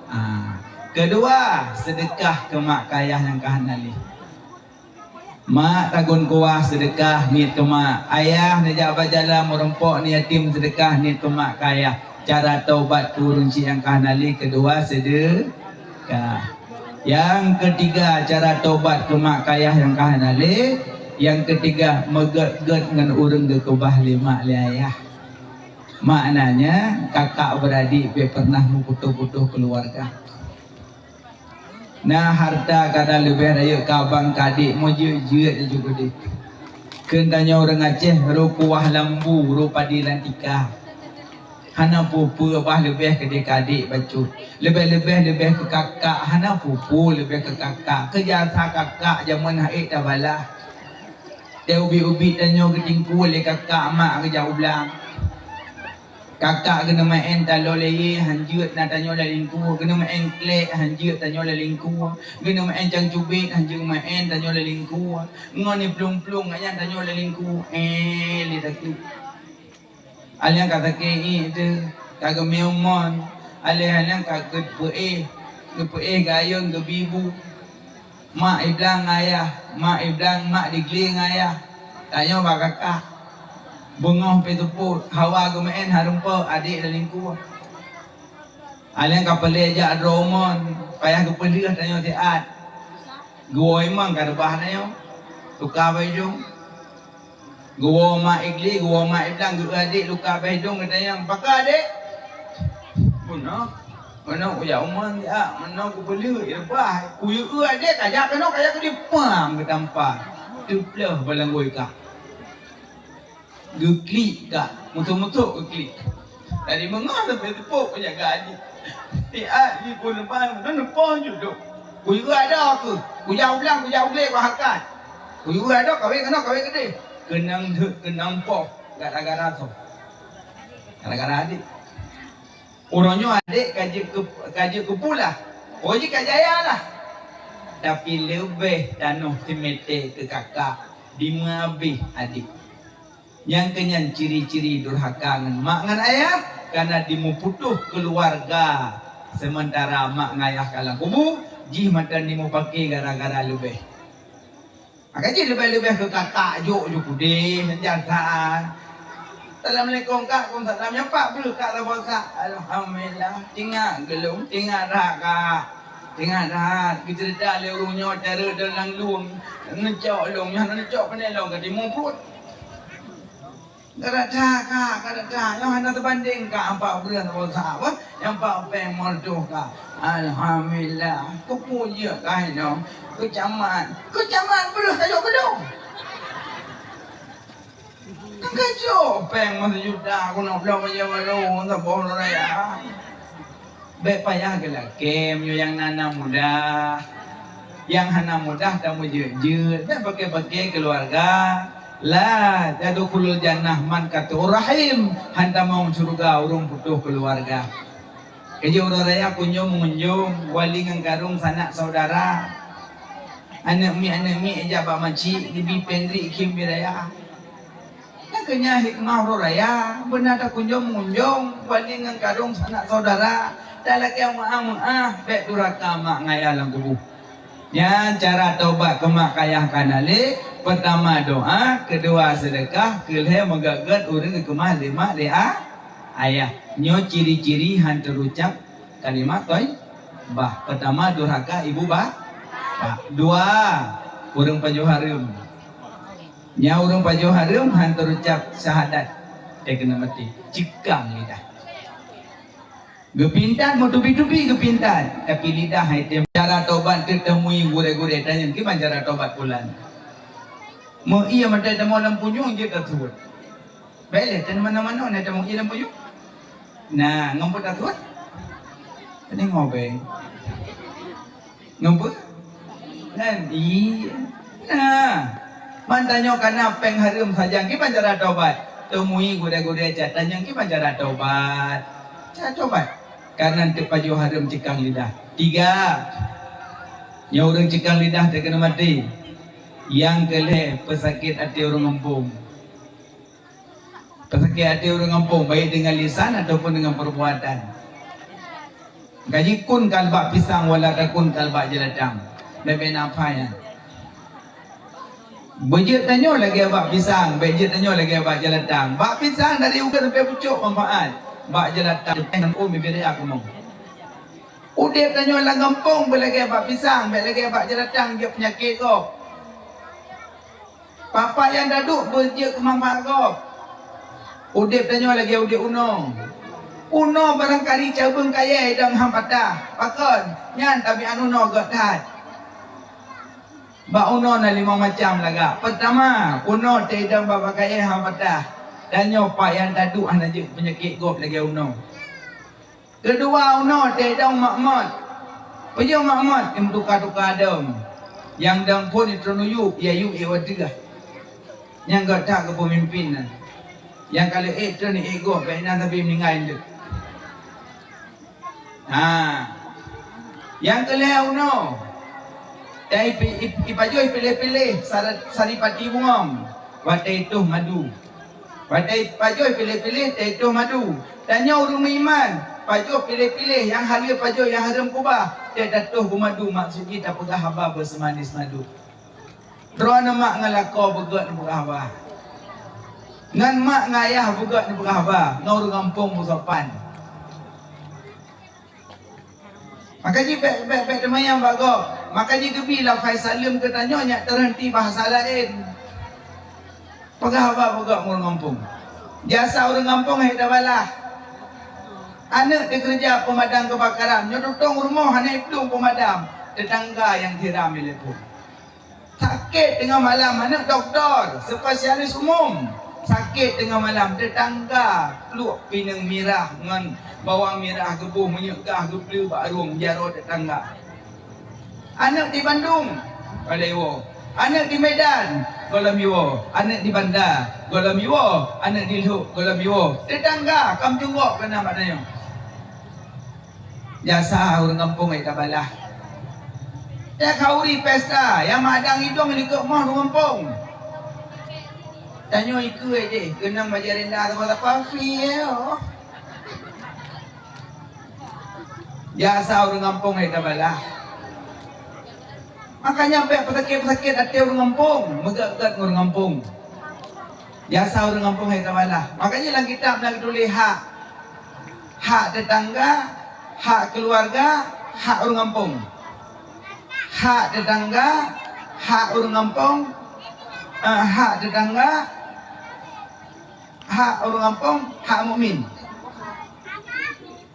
ah. Keudua, seudeukah keu mak keu ayah nyang ka hana lé. Mak tagun kuah, seudeukah niet keu mak. Ayah neujak bak jalan meurumpok, neuyatim, seudeukah niet keu mak keu ayah. Cara taubat keu ureueng chik nyang ka hana lé, keudua, seudeukah. Nyang keutiga, cara taubat keu mak keu ayah nyang ka hana lé. Nyang keutiga, meugét-gét ngon ureueng geukeubah lé mak lé ayah. Maknanya, kakak beuradek bèk pernah meuputôh-putôh keuluwarga. Na hareuta kadang leubeh rayeuk keu abang keu adek, meujeuet-jeuet jih keudeh. Kheun tanyoe ureueng Aceh, roh kuah lam bu, roh padé lam tika. Hana peue-peue bah leubeh keudeh keu adek bacut. Leubeh-leubeh leubeh keu kakak, hana peue-peue leubeh keu kakak. Keu jasa kakak jameun han ék tabalah. Teuh ubit-ubit tanyoe geutingkue lé kakak mak geujak u blang. Kakak keuneuk meu'en taloe lé yeh, hanjeuet na tanyoe lalingkue. Keuneuk meu'en klek, hanjeuet tanyoe lalingkue. Keuneuk meu'en cangcubit, hanjeuet meu'en tanyoe lalingkue. Ngon iplueng-plueng nyan tanyoe lalingkue. Eh, lé takue. Alèh ka sakét ié teuh, ka geumiyueb mon. Alèh-alèh ka geupeuéh, geupeuéh gayeng, geubi bu. Mak iblang ngon ayah, mak iblang, mak digle ngon ayah. Tanyoe bak kakak. Beungoh pih seupôt, hawa geumeu'en hareuem po, adék lalingkue. Alèh ka peureulèe jak droe mon, payah geupeuleueh tanyoe siat. Geuwoe imong ka reubah tanyoe. Tuka bak idông. Geuwoe mak igli, geuwoe mak iblang, geu adék luka bak idông, geutanyong, "Pakon adék?" "Meunoe, meunoe kujak u mon siat, meunoe kupeuleueh, reubah. Kuyue adék, kajak keunoe, kajak keudéh, pam geutampa." Teupleueh bak langgôi kah. Geuklik kah, meuthok-meuthok geuklik. Dari meungoh sampai teupok penjaga jih. Siat jih pun leubang, meunan neupoh judok. Kuyue adoe keuh, kujak u blang, kujak u glé, kuhakat. Kuyue adoe, kawé keunoe, kawé keudéh. Keunong deuek, keunong poh, gara-gara soe? Gara-gara adék. Uroe nyoe adék ka jeuet keu, ka jeuet keu pulah. Oh jih ka jaya lah. Tapi leubeh tanoh simètè keu kakak, dimeuabéh adék. Nyang keunyan ciri-ciri durhaka ngon mak ngon ayah, kana dimeuputoh keuluwarga, seumeuntara mak ngon ayah ka lam kubu, jih mantong dimeupaké gara-gara leubeh. Maka jih leubeh-leubeh keu kakak jok ju keudéh, jan that. "Assalamualaikum, Kak." "Waalaikumsalam." Nyan pat breueh Kak saboh sa. "Alhamdulillah, teuingat gohlom, teuingat that, Kak. Teuingat that, geuceurita lé ureueng nyoe cara dan lam lueng, neucok lôn, nyan neucok panè lôn ka timu pruet." Ka that, Kak, ka that. Nyoe hana teubandéng, Kak, ampat breueh saboh sa, bah. Nyang pat péng meureutôh, Kak. Alhamdulillah. Keupeue jeuet kah inoe? Keu camat. Keu camat breueh ka jok keu lôn. Ka jok péng meusejuta keunoe bloe bajèe barô saboh uroe raya. Bèk payah geulakèe meunyoe nyang na-na mudah. Nyang hana mudah tameujeuet-jeuet, bèk paké-paké keuluwarga. La tadkhulul jannah man qata'ur rahim, han tamong syeuruga ureueng putôh keuluwarga. Keujeuet uroe raya kunjong meungunjong, wali ngon karong sanak saudara. Aneuk miet-aneuk miet ijak bak makcik, geubi péng riek khém bie raya. Nyan keuh nyan hikmah uroe raya, beuna takunjong meungunjong, wali ngon karong sanak saudara, talakèe meu'ah-meu'ah, bèk duraka mak ngon ayah lam kubu. Nyan cara tobat keu mak keu ayah ka na lé, peurtama doa, keudua seudeukah, keulhèe meugèt-gèt ureueng geukeumah lé mak lé a-, ayah. Nyoe ciri-ciri han teurucab kalimat thaibah. Peurtama durhaka ibu ba-, bapak. Dua, ureueng pajoh hareuem. Nyan ureueng pajoh hareuem han teurucab syahadat, teuh keuneuk maté, ceukang lidah. Geupintat meutubi-tubi geupintat, tapi lidah hai tem. Cara tobat teuh tamui gurèe-gurèe tanyong kiban cara tobat pulan. Meu ié mantong tamong lam punyueng jeuet tasuet. Bèk lé tan manoe-manoe na tamong ié lam punyueng. Nah, ngon peue tasuet? Teudeungoe bèk. Ngon peue? Ngon ié. Nah, man tanyoe kana péng hareuem sajan kiban cara tobat. Tamui gurèe-gurèe cat tanyong kiban cara tobat. Cara tobat. Karena teuk pajoh hareuem ceukang lidah. Tiga. Nyoe ureueng ceukang lidah teuh keuneuk maté. Nyang keulhèe peusakét até ureueng gampông. Peusakét até ureueng gampông, baik deungon lisan ataupun deungon peurbuatan. Ka jikun kal bak pisang, wala takun kal bak jeulatang. Bèk-bèk na pha nyan. Beujeuet tanyoe lagèe bak pisang, bèk jeuet tanyoe lagèe bak jeulatang. Bak pisang dari ukeue sampai pucôk manfaat. Bak jeulatang, ngon ôn bibiré aku mau. Udép tanyoe lam gampông beulagèe bak pisang, bèk lagèe bak jeulatang jeuet peunyakét gob. Papa nyang taduek beujeuet keu manfaat gob. Udép tanyoe lagèe udép unoe. Unoe barangkali cabeueng kayèe idong han patah. Pakon? Nyan tabiat unoe gèt that. Bak unoe na limong macam lagak. Peurtama, unoe teuidong bak kayèe han patah. Tanyoe pat nyang taduek hana jeuet peunyakét gob lagèe unoe. Keudua, unoe teuidong makmot. Peue makmot? Nyang meutuka-tuka dong. Nyang dong phon jitreun u yup, ya yup ié watèe. Nyang gèt that keu peumimpin nyan. Nyang ka lheueh ék treun ék gob, bèk inan sabe meuninggai eunteuk. Ha. Nyang keu lhèe unoe, tai pi-, ip-, ipajoh piléh-piléh sar-, saripati bungöng watèe itoh madu. Watèe ipajoh piléh-piléh, tai itoh madu. Tanyoe ureueng meuiman, pajoh piléh-piléh nyang haleue pajoh nyang hareuem keubah, tai tatoh beumadu, maksud jih tapeugah haba beuseumanis madu. Droeneuh mak ngon lakoe beugöt neupeugah haba. Ngon mak ngon ayah beugöt neupeugah haba, ngon ureueng gampông beusopan. Maka jih bèk, bèk, bèk teumanyong bak gob. Maka jih geubi lam Faisal Leuem keu tanyoe nyak teureunti bahasa laén. Peugah haba beugöt ngon ureueng gampông. Jasa ureueng gampông hana tabalah. Aneuk teukeureuja peumadam keubakaran, nyoe tutong rumoh hana iplueng peumadam, teutangga nyang siram ilèe phôn. Sakét teungoh malam, aneuk dokto, spesialis umum. Sakét teungoh malam, teutangga pluek pineung mirah ngon bawang mirah geuboh meunyeuk gah geubleue bak rueng jaroe teutangga. Aneuk di Bandung, gohlom iwoe. Aneuk di Medan, gohlom iwoe. Aneuk di Banda, gohlom iwoe. Aneuk di Lhok, gohlom iwoe. Teutangga, ka meucunggok keunan bak tanyoe. Jasa ureueng gampông hana tabalah. Teuh khauri pesta, nyang madang idong likot moh ureueng gampông. Tanyoe ikeue jih, keunong bajèe renda sapo-sapo, fieu. Jasa ureueng gampông hana tabalah. Makanya bèk peusakét-peusakét até ureueng gampông, meugöt-göt ngon ureueng gampông. Jasa ureueng gampông hana tabalah. Makanya lam kitab na geutuléh hak. Hak teutangga, hak keuluwarga, hak ureueng gampông. Hak teutangga, hak ureueng gampông, eh, hak teutangga, hak ureueng gampông, hak mukmin.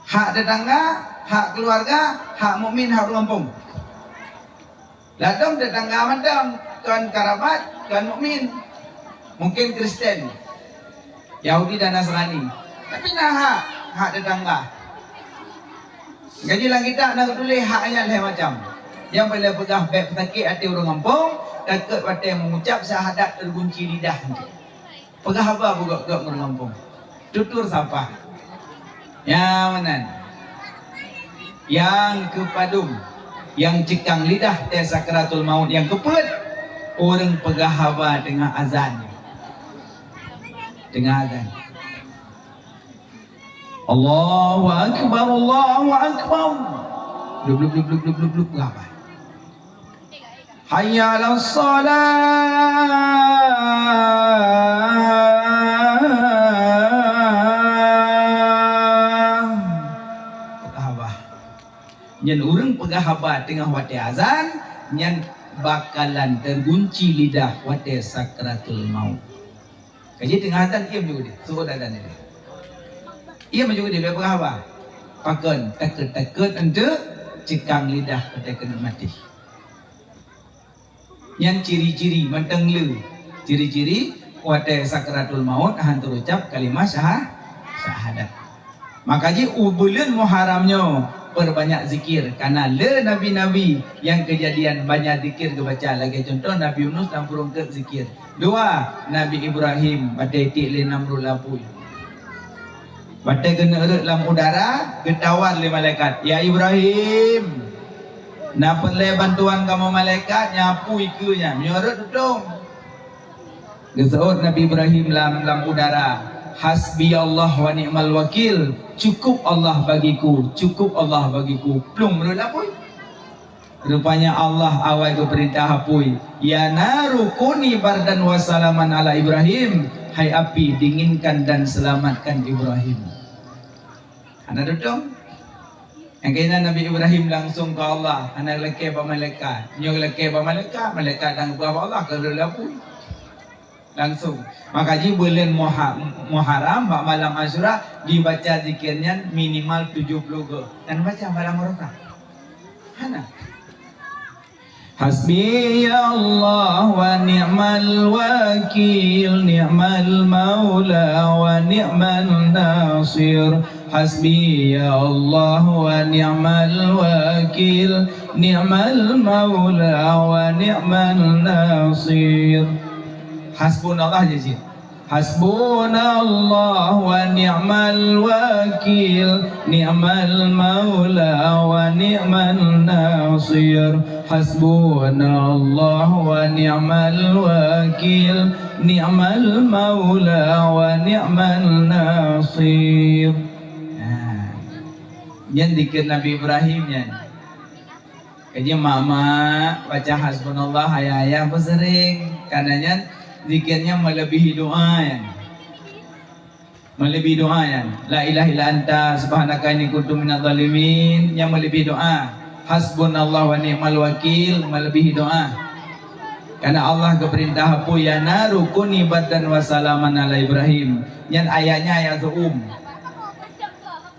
Hak teutangga, hak keuluwarga, hak mukmin, hak ureueng gampông. Ladôm teutangga mantong, kon karabat, kon mukmin. Mungken Kristen, Yahudi dan Nasrani. Tapi na hak, hak teutangga. Jadi lam kitab na geutuléh hak nyan lhèe macam. Nyang paléng peugah bèk peusakét até ureueng gampông, takot watèe meugucab syahadat teugunci lidah. Peugah haba beugöt-göt ngon gampông. Tutur sapa. Nyang meunan. Nyang keupadum, nyang ceukang lidah watèe sakratul maut nyang keupeuet, ureueng peugah haba teungoh azan. Teungoh azan. Allahu akbar, Allahu akbar. Blub, blub, blub, blub, blub, blub, blub, peugah haba. Hayya 'alas shalah. Peugah haba. Nyan ureueng peugah haba teungoh watèe azan, nyan bakalan teugunci lidah watèe sakratul maut. Ka jih teungoh azan, iem ju keudeh, seuôt azan keudeh. Iem ju keudeh, bèk peugah haba. Pakon? Takot-takot eunteuk ceukang lidah watèe keuneuk maté. Nyan ciri-ciri mantong le. Ciri-ciri watèe sakratul maut han teuucab kalimah syaha-, syahadat. Maka jih u buleuen Muharram nyoe peurebanyak zikir, kareuna le nabi-nabi nyang keujadian banyak zikir geubaca. Lagèe cuntoh Nabi Yunus lam prueng gèt zikir. Dua, Nabi Ibrahim watèe tiek lé Namrud lam apui. Watèe geuneuk rhot lam udara, geutawar lé malaikat, "Ya Ibrahim, na peureulèe bantuan kamoe malaikat, nyan apui keue nyan, meunyoe rhot tutông." Geuseuôt Nabi Ibrahim lam, lam udara, "Hasbiyallah wa ni'mal wakil, cukup Allah bagiku, cukup Allah bagiku." Plueng rhot lam apui. Rupanya Allah awai geupeurintah apui, "Ya naru kuni bardan wa salaman ala Ibrahim." Hai api, dinginkan dan selamatkan Ibrahim. Hana tutông. Nyang keunan Nabi Ibrahim langsung keu Allah, hana lakèe bak malaikat. Nyoe lakèe bak malaikat, malaikat dan geupeugah bak Allah, keu lheueh apui. Langsung. Maka jih buleuen Muha-, Muharram bak malam Asyura dibaca zikir nyan minimal tujoh ploh goe. Nyan baca malam Asyura. Hana. Hasbiyallah wa ni'mal wakil, ni'mal maula wa ni'man nasir. Hasbiyallah wa ni'mal wakil, ni'mal maula wa ni'man nasir. Hasbunallah jih. Hasbunallah wa ni'mal wakil, ni'mal maula wa ni'man nasir. Hasbunallah wa ni'mal wakil, ni'mal maula wa ni'man nasir. Nah, nyan zikir Nabi Ibrahim nyan. Kajih mak-mak baca hasbunallah, ayah-ayah beuseuring. Karena nyan zikir nyan meuleubih doa nyan. Meuleubih doa nyan. La ilaha illa anta subhanaka inni kuntu minadh dhalimin. Nyan meuleubih doa. Hasbunallah wa ni'mal wakil meuleubih doa. Karena Allah geupeurintah, "Ya naru kuni bardan wa salaman ala Ibrahim." Nyan ayatnya ayat su'um.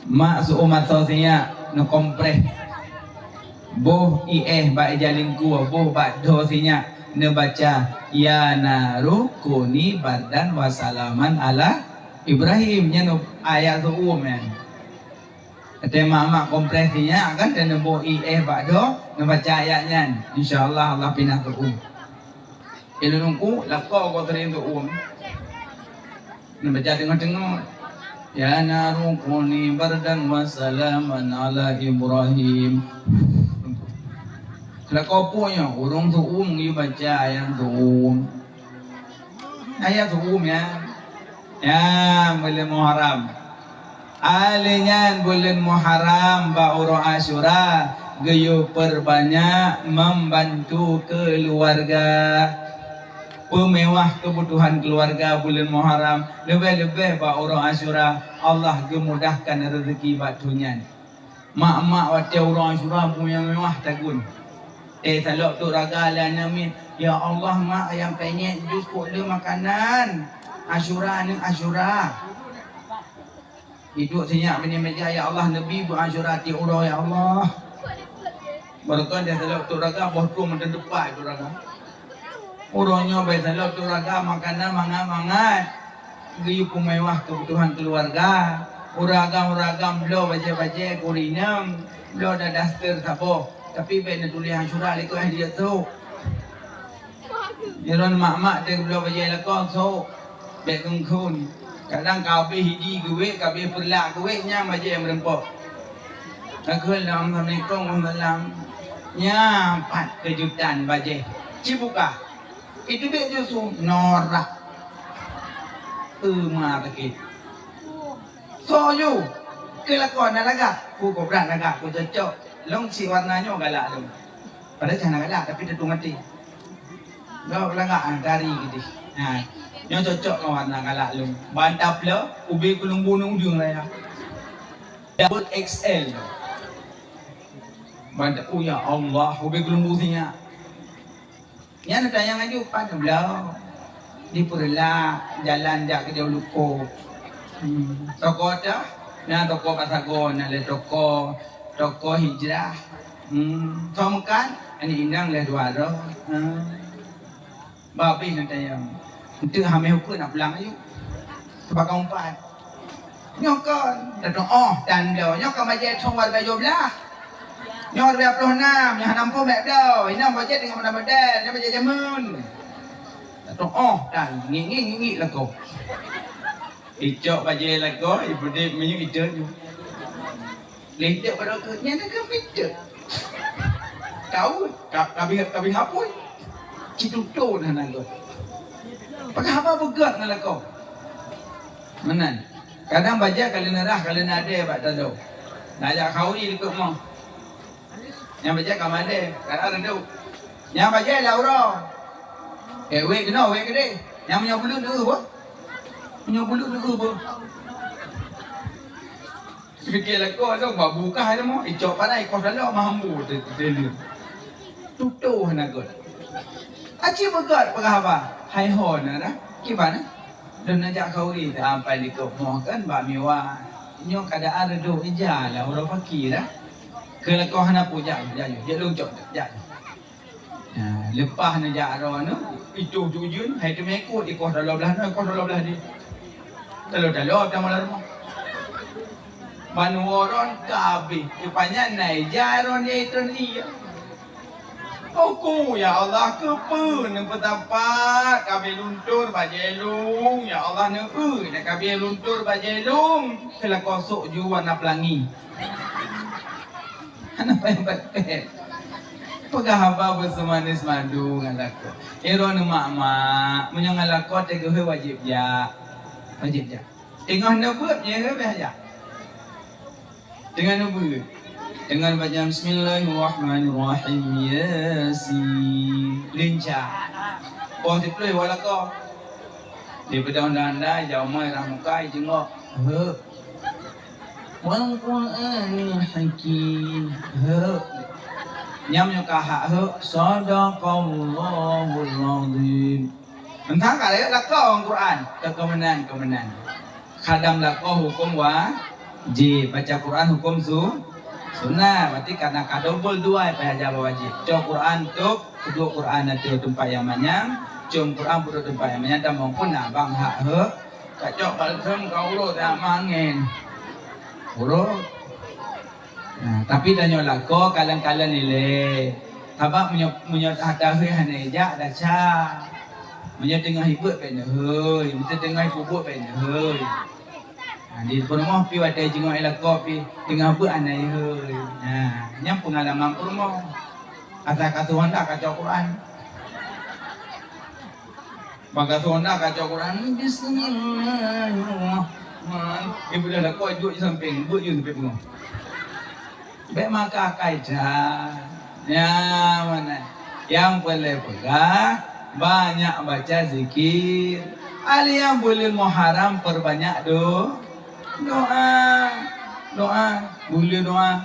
Mak su'um atau sinyak neukompreh. Boh iéh bak ija lingkue, boh bak dhoe sinyak neubaca, "Ya naru kuni bardan wa salaman ala Ibrahim." Nyan ayat su'um nyan. Watèe mak-mak kompreh sinyak kan, dan neuboh iéh bak dhoe, neubaca ayat nyan. Insya Allah, Allah pinah su'um. Ilôn ku lakoe kok sering su'um. Neubaca teungoh-teungoh. "Ya naru kuni bardan wa salaman ala Ibrahim." Lakoe peue nyoe, ureueng su'um geubaca ayat su'um. Ayat su'um ya. Ya, buleuen Muharram. Alèh nyan buleuen Muharram bak uroe Asyura geuyue peurbanyak membantu keuluwarga. Peumewah keubutuhan keuluwarga buleuen Muharram, leubeh-leubeh bak uroe Asyura, Allah geumudahkan reuzeki bak thon nyan. Mak-mak watèe uroe Asyura mewah-mewah tagun. Eh, salok tuk raga lé aneuk miet, "Ya Allah, Mak, ayam penyet jus kok le makanan Asyura, aneuk Asyura." Iduek sinyak binéh meuja, "Ya Allah, neubi beuet Asyura tiep uroe, ya Allah." Barokon dia salok tuk raga, boh tueng mantong teupat tuk raga. Uroe nyoe bèk salok tuk raga makanan mangat-mangat. Geuyue peumewah keubutuhan keuluwarga. Ureueng agam-ureueng agam bloe bajèe-bajèe keu ureueng inong, bloe daster saboh. Tapi bèk neutuléh Asyura lé keu hadiah sôk. Droeneuh mak-mak teuh bloe bajèe lakoe sôk. Bèk kheun-kheun. Kadang ka habéh idi geuwét, ka habéh peureulak geuwét, nyan bajèe meureumpok. Ka kheun lom, "Assalamualaikum, waalaikumsalam." Nyan pat keujutan bajèe. Cibuka. Iteubiet ju su norak. Teuma sakét. Soe ju? Keu lakoe na lagak. Ku kobra lagak, ku cocok. Lôn si warna nyoe galak lôn. Padahai hana galak, tapi teutung até. Lôn lagak, ah, dari geude. Ha. Nyoe cocok ngon warna galak lôn. Ban taplôh, ubé keuleumbu ngon ujong raya. Double X L. Ban ta-, oh ya Allah, ubé keuleumbu sinyak. Nyan tanyong aju pat neubloe. Di Peureulak, jalan jak keudéh u Leuko. Hmm. Toko teuh, na toko Pasago, na lé toko, toko Hijrah. Hmm. Tho meukat, aneuk inong lé dua droe. Hmm. Babeh na tanyong. Enteuk hamé ukeue nak pulang aju. Teubagoe umpat. Nyoe kon, tatu'oh tan bloe. Nyoe kon bajèe thôn dua ribèe tujoh blah. Nyoe dua ribèe ploh nam, nyoe hana muphom bèk bloe. Inong bajèe teungoh model-model, nyoe bajèe jameun. Tatu'oh tan, ngik-ngik, ngik-ngik lakoe. Icok bajèe lakoe, ipeudép minyeuk icok nyoe. Lintèk bak droe keuh, nyan na keuh pintèk. Kau, ka, ka bingah, ka bingah apui. Citutoe na hana göt. Pakon haba beugöt na lakoe. Meunan. Kadang bajèe ka lheueh rhah, ka lheueh adèe bak taloe. Na jak khauri likot mo. Nyang bajèe ka madèe, ka rhah reudôk. Nyang bajèe lam uroe. Eh, wék keunoe, wék keudéh. Nyang meunyoe buleuen deuh beuh. Meunyoe buleuen deuh beuh. Pike lakoe tu bak bukah tu mo, icok parai koh dalam mambu te-, teuleu. Tutoe hana göt. Aci beugöt peugah haba, hai ho na dah. Kiban eh? Lôn neujak khauri teuh ampai likot moh kan bak miwa. Nyoe keadaan reudôk ija lah uroe paki dah. Keu lakoe hana peue jak, jak, jak lôn cok, jak. Ha, leupah neujak droeneuh, itoh tujeuen, hai teumèe ikot, ikoh taloe blah nyoe, ikoh taloe blah di. Taloe-taloe tamong lam rumoh. Ban woe droen ka habéh, rupanya na ija droen di itoh ni. Oku, ya Allah, keupeue neupeusapat kabeh luntur bajée lôn? Ya Allah, neueu dah kabeh luntur bajée lôn keu lakoe sôk ju warna peulangi. Hana payah bak pet. Peugah haba beuseumanis madu ngon lakoe. Iro neumak-mak, meunyoe ngon lakoe teuh geuhôi wajéb jak. Wajéb jak. Teungoh neubeuet nyan leubeh jak. Teungoh neubeuet. Teungoh baca Bismillahirrahmanirrahim. Yasin. Lincah. Poh siplôh walakoe. Di beudôh anda-anda, jameun rah muka, jingok. Heu. Wal Qur'anil Hakim. Heu. Nyam nyoe ka hak heu. Sadaqallahul Azim. Teuntang ka rayeuk lakoe ngon Quran, keu keumeunan-keumeunan. Khadam lakoe huköm wajéb, baca Quran huköm su-, sunat. Berarti kana ka dobol dua peuhaja bak wajéb. Cok Quran tôb, peuduek Quran ateueh teumpat nyang manyang, com Quran peuduek teumpat nyang manyang, dan maupun na bang hak heu, ka cok balsem ka uroe teuh mangén. Uroe. Nah, tapi tanyoe lakoe kalon-kalon ilée. Sabab meunyoe, meunyoe hana hana jak desya. Meunyoe teungoh ibeuet bèk neuhôi, meunyoe teungoh ipeubuet bèk neuhôi. Nah, di peurumoh pi watèe jingok lakoe pi teungoh beuet hana ihôi. Nah, nyan peungalaman peurumoh. Asa ka tuhan dah kacau Quran. Bagasoe na kacau Quran, Bismillahirrahmanirrahim. Ibu dah lakoe jok di samping, buet jok samping peungoh. Bèk maka kaidah. Ya, mana? Nyang peureulèe peugah, banyak baca zikir. Ali nyang buleuen Muharram perbanyak do-, Doa, doa, buleuen doa.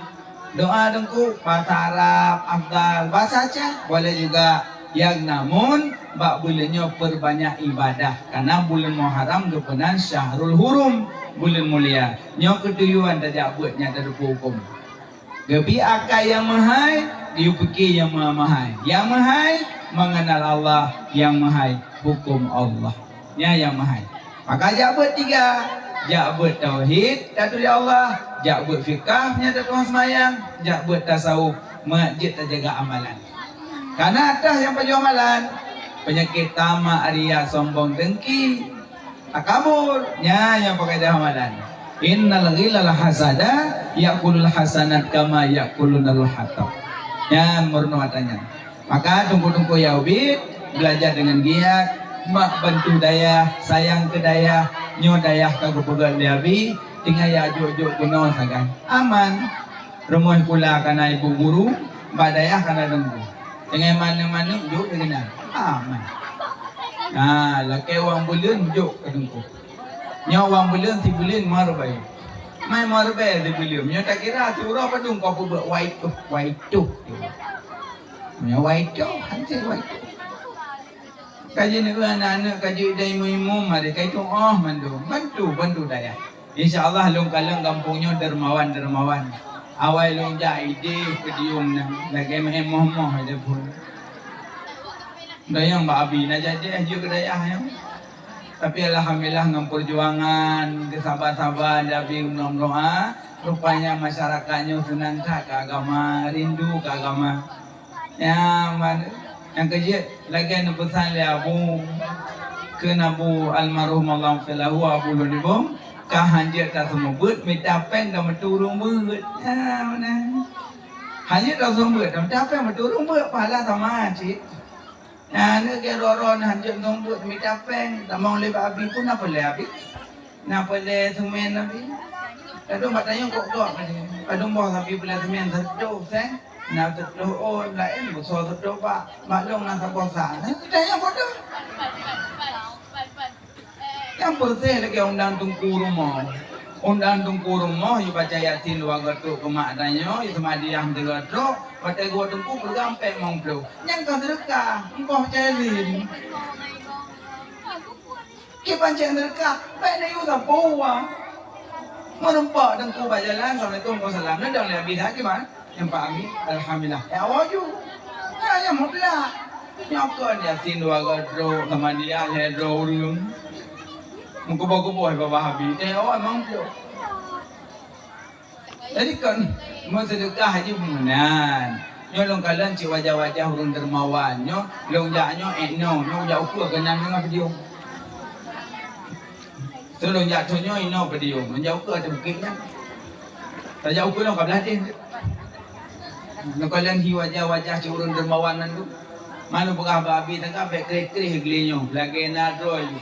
Doa Teungku, basa Arab afdal, basa Aceh boleh juga. Yang namun bak buleuen nyoe perbanyak ibadah, karena buleuen Muharram geupeunan syahrul hurum, buleuen mulia. Nyoe keutujuan tajak beuet nyang teudeungoe huköm. Geubi akai nyang meuhai, geuyue pike nyang meuhai. Nyang meuhai mengenal Allah, nyang meuhai huköm Allah. Nyan nyang meuhai. Maka jak beuet tiga, jak beuet tauhid, taturi Allah, jak beuet fikah, meunyoe tatueng seumayang, jak beuet tasawuf, meujeuet tajaga amalan. Karena atah nyang pajoh amalan, peunyakét tamak, riya, sombong, dengki, takabur, nyan nyang pakai dah amalan. Innal ghilal hasada yakulul hasanat kama yakulunal hatab. Nyan meurunoe ata nyan. Maka teungku-teungku nyang ubit, belajar deungon giat, mak bantu dayah, sayang keu dayah, nyoe dayah ka geupeugöt lé Abi, tinggai jak jok-jok keunoe sagai. Aman. Rumoh sikula kana ibu guru, bak dayah kana teungku. Tinggai maneuk-maneuk jok keu keunan. Aman. Ha, lakèe wang buleuen jok keu teungku. Nyoe wang buleuen sibuleuen ma ribèe. Mai ma ribèe sibuleuen. Nyoe takira siuroe padum ka peubuet wai tuh, wai tuh. Nyoe wai tuh, hanse wai tuh. Ka jeuet neueu aneuk-aneuk ka jeuet dai imum-imum, mari ka itu'oh mandum. Bantu, bantu dayah. Insya Allah lôn kalon gampông nyoe dermawan-dermawan. Awai lôn jak idéh peudium na, lagèe meu'en moh-moh aja phon. Dayang bak Abi na jadeh jeuet keu dayah nyoe. Tapi alhamdulillah ngon peujuangan, geusaba-saba, Abi meudoa, rupanya masyarakat nyoe seunang that keu agama, rindu keu agama. Nyan, man-, nyang keujeuet lagèe neupeusan lé Abu, kheun Abu almarhum Allahu yaghfir lahu, Abu Lunibong, ka hanjeuet taseumeubeuet mita péng dan meuturông beuet. Nyan, meunan. Hanjeuet taseumeubeuet, mita péng meuturông beuet, pahala sama cit. Nah, aneuk geuh droe-droe nyan hanjeuet ngon buet mita péng, tamong lé bak Abi pun na peureulèe Abi. Na peureulèe seumén Abi. Ladôm bak tanyoe gok-gok tadi. Ladôm boh Abi peureulèe seumén seutoh seng, na seutoh ôn, laén beusoe seutoh bak, bak lôn na saboh sa. Nah, tanyoe bodoh. Nyang peureuseh lagèe undang teungku rumoh. Undang teungku rumoh, yue baca Yasin dua goe trok keu mak tanyoe, yue seumadiah tiga trok, watèe geuwoe teungku peureugang pèng limong ploh. Nyan ka seudeukah, engkoh baca Yasin. Kiban cit seudeukah, bèk neuyue sapeue. Meureumpok teungku bak jalan, "Assalamualaikum." "Waalaikumsalam." Neudong lé Abi dah kiban? Nyang Pak Ami, alhamdulillah. Eh, awak ju. Nyan, nyan mutlak. Nyoe kon Yasin dua goe trok, sama dia lhèe droe ureueng. Meukuboh-kuboh bak Abi. Eh, awak memang trok. Jadi kon, meuseudeukah jih meunan. Nyoe lôn kalon cit wajah-wajah ureuëng dermawan. Nyoe lôn jak nyoe ék nyoe, nyoe jak ukeue keunan nyoe padium. Lôn jak thon nyoe inoe padium, lôn jak ukeue ateueh bukét nyan. Tajak ukeue lôn ka blah deh. Lôn kalon hi wajah-wajah cit ureuëng dermawan mandum. Manu peugah bak abi tangga bék kreh-kreh glé nyoe, lagée na droe ju.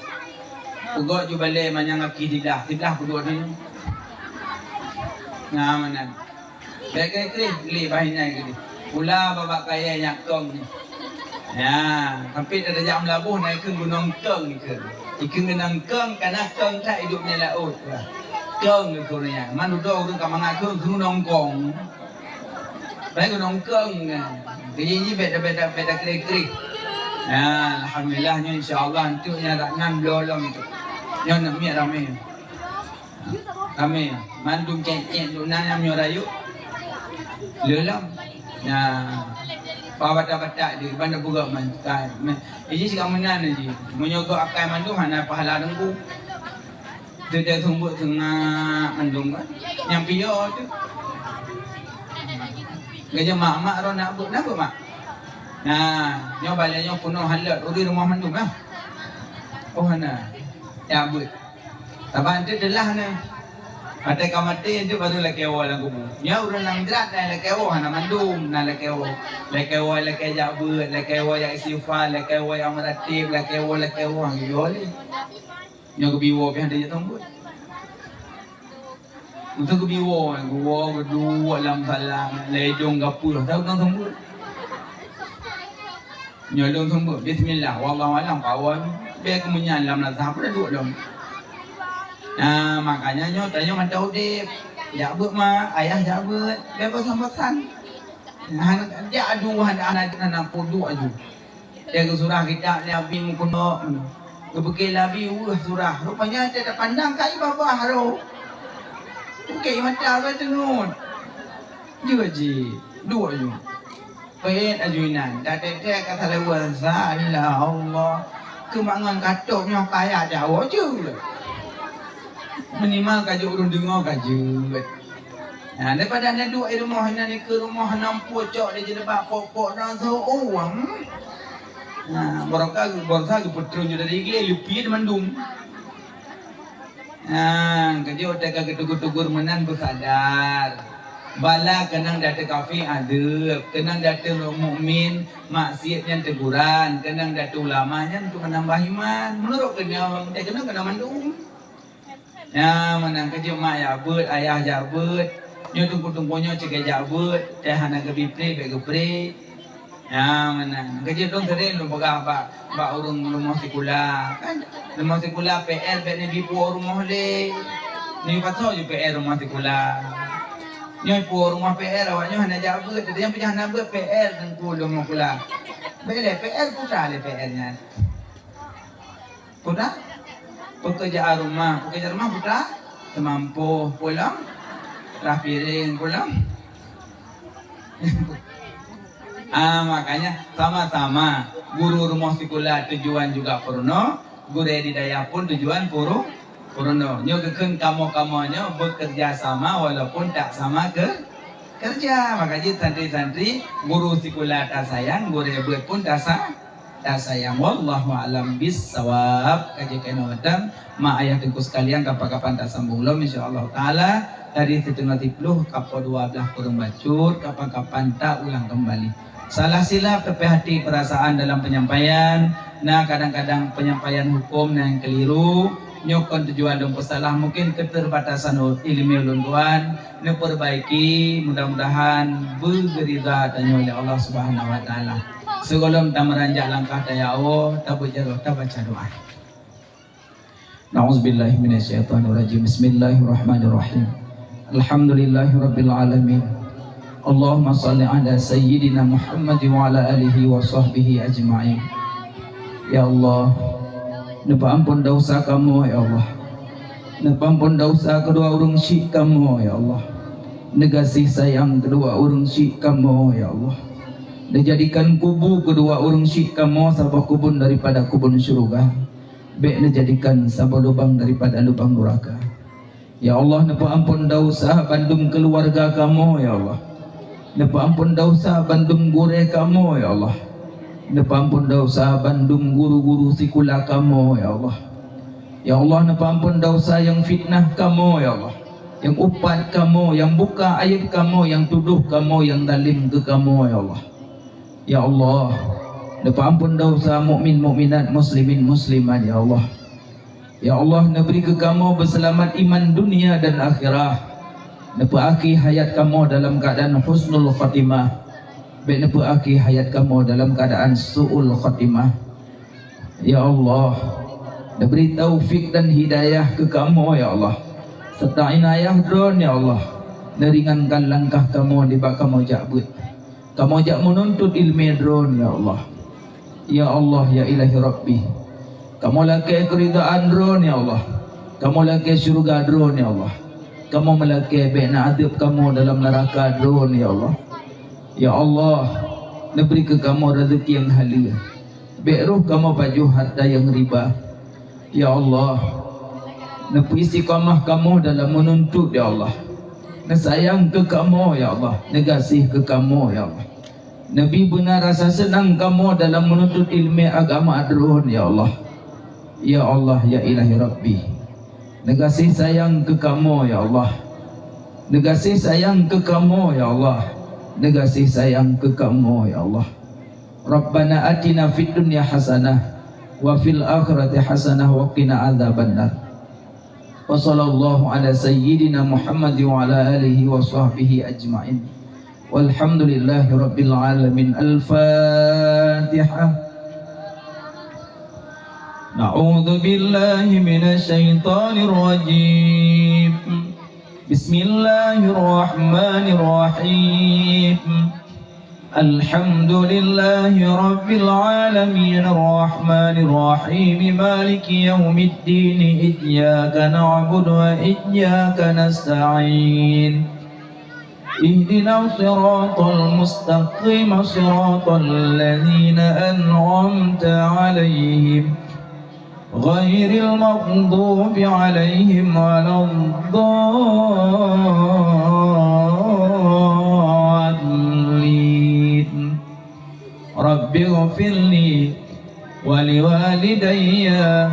Peugok ju balée manyang aki siblah, siblah peuduek nyoe. Nah, meunan. Bék kreh-kreh glé bah inan glé. Pula babah kayée nyak kong ni. Ya, sampai tajak meulaboh na ikheun gunong kong ikheun. Ikheun gunong kong kana kong that idup ni laôt. Kong ikheun nyan. Man dudoe ureuëng ka mangat kheun gunong kong. Baik gunong kong. Jadi ni beda-beda beda kreh-kreh. Ya, alhamdulillah nyoe insya-Allah entuk nyan rak nan bloe lom tu. Nyoe nak miet ramé. Ramé, mandum cék-cék duna nyang meunyoe rayeuk. Le lom. Nah, pa batak-batak di ban peugah man kai. Iji siga meunan ji. Meunyoe gok akai mandum hana pahala teungku. Teude sumbeuk seungak mandum kan. Nyang piôh tu. Gajah mak-mak ro nak beuet, nak beuet mak. Nah, nyoe balée nyoe peunoh halot uri rumoh mandum lah. Oh hana. Ya beuet. Saban teuk teulah na. Watée ka maté teuk baru lakée woe lam kubu. Nyoe ureuëng nyang brat na lakée woe hana mandum, na lakée woe. Lakée woe lakée jak beuet, lakée woe jak istighfar, lakée woe jak meuratéb, lakée woe lakée woe hana yo lé. Nyoe geubi woe pih hana jitong beuet. Untuk geubi woe, geuwoe geuduek lam salam, lé idong gapeuh, tahu tong seumbeuet. Nyoe lôn seumbeuet, bismillah, wallahu alam, kawan. Bèk keumeunyan lam lazah, peue duek lom. Nah, makanya nyoe tanyoe mantong udép. Jak beuet mak, ayah jak beuet, bèk bosan-bosan. Nah, jak adu hana, hana, hana peuduek aju. Dia geusurah kitab lé Abi meukeunok. Geupeuke lé Abi weueh surah. Rupanya dia tapandang kai babah roh. Bukét mata ka teungeut. Jeuet jih, duek ju. Peuet aju inan, tatek-tek ka saleuweuh sa Allah. Keumangan katôb nyoe kaya dawa jeuet. Minimal ka jeuet ureueng deungoe ka jeuet. Nah, daripada hana duek i rumoh, inan ikeue rumoh hana meupeue cok di jilbab pok-pok dan so uang. Nah, barokah, barokah geupeutreun ju dari igleh, lupie mandum. Nah, keujeuet teuka geutegur-tegur meunan beusadar. Bala keunong datu kafé adeueb, keunong datu mukmin maksiet nyan teguran, keunong datu ulama nyan untuk menambah iman. Menurut keunong, teukeunong keunong mandum. Nyan meunan keujeuet mak jak beuet, ayah jak beuet. Nyoe teungku-teungku nyoe cit jak beuet, teuh hana geubi pré bèk geupré. Nyan meunan. Keujeuet lôn sering lôn peugah bak, bak ureueng rumoh sikula, kan? Rumoh sikula P R bèk neubi puwoe rumoh lé. Neubi pasoe ju P R rumoh sikula. Nyoe puwoe rumoh P R awak nyoe hana jak beuet, teuh nyang peugah hana beuet P R teungku rumoh sikula. Bèk lé P R putra lé P R nyan. Peugah pekerjaan rumah, pekerjaan rumah peugah seumampoh pulang, rah piring pulang. Ah, makanya sama-sama guru rumoh sikula tujuan juga peurunoe, gurèe di dayah pun tujuan puru-, peurunoe. Nyoe geukheun kamoe-kamoe nyoe bekerja sama walaupun tak sama ke-, kerja. Maka jih santri-santri, guru sikula tasayang, gurèe beuet pun tasa-, tasayang. Wallahu a'lam bissawab. Ka jeuet keunoe mantong, mak ayah teungku sekalian, kapan-kapan tasambong lom, insya Allah Taala, dari siteungoh siploh ka poh dua blah kureueng bacut, kapan-kapan taulang kembali. Salah silap, teupeuhati perasaan dalam penyampaian. Nah, kadang-kadang penyampaian hukum nyang keliru, nyoe kon tujuan lôn peusalah, mungkin keterbatasan ilmu lôn tuan. Neupeurbaiki, mudah-mudahan beugeurida tanyoe lé Allah Subhanahu wa Taala. Sigohlom tameuranjak langkah tayawoe, tabeuet jaroe, tabaca doa. Na'udzubillahi minasyaitonirrajim. Bismillahirrahmanirrahim. Alhamdulillahirabbil alamin. Allahumma shalli ala sayyidina Muhammad wa ala alihi wa sahbihi ajma'in. Ya Allah, neupeuampon desya kamoe, ya Allah. Neupeuampon desya keudua ureueng syik kamoe, ya Allah. Neugaséh sayang keudua ureueng syik kamoe, ya Allah. Neujadikan kubu keudua ureueng syik kamoe saboh kubun daripada kubun syeuruga. Bèk neujadikan saboh lubang daripada lubang nuraka. Ya Allah, neupeuampon desya bandum keuluwarga kamoe, ya Allah. Neupeuamphon desya bandum gurée kamoe, ya Allah. Neupeuamphon desya bandum guru-guru sikula kamoe, ya Allah. Ya Allah, neupeuamphon desya nyang fitnah kamoe, ya Allah. Nyang upat kamoe, nyang buka aéb kamoe, nyang tudoh kamoe, nyang zalim keu kamoe, ya Allah. Ya Allah, neupeuamphon desya mukmin mukminat, muslimin muslimat, ya Allah. Ya Allah, neubri keu kamoe beuseulamat iman dunia dan akhirah. Neupeuakhé hayat kamoe dalam keuadaan husnul khatimah. Bék neupeuakhé hayat kamoe dalam keuadaan su'ul khatimah. Ya Allah, neubri taufik dan hidayah keu kamoe, ya Allah, serta inayah Droen, ya Allah, neuringankan langkah kamoe nibak kamoe jak beuet. Kamoe jak meununtut iéleumé Droen, ya Allah. Ya Allah, ya Ilahi Rabbi, kamoe lakée keuridaan Droen, ya Allah. Kamoe lakée syeuruga Droen, ya Allah. Kamoe meulakée bék na adeueb kamoe dalam neuraka Droen, ya Allah. Ya Allah, neubri keu kamoe raseuki nyang haleue. Bék roh kamoe pajoh hareuta nyang riba. Ya Allah, neupeuistiqamah kamoe dalam meununtut, ya Allah. Neusayang keu kamoe, ya Allah. Neugaséh keu kamoe, ya Allah. Neubi beuna rasa seunang kamoe dalam meununtut iéleumé agama Droen, ya Allah. Ya Allah, ya Ilahi Rabbi, neugaséh sayang keu kamoe, ya Allah. Neugaséh sayang keu kamoe, ya Allah. Neugaséh sayang keu kamoe, ya Allah. Rabbana atina fid dunya hasanah wa fil akhirati hasanah wa qina adzabannar. Wa sallallahu ala sayyidina Muhammad wa ala alihi wa sahbihi ajma'in. Walhamdulillahi rabbil alamin. Al-Fatihah. A'udzu billahi minasy syaithanir rajim. Bismillahirrahmanirrahim. Alhamdulillahi rabbil alamin, arrahmanirrahim, maliki yaumiddin, iyyaka na'budu wa iyyaka nasta'in. Ihdinas siratal mustaqim, siratal ladzina an'amta 'alaihim, ghairil maghdubi 'alaihim waladdallin. Rabbighfirli wa liwalidayya.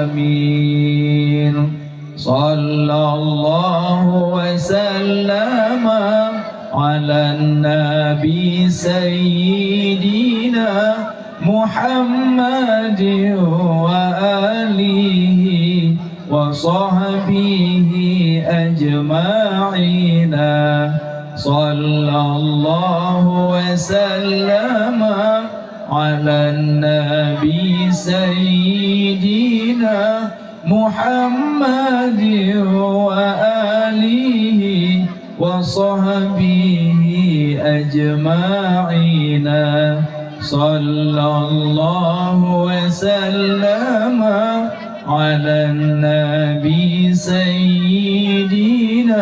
Amin. Sallallahu wa sallama 'alan nabi sayyidina Muhammadin wa alihi wa sahbihi ajma'ina. Sallallahu wa sallama 'alan nabi sayyidina Muhammadin wa alihi wa sahbihi ajma'ina. Sallallahu wa sallama 'alan nabi sayyidina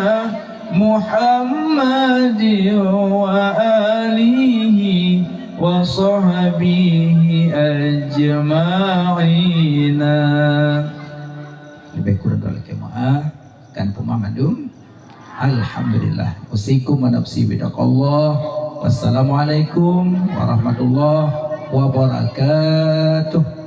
Muhammadin wa alihi wa sahbihi ajma'ina. Leubeh kurang lakée meu'ah, kan peumah mandum. Alhamdulillah. Usikum wa nafsi bitaqwallah. Wassalamualaikum warahmatullahi wabarakatuh.